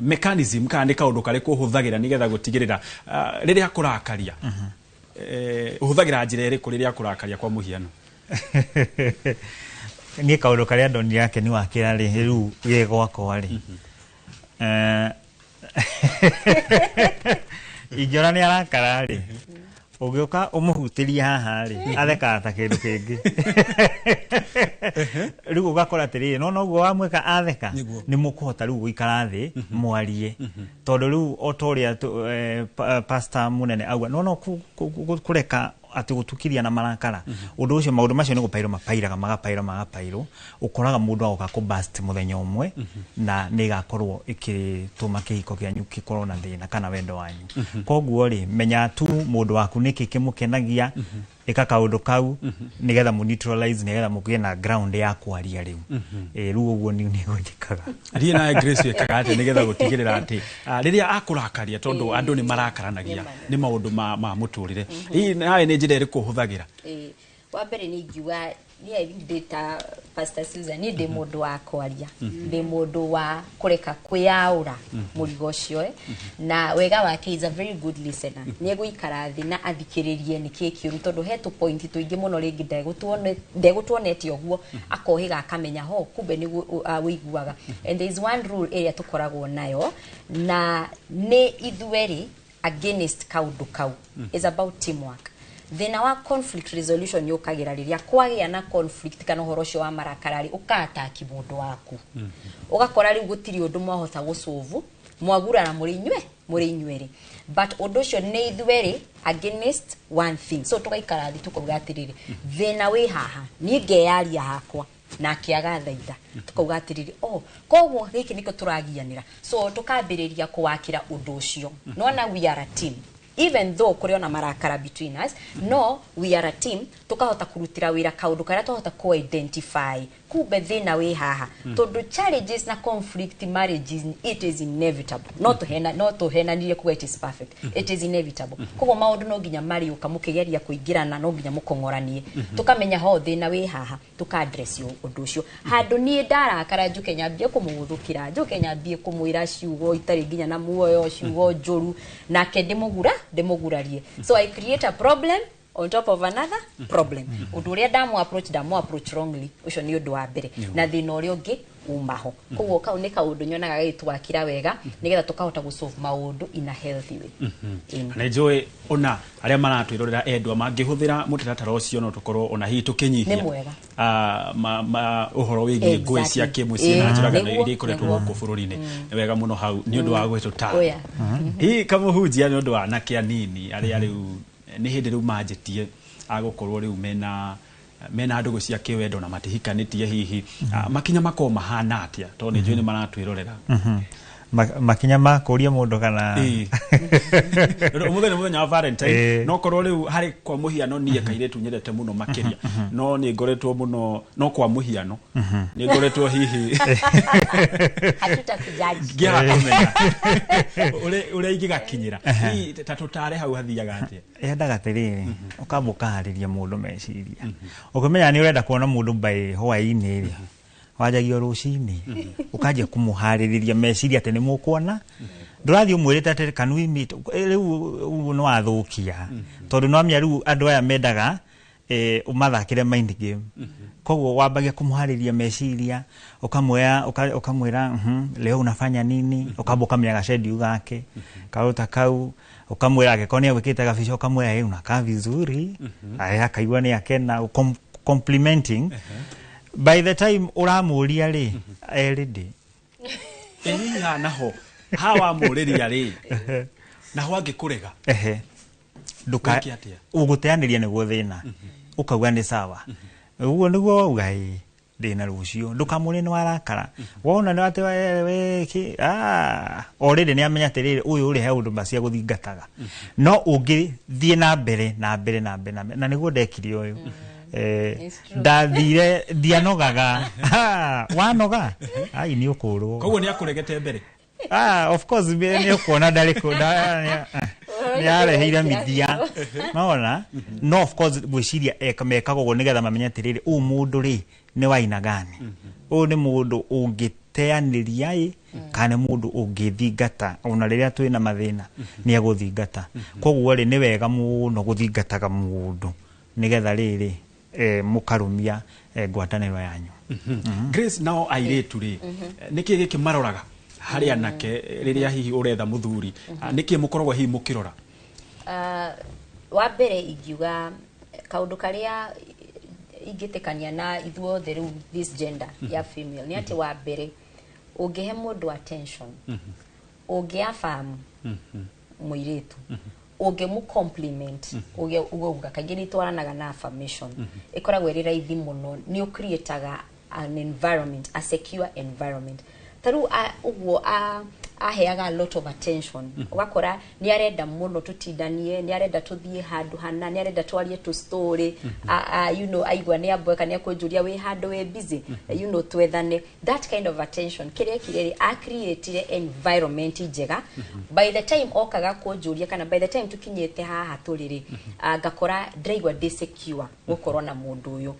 Mechanism kana nĩ kaũndũ karĩkũ ũhũthagĩra nĩgetha gũtigĩrĩra rĩrĩa kũrakaria ũhũthagĩra njĩra ĩrĩkũ rĩrĩa kũrakaria kwa mũhiano?
Niĩ kaũndũ karĩa ndonire yake nĩ wakĩra rĩ rĩu gĩ gwakwa rĩ ingĩona nĩ arakara rĩ ũgĩũka ũmũhutĩrie haha rĩ athekaga ta kĩndũ kĩngĩ. Rĩu ũgakora atĩrĩrĩ no noguo wamwĩka atheka nĩ mũkũhota rĩu gũikara thĩ mwarie tondũ rĩu o ta ũrĩa pastor mũnene auga no kũreka atĩ gũtukiria na marakara ũndũ ũcio maũndũ macio nĩ gũpairwo mapairaga magapairwo ũkoraga mũndũ agoka kũbust mũthenya ũmwe na nĩ ĩgakorwo ĩkĩtũma kĩhiko kĩanyu gĩkorwo na thĩna kana wendo wanyu. Koguo rĩ menya tu mũndũ waku nĩkĩ kĩmũkenagia ĩka kaũndũ kau nĩgetha mu neutralize nĩgetha mũgĩe na ground ya kwaria rĩu. Rĩu ũguo nĩguo njĩkaga.
Niĩ nawe Grace wĩkaga atĩa nĩgetha gũtigĩrĩra atĩ rĩrĩa akũrakaria tondũ andũ nĩ marakaranagia nĩ maũndũ ma mũtũrĩre. Hihi nawe nĩ njĩra ĩrĩkũ ũhũthagĩra?
Wa mbere nĩ ingiuga niĩ ndĩ ta Pastor Susan, niĩ ndĩ mũndũ wa kwaria, ndĩ mũndũ wa kũreka kwĩyaũra mũrigo ũcio na wega wake is a very good listener. Nĩ egũikara thĩ na athikĩrĩrie nĩkĩĩ kĩũru tondũ he tũ point tũingĩ mũno rĩngĩ ndegũtuonete ũguo akohĩga akamenya ho kumbe nĩguo wĩiguaga. And there is one rule ĩrĩa tũkoragwo nayo na nĩ ithuerĩ against kaũndũ kau is about teamwork. Thĩna wa conflict resolution yũkagĩra rĩrĩa kwagĩa na conflict kana ũhoro ũcio wa marakara rĩ ũkaataki mũndũ waku ũgakora rĩu gũtirĩ ũndũ mwahota gũcovu mwagurara mũrĩ inyuerĩ but ũndũ ũcio nĩ ithuerĩ against one thing so tũgaikara thĩ tũkauga atĩrĩrĩ thĩna wĩ haha niĩ ngeyaria hakwa nake agathaitha tukauga atĩrĩrĩ oh koguo gĩkĩ nĩkĩo tũragianĩra so tũkambĩrĩria kũwakĩra ũndũ ũcio. Nona we are a team even though kũrĩ ona marakara between us no we are a team tukahota kurutira wira kaundu karia twahota ku identify kumbe thina wi haha tondu challenges na conflict marriages it is inevitable no tuhenanirie kuga it is perfect it is inevitable koguo maundu no nginya mariuka mukigeria kuingirana no nginya mukong'oranie tukamenya ho thina wi haha tuka address undu ucio handu nie ndarakara njuke nyambie kumuguthukira njuke nyambie kumwira ciugo itari nginya na muoyo ciugo njuru nake ndimugurarie so I create a problem on top of another problem. Undu uria ndamu approach wrongly ucio ni undu wa mbere na thina uria ungi umaho koguo kau ni kaundu nyonaga gagitwakira wega nigetha tukahota gusolve maundu in a healthy way.
Na njui ona aria maratwirorera endwa mangihuthira mutaratara ucio no tukorwo ona hihi tukinyihia
ni mwega
uhoro wigie ngui cia kimucii na njuragano iria ikoretwo guku bururi-ini ni wega muno hau ni undu wa gwitutara hihi kamuhunjia ni undu wa anake anini aria riu ni hindi riu manjitie agukorwo riu mena ndugu cia kiwendo na matihikanitie hihi makinya makorwo mahana atia tondu ni njui ni maratwirorera
makinya ma kuria mundu kana
umuthenya muthenya wa Valentine no korwo riu hari kwa muhiano nie kairetu nyendete muno makiria no ni ngoretwo muno no kwa muhiano ni ngoretwo hihi
hatutakujaji
ngiaga kumenya uria ingigakinyira hihi ta tutare hau hathiaga atia
yendaga atiriri ukamba ukahariria mundu meciria ukimenya ni urenda kuona mundu by hwaini ri wanjagia rucini ukanjia kumuhaririria meciria ati ni mukuona ndurathi umwirite ati can we meet riu no athukia tondu no amenya riu andu aya mendaga umathakire mind game koguo wambagia kumuhariria meciria ukamwira ukamwira leo unafanya nini ukamba ukamenya gacendi gake karuta kau ukamwira angĩkorwo nĩ agwĩkĩte gabica ukamwira hey unakaa vizuri aya akaigua nĩ akena complimenting by the time uramuria ri eridi
ĩhiha naho hawa muriria ri naho angikurega
ehe nduka uguteaniria niguo thina ukauga ni sawa uguo niguo wauga ĩ ndina rucio ndukamũrie ni warakara wona ni ati we ki already ni amenya atiriri uyu uri he undu macia guthingataga no ungithie na mbere na mbere na mbere na niguo ndekire uyu
It's true.
Ndathire ndianogaga. Ha, wanoga ai nĩ ũkũrwo.
Koguo nĩ akũregete mbere?
Ah, of course nĩ ũkuona ndarĩ kũ nĩ areheire mithia nona. No of course ngwĩciria mekaga ũguo nĩgetha mamenye atĩrĩrĩ, ũyũ mũndũ rĩ nĩ wa aina gani, ũyũ nĩ mũndũ ũngĩteanĩria ĩ kana nĩ mũndũ ũngĩthingata ona rĩrĩa twĩna mathĩna nĩ egũthingata. Koguo rĩ, nĩ wega mũno gũthingataga mũndũ nĩgetha rĩrĩ mũkarũmia ngwatanĩro yanyu.
Grace, nao airĩtu rĩ, nĩkĩ gĩkĩ maroraga harĩ anake rĩrĩa hihi ũretha mũthuri? Nĩkĩ mũkoragwo hihi mũkĩrora?
Wa mbere ingiuga kaũndũ karĩa ingĩtĩkania na ithuothe rĩu this gender ya female nĩ atĩ wa mbere ũngĩhe mũndũ attention, ũngĩ-affirm mũirĩtu, ũngĩmũ compliment, ũgauga kaingĩ nĩ itwaranaga na affirmation, ĩkoragwo ĩrĩ raithi mũno, nĩ ũcreataga an environment, a secure environment. Ta rĩu ũguo aheaga a lot of attention, ũgakora nĩ arenda mũno tũtindanie, nĩ arenda tũthiĩ handũ hana, nĩ arenda twarie tũ story, aigua nĩ amboeka, nĩ akũnjũria wĩ handũ wĩ busy, twethane that kind of attention. Kĩrĩa ekire rĩ, a-creatire environment njega. By the time okaga kũnjũria kana by the time tũkinyĩte haha tũrĩ rĩ, ngakora ndĩraigua ndĩ secure gũkorwo na mũndũ ũyũ.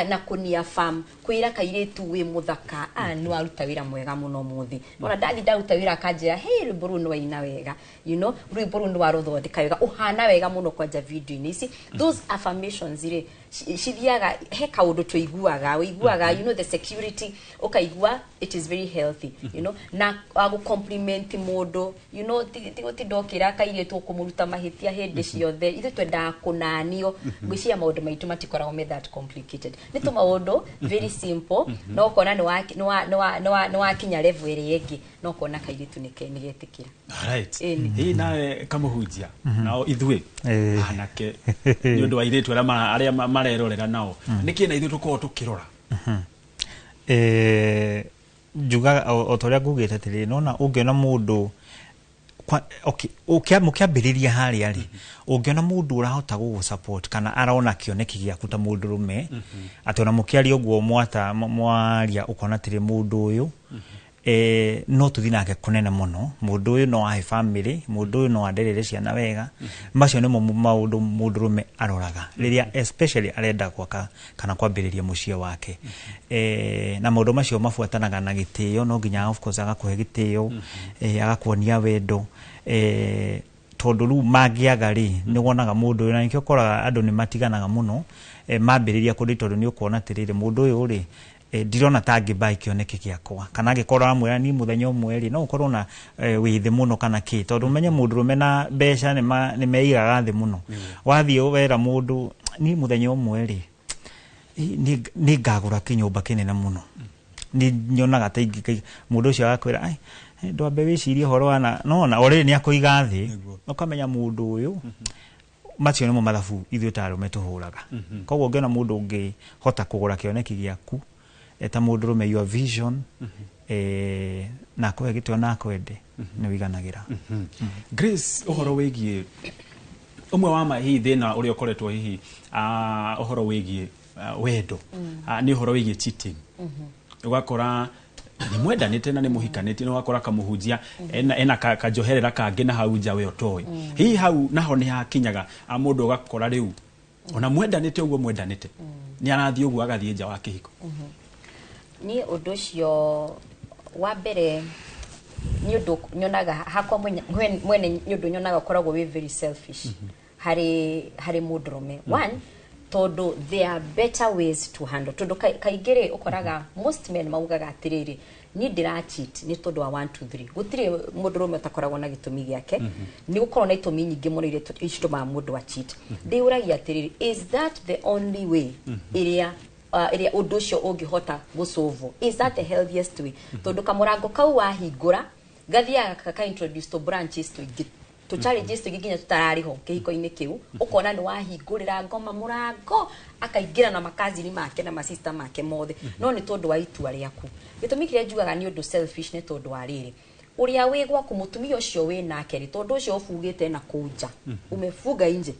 Na kũnia fam kwĩra kairĩtu wĩ mũthaka, nĩ waruta wĩra mwega mũno mũthĩ, ona ndathi ndaruta wĩra akanjĩra, "Hey, rwĩmbo rũu nĩ waina wega, rwĩmbo rũu nĩ warũthondeka wega, ũhana wega mũno kwanja video-inĩ ici." Those affirmations rĩ, cithiaga he kaũndũ tũiguaga, ũiguaga the security, ũkaigua it is very healthy na gũ compliment mũndũ, ti gũtinda ũkĩra kairĩtu ũkũmũruta mahĩtia hĩndĩ ciothe. Ithuĩ twendaga kũnanio. Ngwĩciria maũndũ maitũ matikoragwo me that complicated, nĩ tũ maũndũ very simple, no ũkona nĩ wakinya level ĩrĩa ĩngĩ, no ũkona kairĩtu nĩ getĩkĩra.
Alright.
Ĩni.
Hihi nawe kamũhunjia, nao ithuĩ anake, nĩ ũndũ wa airĩtu arĩa marerorera nao, nĩkĩ na ithuĩ tũkoragwo tũkĩrora?
Njugaga o ta ũrĩa ngugĩte atĩrĩrĩ, nona ũngĩona mũndũ okay, mũkĩambĩrĩria harĩa rĩ, ũngĩona mũndũ ũrahota gũgũ support kana arona kĩoneki gĩaku ta mũndũrũme, atĩ ona mũkĩaria ũguo mwata mwaria ũkona atĩrĩ, mũndũ ũyũ no tũthiĩ nake kũnene mũno, mũndũ ũyũ no ahe family, mũndũ ũyũ no anderere ciana wega. Macio nĩmo maũndũ mũndũrũme aroraga rĩrĩa especially arenda gwaka kana kwambĩrĩria mũciĩ wake. Na maũndũ macio mabuatanaga na gĩtĩo, no nginya of course agakũhe gĩtĩo, agakuonia wendo, tondũ rĩu mangĩaga rĩ, nĩ wonaga mũndũ ũyũ, na nĩkĩo ũkoraga andũ nĩ matiganaga mũno mambĩrĩria kũndĩ, tondũ nĩ ũkuona atĩrĩrĩ, mũndũ ũyũ rĩ, ndirona ta angĩmbaĩ kĩoneki gĩakwa, kana angĩkorwo aramwĩra niĩ mũthenya ũmwe rĩ, no ũkorwo na wĩ thĩ mũno kana kĩ, tondũ ũmenye mũndũrũme na mbeca nĩ meigaga thĩ mũno. Wathiĩ wera mũndũ, niĩ mũthenya ũmwe rĩ, nĩ ngagũra kĩnyũmba kĩnene mũno, nĩ nyonaga ta mũndũ ũcio agakwĩra, "Ai, ndwambe wĩcirie ũhoro wa na nona already nĩ akũiga thĩ." Ũkamenya mũndũ ũyũ, macio nĩmo mathabu ithuĩ ta arũme tũhũraga. Koguo ũngĩona mũndũ ũngĩhota kũgũra kĩoneki gĩaku ta mũndũrũme, your vision, na akũhe gĩtĩo na akwende, nĩ ũiganagĩra.
Grace, ũhoro wĩgiĩ ũmwe wa ma hihi thĩna ũrĩa ũkoretwo hihi ũhoro wĩgiĩ wendo, nĩ ũhoro wĩgiĩ cheating. Ũgakora nĩ mwendanĩte na nĩ mũhikanĩtie, nĩ ũgakora kamũhunjia ena kanjoherera kangĩ na hau nja we ũtoĩ. Hihi hau naho nĩ hakinyaga mũndũ ũgakora rĩu ona mwendanĩte ũguo mwendanĩte nĩ arathiĩ ũguo agathiĩ nja wa kĩhiko?
Niĩ ũndũ ũcio wa mbere nĩ ũndũ nyonaga hakwa mwene, nĩ ũndũ nyonaga ũkoragwo wĩ very selfish harĩ mũndũrũme one, tondũ there are better ways to handle, tondũ kaingĩ rĩ, ũkoraga most men maugaga atĩrĩrĩ, "Niĩ ndĩra cheat nĩ tondũ wa 1 2 3." Gũtirĩ mũndũrũme ũtakoragwo na gĩtũmi gĩake. Nĩ gũkorwo na itũmi nyingĩ mũno iria citũmaga mũndũ a cheat. Ndĩũragia atĩrĩrĩ, is that the only way ĩrĩa ũndũ ũcio ũngĩhota gũsolve? Is that the healthiest way? Tondũ kamũrango kau wahingũra gathiaga kaka introduce to branches tũingĩ, tũ challenges tũingĩ nginya tũtararĩ ho kĩhiko-inĩ kĩu. Ũkona nĩ wahingũrĩra ngoma mũrango akaingĩra na makazini make na masista make mothe, no nĩ tondũ wa itua rĩaku. Gĩtũmi kĩrĩa njugaga nĩ ũndũ selfish nĩ tondũ wa rĩrĩ, ũrĩa wĩ gwaku, mũtumia ũcio wĩ nake rĩ, tondũ ũcio ũbugĩte na kũu nja, umefunga nje,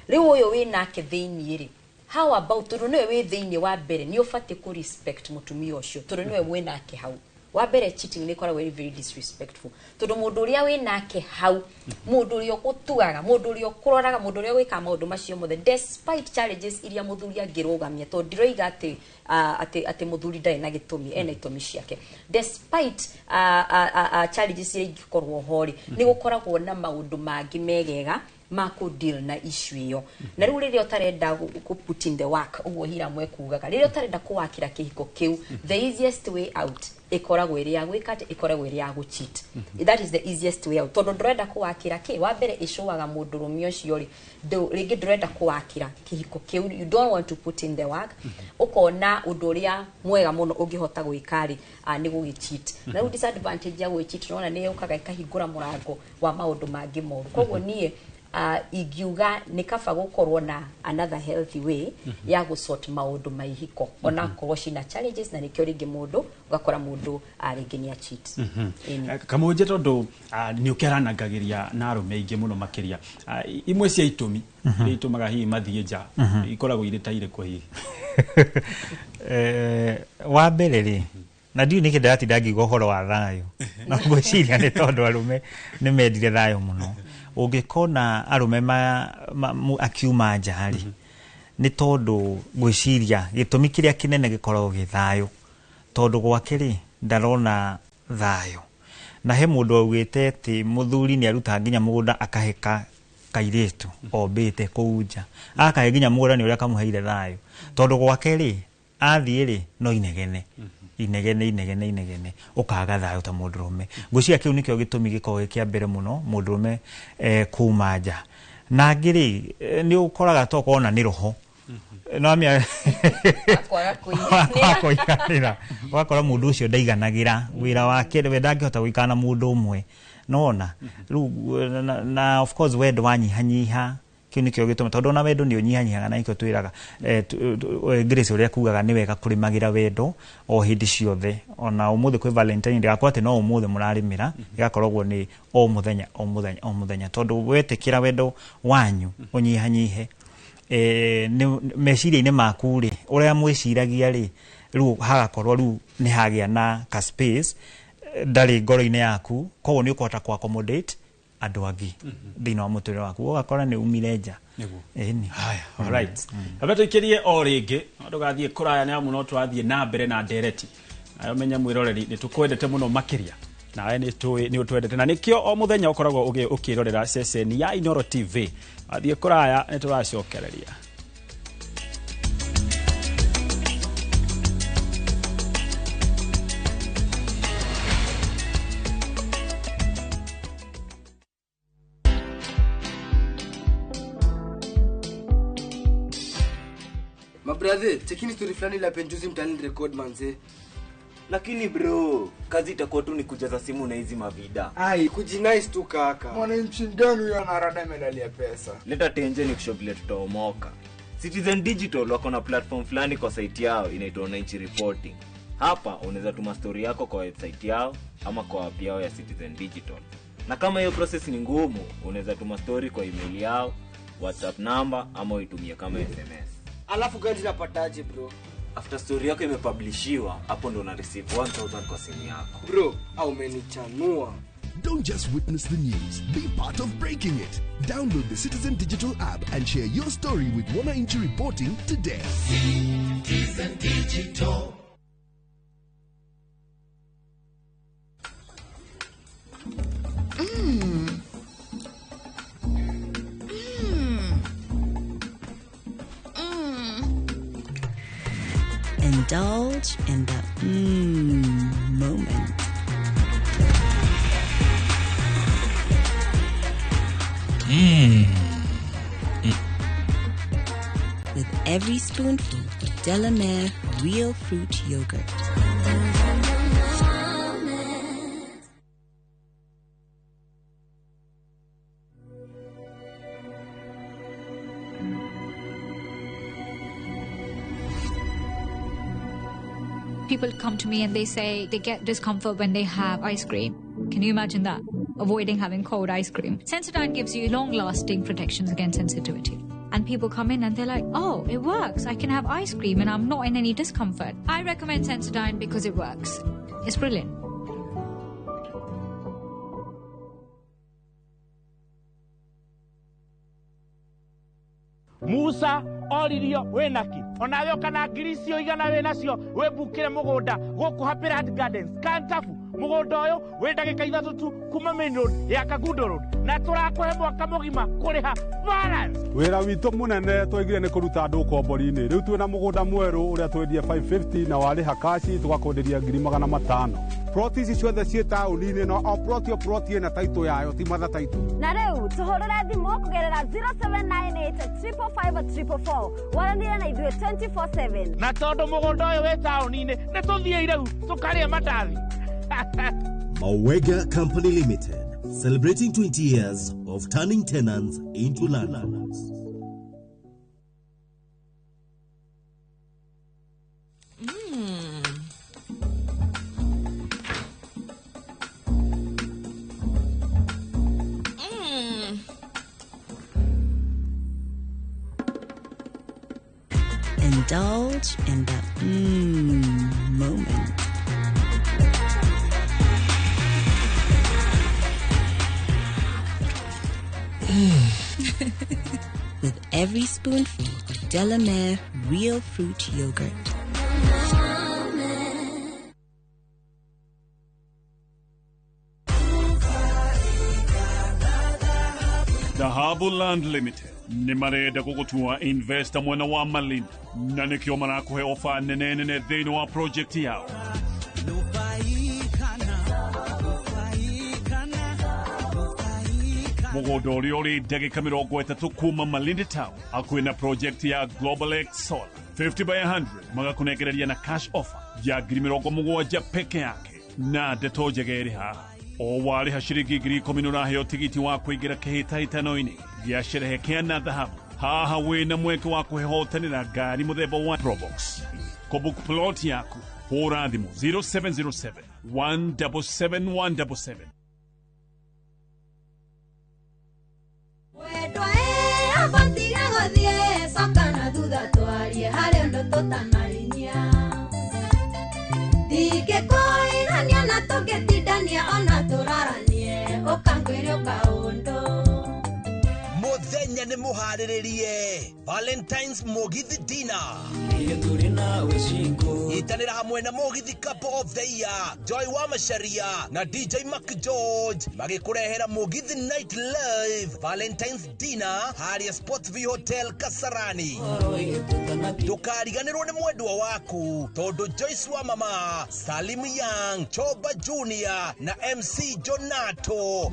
rĩu ũyũ wĩ nake thĩiniĩ rĩ, How about tondũ nĩwe wĩ thĩinĩ wa mbere, nĩ ũbatiĩ kũ respect mũtumia ũcio tondũ nĩwe mwĩ nake hau. Wa mbere, cheating nĩ ĩkoragwo ĩrĩ very disrespectful tondũ mũndũ ũrĩa wĩ nake hau, mũndũ ũrĩa ũgũtuaga, mũndũ ũrĩa ũkũroraga, mũndũ ũrĩa wĩkaga maũndũ macio mothe, despite challenges iria mũthuri angĩrũgamia, tondũ ndiroiga atĩ atĩ mũthuri ndarĩ na gĩtũmi, ena itũmi ciake, despite challenges iria ingĩkorwo ho rĩ, nĩ gũkoragwo na maũndũ mangĩ megega ma kũ deal na issue ĩyo. Na rĩu rĩrĩa ũtarenda kũ put in the work, ũguo Hiram ekugaga, rĩrĩa ũtarenda kũwakĩra kĩhiko kĩu, the easiest way out ĩkoragwo ĩrĩ ya gwĩka atĩ, ĩkoragwo ĩrĩ ya gũcheat. That is the easiest way out tondũ ndũrenda kũwakĩra kĩ. Wa mbere, ĩcũaga mũndũrũme ũcio rĩ, rĩngĩ ndũrenda kũwakĩra kĩhiko kĩu, you don't want to put in the work, ũkona ũndũ ũrĩa mwega mũno ũngĩhota gwĩka rĩ, nĩ gũgĩcheat. Na rĩu disadvantage ya gwĩcheat, nona nĩ yũkaga ĩkahingũra mũrango wa maũndũ mangĩ moru. Koguo niĩ ingiuga nĩ kaba gũkorwo na another healthy way ya gũsort maũndũ ma ihiko, onakorwo cina challenges, na nĩkĩo rĩngĩ mũndũ ũgakora mũndũ rĩngĩ nĩ acheat. Ĩni.
Kamũnje, tondũ nĩ ũkĩaranangagĩria na arũme aingĩ mũno makĩria, imwe cia itũmi iria itũmaga hihi mathiĩ nja ikoragwo irĩ ta irĩkũ hihi?
Wa mbere rĩ, na ndiũĩ nĩkĩ ndĩratinda ngiuga ũhoro wa thayũ, na ngwĩciria nĩ tondũ arũme nĩ mendire thayũ mũno. Ũngĩkona arũme akiuma nja rĩ, nĩ tondũ ngwĩciria gĩtũmi kĩrĩa kĩnene gĩkoragwo gĩ thayũ, tondũ gwake rĩ, ndarona thayũ. Na he mũndũ augĩte atĩ mũthuri nĩ arutaga nginya mũgũnda akahe kairĩtu ombĩte kũu nja, akahe nginya mũgũnda nĩ ũrĩa kamũheire thayũ, tondũ gwake rĩ, athiĩ rĩ, no inegene inegene inegene inegene, ũkaga thayũ ta mũndũrũme. Ngwĩciria kĩu nĩkĩo gĩtũmi gĩkoragwo gĩ kĩa mbere mũno mũndũrũme kuma nja. Na angĩ rĩ, nĩ ũkoraga tokorwo ona nĩ roho no amĩa
Kwaga kũiganĩra.
Kũiganĩra, ũgakora mũndũ ũcio ndaiganagĩra wĩra wake, we ndangĩhota gũikara na mũndũ ũmwe, nona rĩu na of course wendo wanyihanyiha, kĩu nĩkĩo gĩtũma, tondũ ona wendo nĩ ũnyihanyihaga, na nĩkĩo twĩraga Grace ũrĩa kugaga nĩ wega kũrĩmagĩra wendo o hĩndĩ ciothe. Ona ũmũthĩ kwĩ Valentine, ndĩgakorwo atĩ no ũmũthĩ mũrarĩmĩra, ĩgakoragwo nĩ o mũthenya o mũthenya o mũthenya, tondũ wetĩkĩra wendo wanyu ũnyihanyihe, meciria-inĩ maku rĩ, ũrĩa mwĩciragia rĩ, rĩu hagakorwo rĩu nĩ hagĩa na ka space ndarĩ ngoro-inĩ yaku, koguo nĩ ũkũhota ku accommodate andũ angĩ thĩinĩ wa mũtũrĩre waku, ũgakora nĩ umire nja.
Nĩguo.
Ĩni.
Haya, alright, aba tũikĩrie o rĩngĩ, no ndũgathiĩ kũraya nĩ amu no tũrathiĩ na mbere na ndereti. Nayo menya mwĩroreri nĩ tũkwendete mũno makĩria, nawe nĩ tũĩ nĩ ũtwendete, na nĩkĩo o mũthenya ũkoragwo ũkĩrorera ceceni ya Inoro TV. Wathiĩ kũraya nĩ tũracokereria.
Mabrathe, chekini story fulani la penjuzi mtaani record manze.
Lakini bro, kazi itakuwa tu ni kujaza simu na hizi mavida.
Ai, kujinice tu kaka.
Mwananchi mgani huyo anarada medali pesa?
Leta tenje ni kusho vile tutaomoka. Citizen Digital wako na platform fulani kwa site yao inaitwa Wananchi Reporting. Hapa unaweza tuma story yako kwa website yao ama kwa app yao ya Citizen Digital. Na kama hiyo process ni ngumu, unaweza tuma story kwa email yao, WhatsApp number ama uitumie kama SMS.
Alafu gani napataje bro?
After story yako imepublishiwa, hapo ndo una receive 1000 kwa simu yako.
Bro, au umenichanua.
Don't just witness the news, be part of breaking it. Download the Citizen Digital app and share your story with Wananchi Reporting today.
Citizen Digital.
Indulge in the moment. With every spoonful of Delamere Real Fruit Yogurt.
People come to me and they say they get discomfort when they have ice cream. Can you imagine that? Avoiding having cold ice cream. Sensodyne gives you long-lasting protections against sensitivity.
And people come in and they're like, oh, it works. I can have ice cream and I'm not in any discomfort. I recommend Sensodyne because it works. It's brilliant.
Musa oririo wĩnaki onawe ũkana ngiri icio igana wĩnacio wĩmbukĩre mũgũnda gũkũ Happy Land Gardens Kantafu. Mũgũnda ũyũ wĩ ndagĩka 3 tu kuma main road ya Kangundo Road, na tũrakũhe mwaka mũgima kũrĩha balance.
Wĩra witũ mũnene twaigire nĩ kũruta andũ ũkombori-inĩ. Rĩu twĩna mũgũnda mwerũ ũrĩa twendie 550 na warĩha kaci tũgakwenderia 500,000.
Ploti ici ciothe ciĩ taũni-inĩ no o ploti o ploti ĩna taitũ yayo, ti matha taitũ.
Na rĩu tũhũrĩre thimũ kũgerera 0798 555 444 waranĩre na ithuĩ 24/7.
Na tondũ mũgũnda ũyũ wĩ taũni-inĩ nĩ tũthiĩ rĩu tũkarĩe mandathi.
Mawega Company Limited, celebrating 20 years of turning tenants into landlords.
Indulge in the moment. With every spoonful of Delamere Real Fruit Yogurt.
Dhahabu Land Limited nĩ marenda gũgũtua investor mwena wa Malindi na nĩkĩo marakũhe ofa nene nene thĩinĩ wa project yao. Mũgũnda ũrĩa ũrĩ ndagĩka 30 kuma Malindi Town hakuhĩ na project ya Global X Solar 50 by 100 magakũnengereria na cash offer ya 70,000 peke yake, na ndeto njega ĩrĩ haha o warĩha ciringi 10,000 nĩũraheo tigiti wa kũingĩra kĩhĩtahĩtano-inĩ gĩa sherehe kĩa na dhahabu. Haha wĩna mweke wa kwĩhotanĩra ngari mũthemba wa Probox. Kũbook plot yaku hũra thimũ 0707 177 177.
Muthenya nĩ mũharĩrĩrie Valentine's Mugithi Dinner. Nyitanĩra hamwe na Mugithi Couple of the Year Joy wa Macharia na DJ Mac George magĩkũrehera Mugithi Night Live Valentine's Dinner harĩa Sports V Hotel Kasarani. Ndũkariganĩrwo nĩ mwendwa waku tondũ Joyce wa Mama, Salim Young, Choba Junior na MC Jonato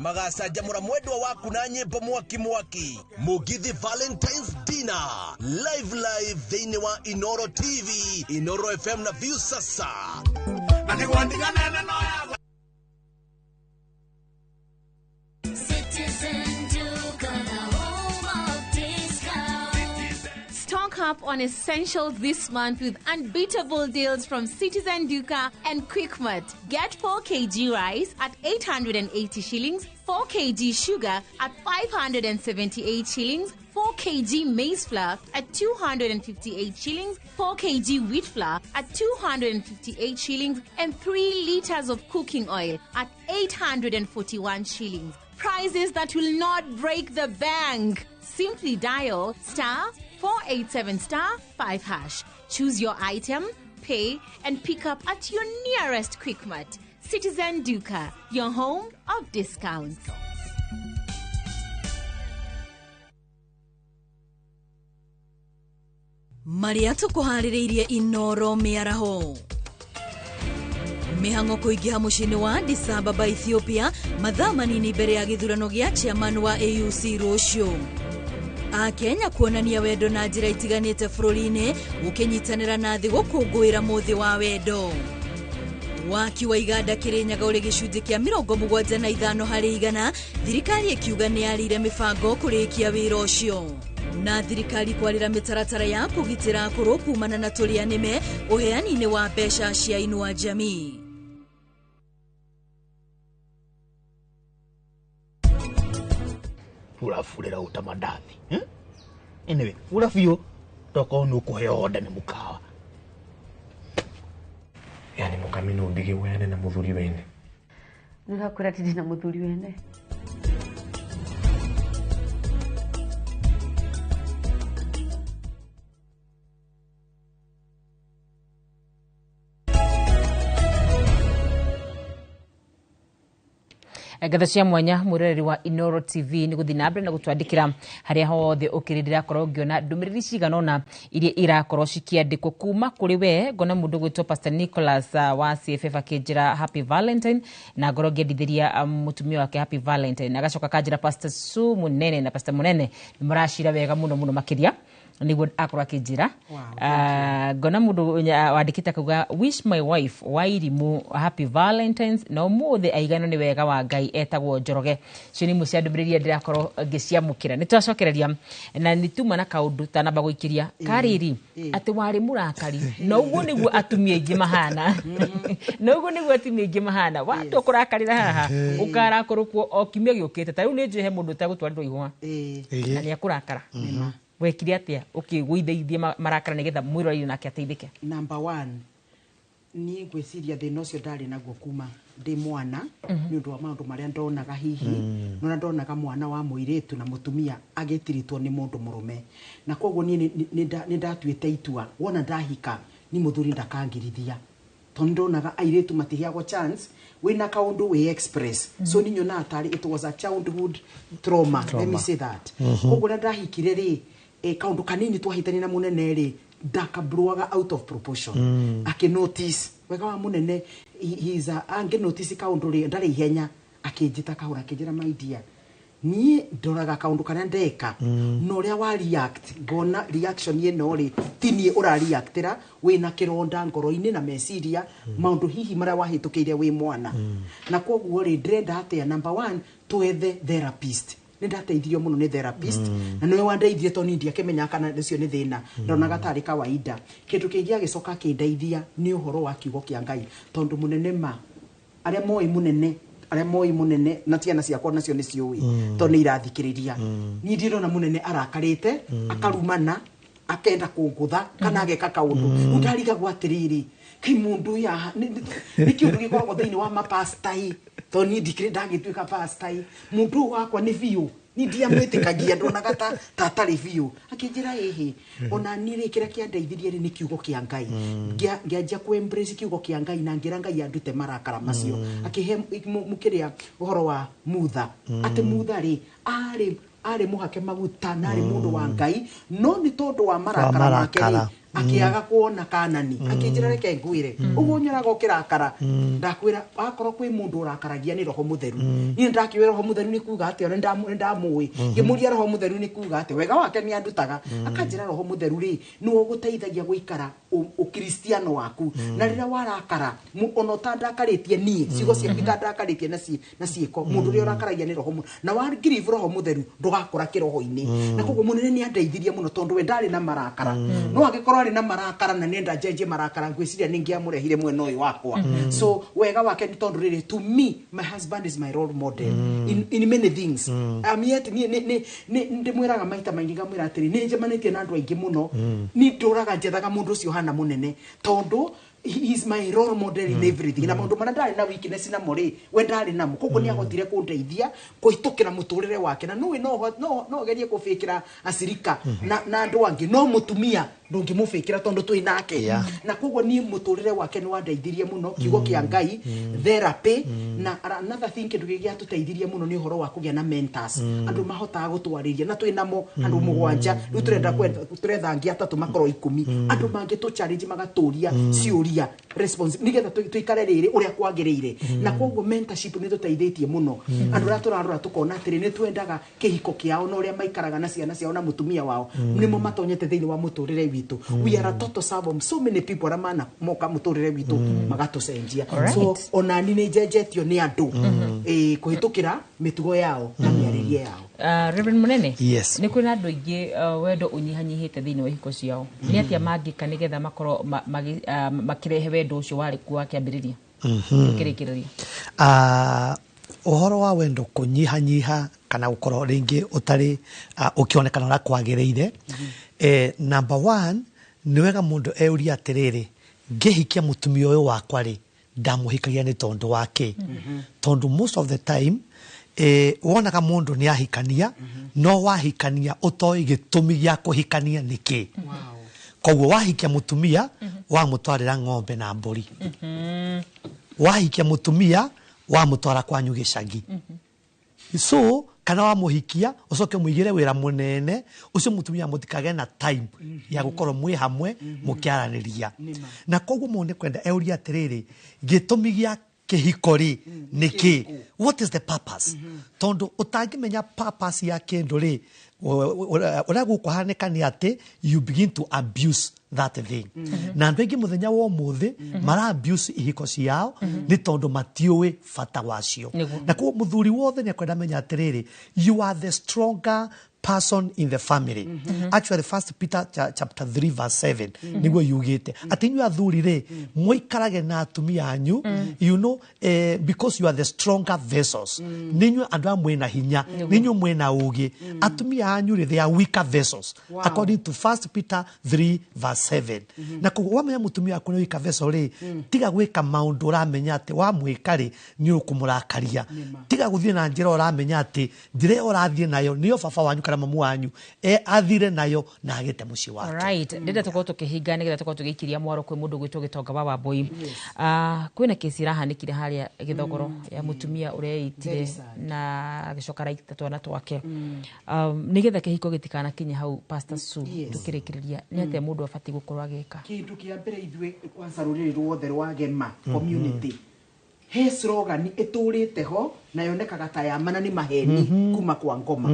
magacanjamũra mwendwa waku na nyĩmbo mwaki mwaki. Mugithi Valentine's Dinner live live thĩinĩ wa Inoro TV, Inoro FM na View Sasa.
Stock up on essentials this month with unbeatable deals from Citizen Duka and Quickmart. Get 4 kg rice at 880 shillings, 4 kg sugar at 578 shillings, 4 kg maize flour at 258 shillings, 4 kg wheat flour at 258 shillings, and 3 liters of cooking oil at 841 shillings. Prices that will not break the bank. Simply dial star 487 star 5 hash. Choose your item, pay, and pick up at your nearest Quickmart. Citizen Duka, your home of discounts.
Maria tũkũharĩrĩirie Inoro mĩaraho. Mĩhang'o kũingĩha mũciĩ-inĩ wa Addis Ababa, Ethiopia, mathaa manini mbere ya gĩthurano gĩa chairman wa AUC rũciũ. Akenya kuonania wendo na njĩra itiganĩte bũrũri-inĩ ũkĩnyitanĩra na thĩ gũkũngũĩra mũthĩ wa wendo. Waki wa iganda Kĩrĩnyaga ũrĩ gĩcunjĩ kĩa 75 harĩ igana, thirikari ĩkiuga nĩ yarĩire mĩbango kũrĩkia wĩra ũcio. Na thirikari kwarĩra mĩtaratara ya kũgitĩra akũrũ kumana na tũrĩa nĩme ũheani-inĩ wa mbeca cia Inua Jamii.
Urafurĩra ũta mandathi. Anyway, fura biũ tokorwo nĩ ũkũheo order nĩ mũkawa.
Yani mukami no ndige wene na muthuri wene.
Nĩũrakwĩra atĩ ndĩna mũthuri wene.
Ngatho cia mwanya mwiroreri wa Inoro TV nĩ gũthiĩ na mbere na gũtwandĩkĩra harĩa hothe ũkĩrĩ. Ndĩrakorwo ngĩona ndũmĩrĩri cigana ũna iria irakorwo cikĩandĩkwo kuma kũrĩ we. Ngona mũndũ gwĩtwo Pastor Nicholas wa CFF akĩnjĩra happy Valentine, na ngorwo ngĩendithĩria mũtumia wake happy Valentine. Agacoka akanjĩra Pastor Sue Munene na Pastor Munene nĩ mũracira wega mũno mũno makĩria, nĩguo akorwo akĩnjĩra. Ngona mũndũ wandĩkĩte akauga, "Wish my wife Wairimu happy Valentines na ũmũthĩ aigano nĩ wega wa Ngai." Etagwo Njoroge. Cio nĩ imwe cia ndũmĩrĩri iria ndĩrakorwo ngĩciamũkĩra. Nĩ twacokereria na nĩ tuma na kaũndũ tanamba gũikĩria karĩri atĩ warĩ mũrakari, na ũguo nĩguo atumia aingĩ mahana, na ũguo nĩguo atumia aingĩ mahana. Watua kũrakarĩra haha, ũkarakũrũkwo o kiumia gĩũkĩte. Ta rĩu nĩ njũĩ he mũndũ ũtegũtwarĩrwo ihũa na nĩ akũrakara. Wekire atĩa ũkĩgũithaithia marakara nĩgetha mwĩroreri nake ateithĩke?
Number one, niĩ ngwĩciria thĩna ũcio ndarĩ naguo kuma ndĩ mwana nĩ ũndũ wa maũndũ marĩa ndonaga hihi. Nona ndonaga mwana wa mũirĩtu na mũtumia agĩtiritwo nĩ mũndũ mũrũme, na koguo niĩ nĩ ndatuĩte itua, wona ndahika ni mũthuri ndakangirithia, tondũ ndonaga airĩtu matiheagwo chance wĩna kaũndũ wĩ express. So ni nyonaga tarĩ it was a childhood trauma, let me say that. Koguo rĩrĩa ndahikire rĩ, kaũndũ kanini twahitania na mũnene rĩ, ndakablowaga out of proportion. Akĩ notice wega wa mũnene, he is a angĩ notice kaũndũ rĩ, ndarĩ ihenya, akĩnjĩta kahũra, akĩnjĩra, "My dear, niĩ ndoraga kaũndũ karĩa ndeka na ũrĩa wa react, ngona reaction ĩno rĩ, ti niĩ ũra reactĩra, wĩna kĩronda ngoro-inĩ na meciria, maũndũ hihi marĩa wahĩtũkĩire wĩ mwana. Na koguo rĩ, ndĩrenda atĩa? Number one, twethe therapist." Nĩ ndateithirio mũno nĩ therapist na nĩwe wandeithie, tondũ niĩ ndiakĩmenyaga kana ũcio nĩ thĩna, ndonaga tarĩ kawaida. Kĩndũ kĩngĩ agĩcoka akĩndeithia nĩ ũhoro wa kiugo kĩa Ngai, tondũ mũnene ma arĩa moĩ mũnene, arĩa moĩ mũnene na ciana ciakwa nacio nĩ ciũĩ, tondũ nĩ irathikĩrĩria. Niĩ ndirona mũnene arakarĩte, akarumana, akenda kũngũtha kana ageka kaũndũ. Rĩu ndarigagwo atĩrĩrĩ, kai mũndũ ũyũ haha nĩ kĩũndũ gĩkoragwo thĩinĩ wa mapastai, tondũ niĩ ndikĩrĩ ndagĩtuĩka pastai. Mũndũ ũyũ wakwa nĩ biũ niĩ ndiamwĩtĩkagia, ndonaga ta atarĩ biũ. Akĩnjĩra, "Ĩhĩ, ona niĩ rĩ, kĩrĩa kĩandeithirie rĩ, nĩ kiugo kĩa Ngai." Ngĩanjia kũ embrace kiugo kĩa Ngai na ngĩra Ngai andute marakara macio. Akĩhe mũkĩrĩa ũhoro wa Mutha, atĩ Mutha rĩ, arĩ mũhake maguta na arĩ mũndũ wa Ngai, no nĩ tondũ wa marakara make rĩ,
marakara.
Akĩaga kuona Kanani. Akĩnjĩra, "Reke ngwĩre, ũguo nyonaga ũkĩrakara, ndakwĩra wakorwo kwĩ mũndũ ũrakaragia nĩ Roho Mũtheru." Niĩ nĩndakĩũĩ Roho Mũtheru nĩ kuga atĩa, ona nĩndamũĩ. Ngĩmũria, "Roho Mũtheru nĩ kuga atĩa?" Wega wake nĩ andutaga. Akanjĩra, "Roho Mũtheru rĩ, nĩwe ũgũteithagia gũikara ũkristiano waku, na rĩrĩa warakara, ona ũtandakarĩtie niĩ, ciugo ciaku itandakarĩtie na ciĩko, mũndũ ũrĩa ũrakaragia nĩ Roho na wa grieve Roho Mũtheru, ndũgakũra kĩroho-inĩ." Na koguo mũnene nĩ andeithirie mũno, tondũ we ndarĩ na marakara. No angĩkorwo arĩ na marakara na nenda njenjie marakara, ngwĩciria nĩ ngĩamũrehire mwena ũyũ wakwa. So wega wake nĩ tondũ rĩrĩ, to me, my husband is my role model in many things. I'm yet niĩ nĩ ndĩmwĩraga maita maingĩ, ngamwĩra atĩrĩ, nĩ njemanĩtie na andũ aingĩ mũno, niĩ ndũraga njethaga mũndũ ũcio ũhana mũnene, tondũ he is my role model in everything. Na maũndũ marĩa ndarĩ na weakness namo rĩ, we ndarĩ namo. Koguo nĩ ahotire kũndeithia kũhĩtũkĩra mũtũrĩre wake. Na nũĩ no ũgerie kũbĩkĩra acirika na andũ angĩ, no mũtumia ndũngĩmũbĩkĩra tondũ twĩ nake. Na koguo niĩ mũtũrĩre wake nĩ wandeithirie mũno, kiugo kĩa Ngai, therapy. Na another thing, kĩndũ kĩngĩ gĩatũteithirie mũno nĩ ũhoro wa kũgĩa na mentors, andũ mahotaga gũtwarĩria, na twĩ namo andũ 7 rĩu. Tũrenda tũretha angĩ 3 makorwo 10, andũ mangĩtũ challenge, magatũria ciũria response, nĩgetha tũikare rĩrĩ ũrĩa kwagĩrĩire. Na koguo mentorship nĩ tũteithĩtie mũno. Andũ arĩa tũrarora tũkona atĩrĩ, nĩ twendaga kĩhiko kĩao na ũrĩa maikaraga na ciana ciao na mũtumia wao, nĩmo matonyete thĩinĩ wa mũtũrĩre witũ. We are a total serve of so many people arĩa mana moka mũtũrĩre witũ magatũcenjia. So onani nĩ njenjetio nĩ andũ kũhĩtũkĩra mĩtugo yao na mĩarĩrie yao.
Reverend Munene.
Yes.
Nĩ kwĩna andũ aingĩ wendo ũnyihanyihĩte thĩinĩ wa ihiko ciao. Nĩ atĩa mangĩka nĩgetha makorwo makĩrehe wendo ũcio warĩ kuo wa kĩambĩrĩria? Tũkĩrĩkĩrĩria.
Ũhoro wa wendo kũnyihanyiha kana gũkorwo rĩngĩ ũtarĩ ũkĩonekana ũrĩa kwagĩrĩire, number one, nĩ wega mũndũ eurie atĩrĩrĩ, ngĩhikia mũtumia ũyũ wakwa rĩ, ndamũhikagia nĩ tondũ wa kĩ? Tondũ most of the time wonaga mũndũ nĩ ahikania, no wahikania ũtoĩ gĩtũmi gĩa kũhikania nĩ kĩ. Koguo wahikia mũtumia, wamũtwarĩra ng'ombe na mbũri, wahikia mũtumia, wamũtwara kwanyu gĩcagi, so kana wamũhikia ũcoke mũigĩre wĩra mũnene ũcio mũtumia, mũtikagĩe na time ya gũkorwo mwĩ hamwe mũkĩaranĩria. Na koguo mũndũ nĩ kwenda eurie atĩrĩrĩ, gĩtũmi gĩa kĩhiko rĩ nĩ kĩ? What is the purpose? Tondũ ũtangĩmenya purpose ya kĩndũ rĩ, ũrĩa gũkũhanĩka nĩ atĩ you begin to abuse that thing. Na andũ aingĩ mũthenya wa ũmũthĩ mara abuse ihiko ciao nĩ tondũ matiũĩ bata wacio. Na koguo mũthuri wothe nĩ akwenda menya atĩrĩrĩ, you are the stronger person in the family. Actually, First Peter chapter 3 verse 7 niguo yugite atĩ inyuĩ athuri rĩ, mũikarage na atumia anyu, because you are the stronger vessels. Nĩ inyuĩ andũ aya mwĩna hinya, nĩ inyuĩ mwĩna ũgĩ. Atumia anyu rĩ, they are weaker vessels, according to First Peter 3 verse 7. Na koguo wamenya mũtumia waku nĩ weaker vessel rĩ, tiga gwĩka maũndũ ũramenya atĩ wamwĩka rĩ, nĩ ũkũmũrakaria. Tiga gũthiĩ na njĩra ũramenya atĩ njĩra ĩyo ũrathiĩ nayo nĩyo baba wanyu kana mamu wanyu athire nayo na agĩte mũciĩ wake.
Alright, ndĩrenda tũkorwo tũkĩhinga nĩgetha tũkorwo tũgĩikiria mwaro kwĩ mũndũ gwĩtwo Gĩtonga wa Wambui. Kwĩna kesi ĩrahanĩkire harĩa Gĩthogoro ya mũtumia ũreitire
Very sad.
na agĩcoka araita twana twake. Nĩgetha kĩhiko gĩtikanakinye hau, Pastor Sue, tũkĩrĩkĩrĩria, nĩ atĩa mũndũ abatiĩ gũkorwo agĩka?
Kindu kia mbere, ithuĩ kwanza rũrĩrĩ ruothe rwa Gema community, he slogan ĩtũrĩte ho na yonekaga ta ya mana, nĩ maheni kuma kwa ngoma,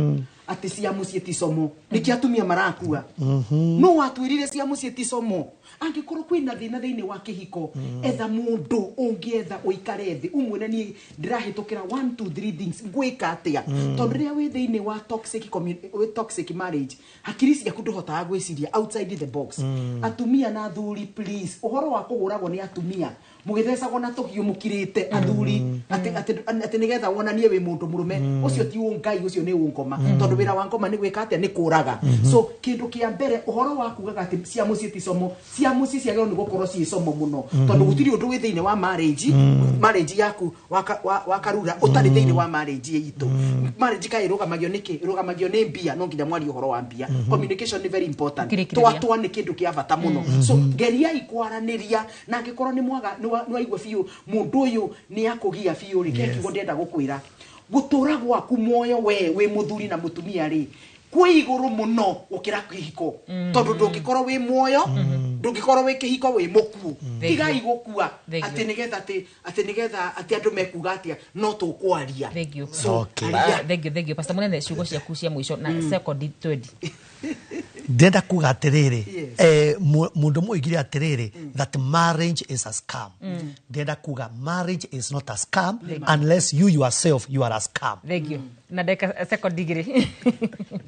atĩ cia mũciĩ ti como. Nĩkĩ atumia marakua? No watwĩrire cia mũciĩ ti como. Angĩkorwo kwĩna thĩna thĩinĩ wa kĩhiko, etha mũndũ ũngĩetha ũikare thĩ ũmwĩre, niĩ ndĩrahĩtũkĩra 1 2 3 things, ngwĩka atĩa? Tondũ rĩrĩa wĩ thĩinĩ wa wĩ toxic marriage, hakiri ciaku ndũhotaga gwĩciria outside the box. Atumia na athuri, please, ũhoro wa kũhũragwo nĩ atumia mũgĩthecagwo na tũhiũ mũkirĩte athuri atĩ nĩgetha wonanie wĩ mũndũ mũrũme, ũcio ti ũngai, ũcio nĩ ũngoma, tondũ wĩra wa ngoma nĩ gwĩka atĩa? Nĩ kũraga. So kĩndũ kĩa mbere, ũhoro wa kugaga atĩ cia mũciĩ ti como, cia mũciĩ ciagĩrĩirwo nĩ gũkorwo ciĩ como mũno, tondũ gũtirĩ ũndũ wĩ thĩinĩ wa marriage yaku wakarura ũtarĩ thĩinĩ wa marriage itũ. Marriage kaĩ ĩrũgamagio nĩkĩ? Ĩrũgamagio nĩ mbia. No nginya mwarie ũhoro wa mbia. Communication nĩ very important.
Kĩrĩkĩrĩria.
Twatwa nĩ kĩndũ kĩa bata mũno. So geriai kwaranĩria, na angĩkorwo nĩ mwaga nĩ waigua biũ mũndũ ũyũ nĩ akũgia biũ rĩ, kĩa kiugo ndĩrenda gũkwĩra, gũtũra gwaku muoyo we wĩ mũthuri na mũtumia rĩ, kwĩ igũrũ mũno gũkĩra kĩhiko, tondũ ndũngĩkorwo wĩ muoyo, ndũngĩkorwo wĩ kĩhiko wĩ mũkuũ. Tigai gũkua
Thank you.
atĩ nĩgetha atĩ nĩgetha atĩ andũ mekuga atĩa, no tũkwaria.
Thank you.
So, aria.
Thank you, thank you. Pastor Munene, ciugo ciaku cia mũico na sekondi 20.
Ndĩrenda kuga atĩrĩrĩ, mũndũ mũigire atĩrĩrĩ that marriage is a scam. Ndĩrenda kuga marriage is not a scam unless you yourself, you are a scam.
Thank you. Na ndagĩka sekondi 2.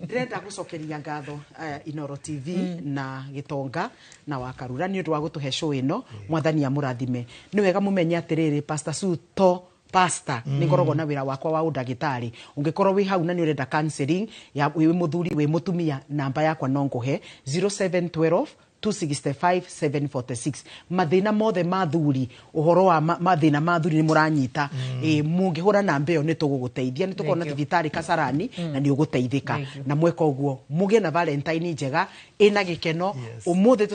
Ndĩrenda gũcokeria ngatho Inoro TV na Gĩtonga na Wakarura nĩ ũndũ wa gũtũhe show ĩno. Mwathani amũrathime. Nĩ wega mũmenye atĩrĩrĩ, Pastor Sue to pastor, nĩ ngoragwo na wĩra wakwa wa ũndagĩtarĩ. Ũngĩkorwo wĩ hau na nĩ ũrenda counseling ya wĩ mũthuri, wĩ mũtumia, namba yakwa no ngũhe, 0712 265 746. Mathĩna mothe ma thuri, ũhoro wa mathĩna ma thuri nĩ mũranyita, mũngĩhũra namba ĩyo nĩ tũgũgũteithia. Nĩ tũkorwo na
Thank you.
thibitarĩ Kasarani na nĩ ũgũteithĩka.
Thank you.
Na mweka ũguo mũgĩe na Valentine njega ĩna gĩkeno. Ũmũthĩ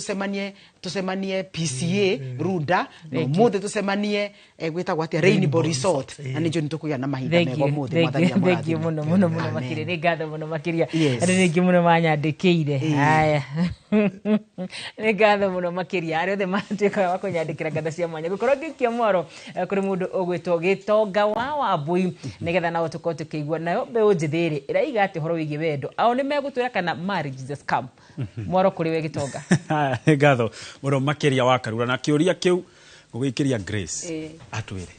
tũcemanie PCA Runda, na
Thank you.
ũmũthĩ tũcemanie gwĩtagwo atĩa, Rainbow Resort, na nĩ njũĩ nĩ tũkũgĩa na mahinda
Thank
mega
you,
ũmũthĩ.
thank
Mwathani
you, thank you
amũrathime.
mũno mũno mũno
Amen.
makĩria. Nĩ ngatho mũno makĩria.
Yes.
Andũ nĩ aingĩ mũno manyandĩkĩire. Haya, nĩ ngatho mũno makĩria arĩa othe matuĩkaga wa kũnyandĩkĩra ngatho cia mwanya. Gũkorwo ngĩikia mwaro kũrĩ mũndũ ũgwĩtwo Gĩtonga wa Wambui, nĩgetha nao tũkorwo tũkĩigua nayo mbeũ njĩthĩ rĩ ĩraiga atĩ ũhoro wĩgiĩ wendo ao nĩ megũtwĩra kana marriage is a scam. Mwaro kũrĩ we, Gĩtonga.
Nĩ ngatho mũno makĩria wa Karura, na kĩũria kĩu ngũgĩikĩria Grace atwĩre.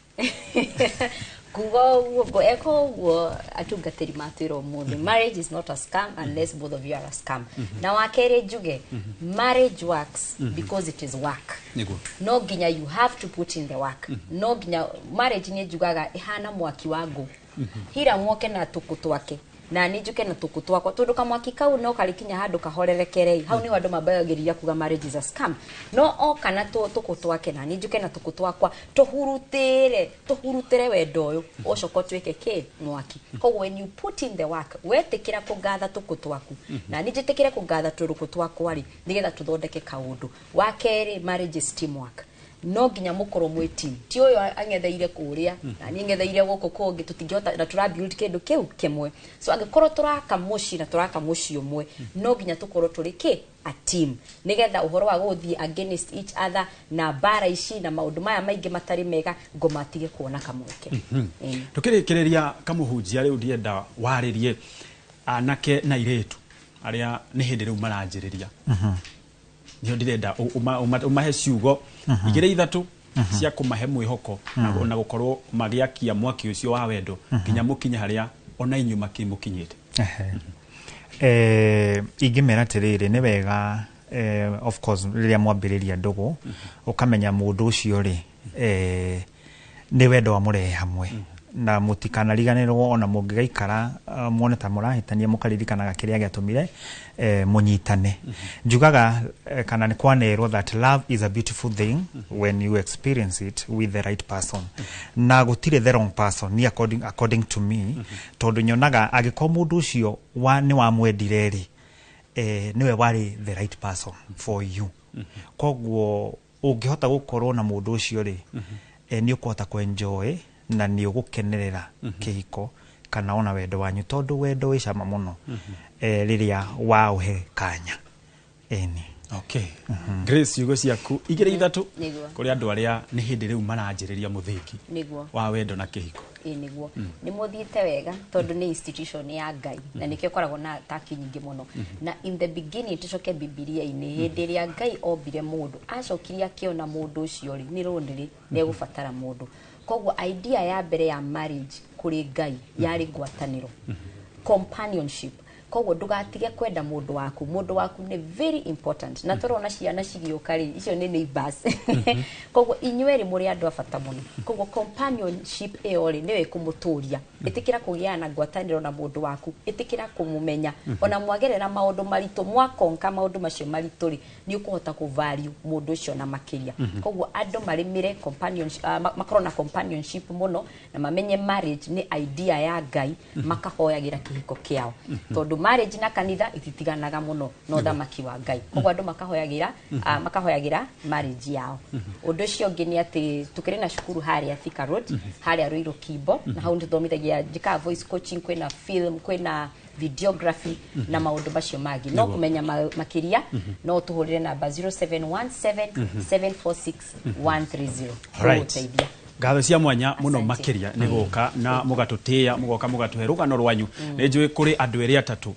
Nguga ũguo eko ũguo atungatĩri matwĩra ũmũthĩ, marriage is not a scam unless both of you are a scam. Na wa kerĩ njuge, marriage works because it is work. No nginya you have to put in the work. No nginya marriage nĩ njugaga ĩhana mwaki wa ngũ. Hira mwoke na tũkũ twake na nĩ njuke na tũkũ twakwa, tondũ kamwaki kau no karĩkinya handũ kahorerekerei. Hau nĩho andũ mambagĩrĩria kuga marriage is a scam. No oka na tũkũ twake na nĩ njuke na tũkũ twakwa, tũhurutĩre tũhurutĩre wendo ũyũ, ũcoka ũtuĩke kĩ mwaki. Koguo when you put in the work, wetĩkĩra kũngatha tũkũ twaku na nĩ njĩtĩkĩre kũngatha tũrũkũ twakwa rĩ, nĩgetha tũthondeke kaũndũ. Wa kerĩ, marriage is teamwork. No nginya mũkorwo mwĩ team, ti ũyũ ang'etheire kũrĩa na niĩ ng'etheire gũkũ kũngĩ, tũtingĩhota na tũra build kĩndũ kĩu kĩmwe. So angĩkorwo tũraka mũciĩ na tũraka mũciĩ ũmwe, no nginya tũkorwo tũrĩ kĩ a team, nĩgetha ũhoro wa gũthiĩ against each other na mbara ici na maũndũ maya maingĩ matarĩ mega, ngoma atige kuona kamweke.
Tukĩrĩkĩrĩria kamũhunjia, rĩu ndienda warĩrie anake na airĩtu arĩa nĩ hĩndĩ rĩu maranjĩrĩria. Nĩho ndĩrenda ũmahe ciugo igĩrĩ ithatũ cia kũmahe mwĩhoko na gũkorwo magĩakia mwaki ũcio wa wendo nginya mũkinye harĩa ona inyuĩ makĩmũkinyĩte.
Ingĩmera atĩrĩrĩ, nĩ wega of course rĩrĩa mwambĩrĩria ndũgũ, ũkamenya mũndũ ũcio rĩ, nĩ wendo wamũrehe hamwe, na mũtikanariganĩrwo ona mũngĩgaikara muone ta mũrahĩtania, mũkaririkanaga kĩrĩa gĩatũmire mũnyitane. Njugaga kana nĩ kwanerwo that love is a beautiful thing when you experience it with the right person, na gũtirĩ the wrong person ni according to me, tondũ nyonaga angĩkorwo mũndũ ũcio wa nĩ wamwendire rĩ, nĩwe warĩ the right person for you. Koguo ũngĩhota gũkorwo na mũndũ ũcio rĩ, nĩ ũkũhota kũ-enjoy na nĩ ũgũkenerera kĩhiko kana ona wendo wanyu, tondũ wendo wĩ cama mũno rĩrĩa waũhe kanya ĩni.
Okay, Grace, ciugo ciaku igĩrĩ ithatũ kũrĩ andũ arĩa nĩ hĩndĩ rĩu maranjĩrĩria mũthĩgi wa wendo na kĩhiko.
Ĩ nĩguo, nĩ mũthiĩte wega, tondũ nĩ institution ya Ngai na nĩkĩo ĩkoragwo na taki nyingĩ mũno. Na in the beginning, tũcoke Bibilia-inĩ, hĩndĩ ĩrĩa Ngai ombire mũndũ, acokire akĩona mũndũ ũcio rĩ nĩ rũnĩrĩ nĩ egũbatara mũndũ. Koguo idea ya mbere ya marriage kũrĩ Ngai yarĩ ngwatanĩro, companionship. Koguo ndũgatige kwenda mũndũ waku. Mũndũ waku nĩ very important, na tũrona ciana cigĩũka rĩ, icio nĩ neighbors. Koguo inyuerĩ mũrĩ andũ a bata mũno. Koguo companionship ĩyo rĩ, nĩyo ĩkũmũtũria. Ĩtĩkĩra kũgĩa na ngwatanĩro na mũndũ waku, ĩtĩkĩra kũmũmenya. Ona mwagerera maũndũ maritũ, mwakonka maũndũ macio maritũ rĩ, nĩ ũkũhota kũ value mũndũ ũcio na makĩria. Koguo andũ marĩmĩre companionship, makorwo na companionship mũno, na mamenye marriage nĩ idea ya Ngai, makahoyagĩra kĩhiko kĩao, tondũ marriage na kanitha ititiganaga mũno na ũthamaki wa Ngai. Koguo andũ makahoyagĩra marriage yao. Ũndũ ũcio ũngĩ nĩ atĩ tũkĩrĩ na cukuru harĩa Thika Road, harĩa Ruiru Kimbo, na hau nĩtũthomithagia, njĩkaga voice coaching, kwĩna film, kwĩna videography na maũndũ macio mangĩ. No kũmenya makĩria, no tũhũrĩre namba 0717 746 130. Tũgũteithia.
Ngatho cia mwanya mũno makĩria nĩ gũka na mũgatũtĩĩa, mũgoka mũgatũhe rũgano rwanyu. Nĩ njũĩ kũrĩ andũ erĩ atatũ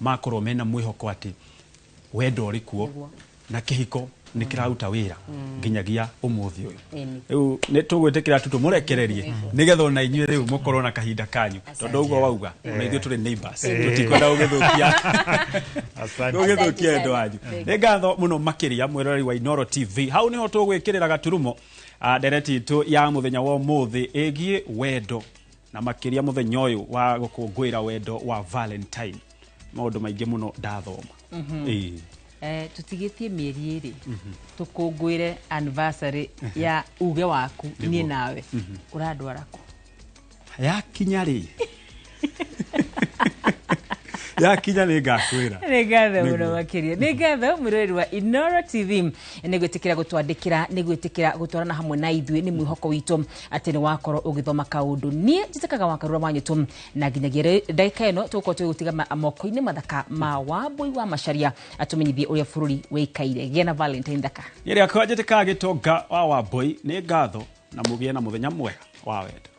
makorwo mena mwĩhoko atĩ wendo ũrĩ kuo na kĩhiko nĩ kĩraruta wĩra nginyagia ũmũthĩ ũyũ. Rĩu nĩ tũgwĩtĩkĩra tu tũmũrekererie, nĩgetha ona inyuĩ rĩu mũkorwo na kahinda kanyu, tondũ ũguo wauga ona ithuĩ tũrĩ neighbors, tũtikwenda gũgĩthũkia wendo wanyu. Nĩ ngatho mũno makĩria mwĩroreri wa Inooro TV. Hau nĩho tũgwĩkĩrĩra gaturumo ndereti itũ ya mũthenya wa ũmũthĩ ĩgiĩ wendo, na makĩria mũthenya ũyũ wa gũkũngũĩra wendo wa Valentine. Maũndũ maingĩ mũno ndathoma. Ĩĩ.
Tũtigĩtie mĩeri 2 tũkũngũĩre anniversary ya uge waku niĩ nawe. Ũrandwara kũ?
Yakinya rĩ, yakinya nĩ ngakwĩra.
Nĩ ngatho mũno makĩria. Nĩ ngatho mwĩroreri wa Inooro TV nĩ gwĩtĩkĩra gũtwandĩkĩra, nĩ gwĩtĩkĩra gũtwarana hamwe na ithuĩ. Nĩ mwĩhoko witũ atĩ nĩ wakorwo ũgĩthoma kaũndũ. Niĩ njĩtĩkaga wa Karura wa Nyũtũ, na nginyagia ndagĩka ĩno tũgũkorwo tũgĩgũtiga moko-inĩ mathaka ma Wambui wa Macharia atũmenyithie ũrĩa bũrũri wĩikaire. Gĩa na Valentine thaka.
Niĩ rĩakwa njĩtĩkaga Gĩtonga wa Wambui. Nĩ ngatho na mũgĩe na mũthenya mwega wa wendo.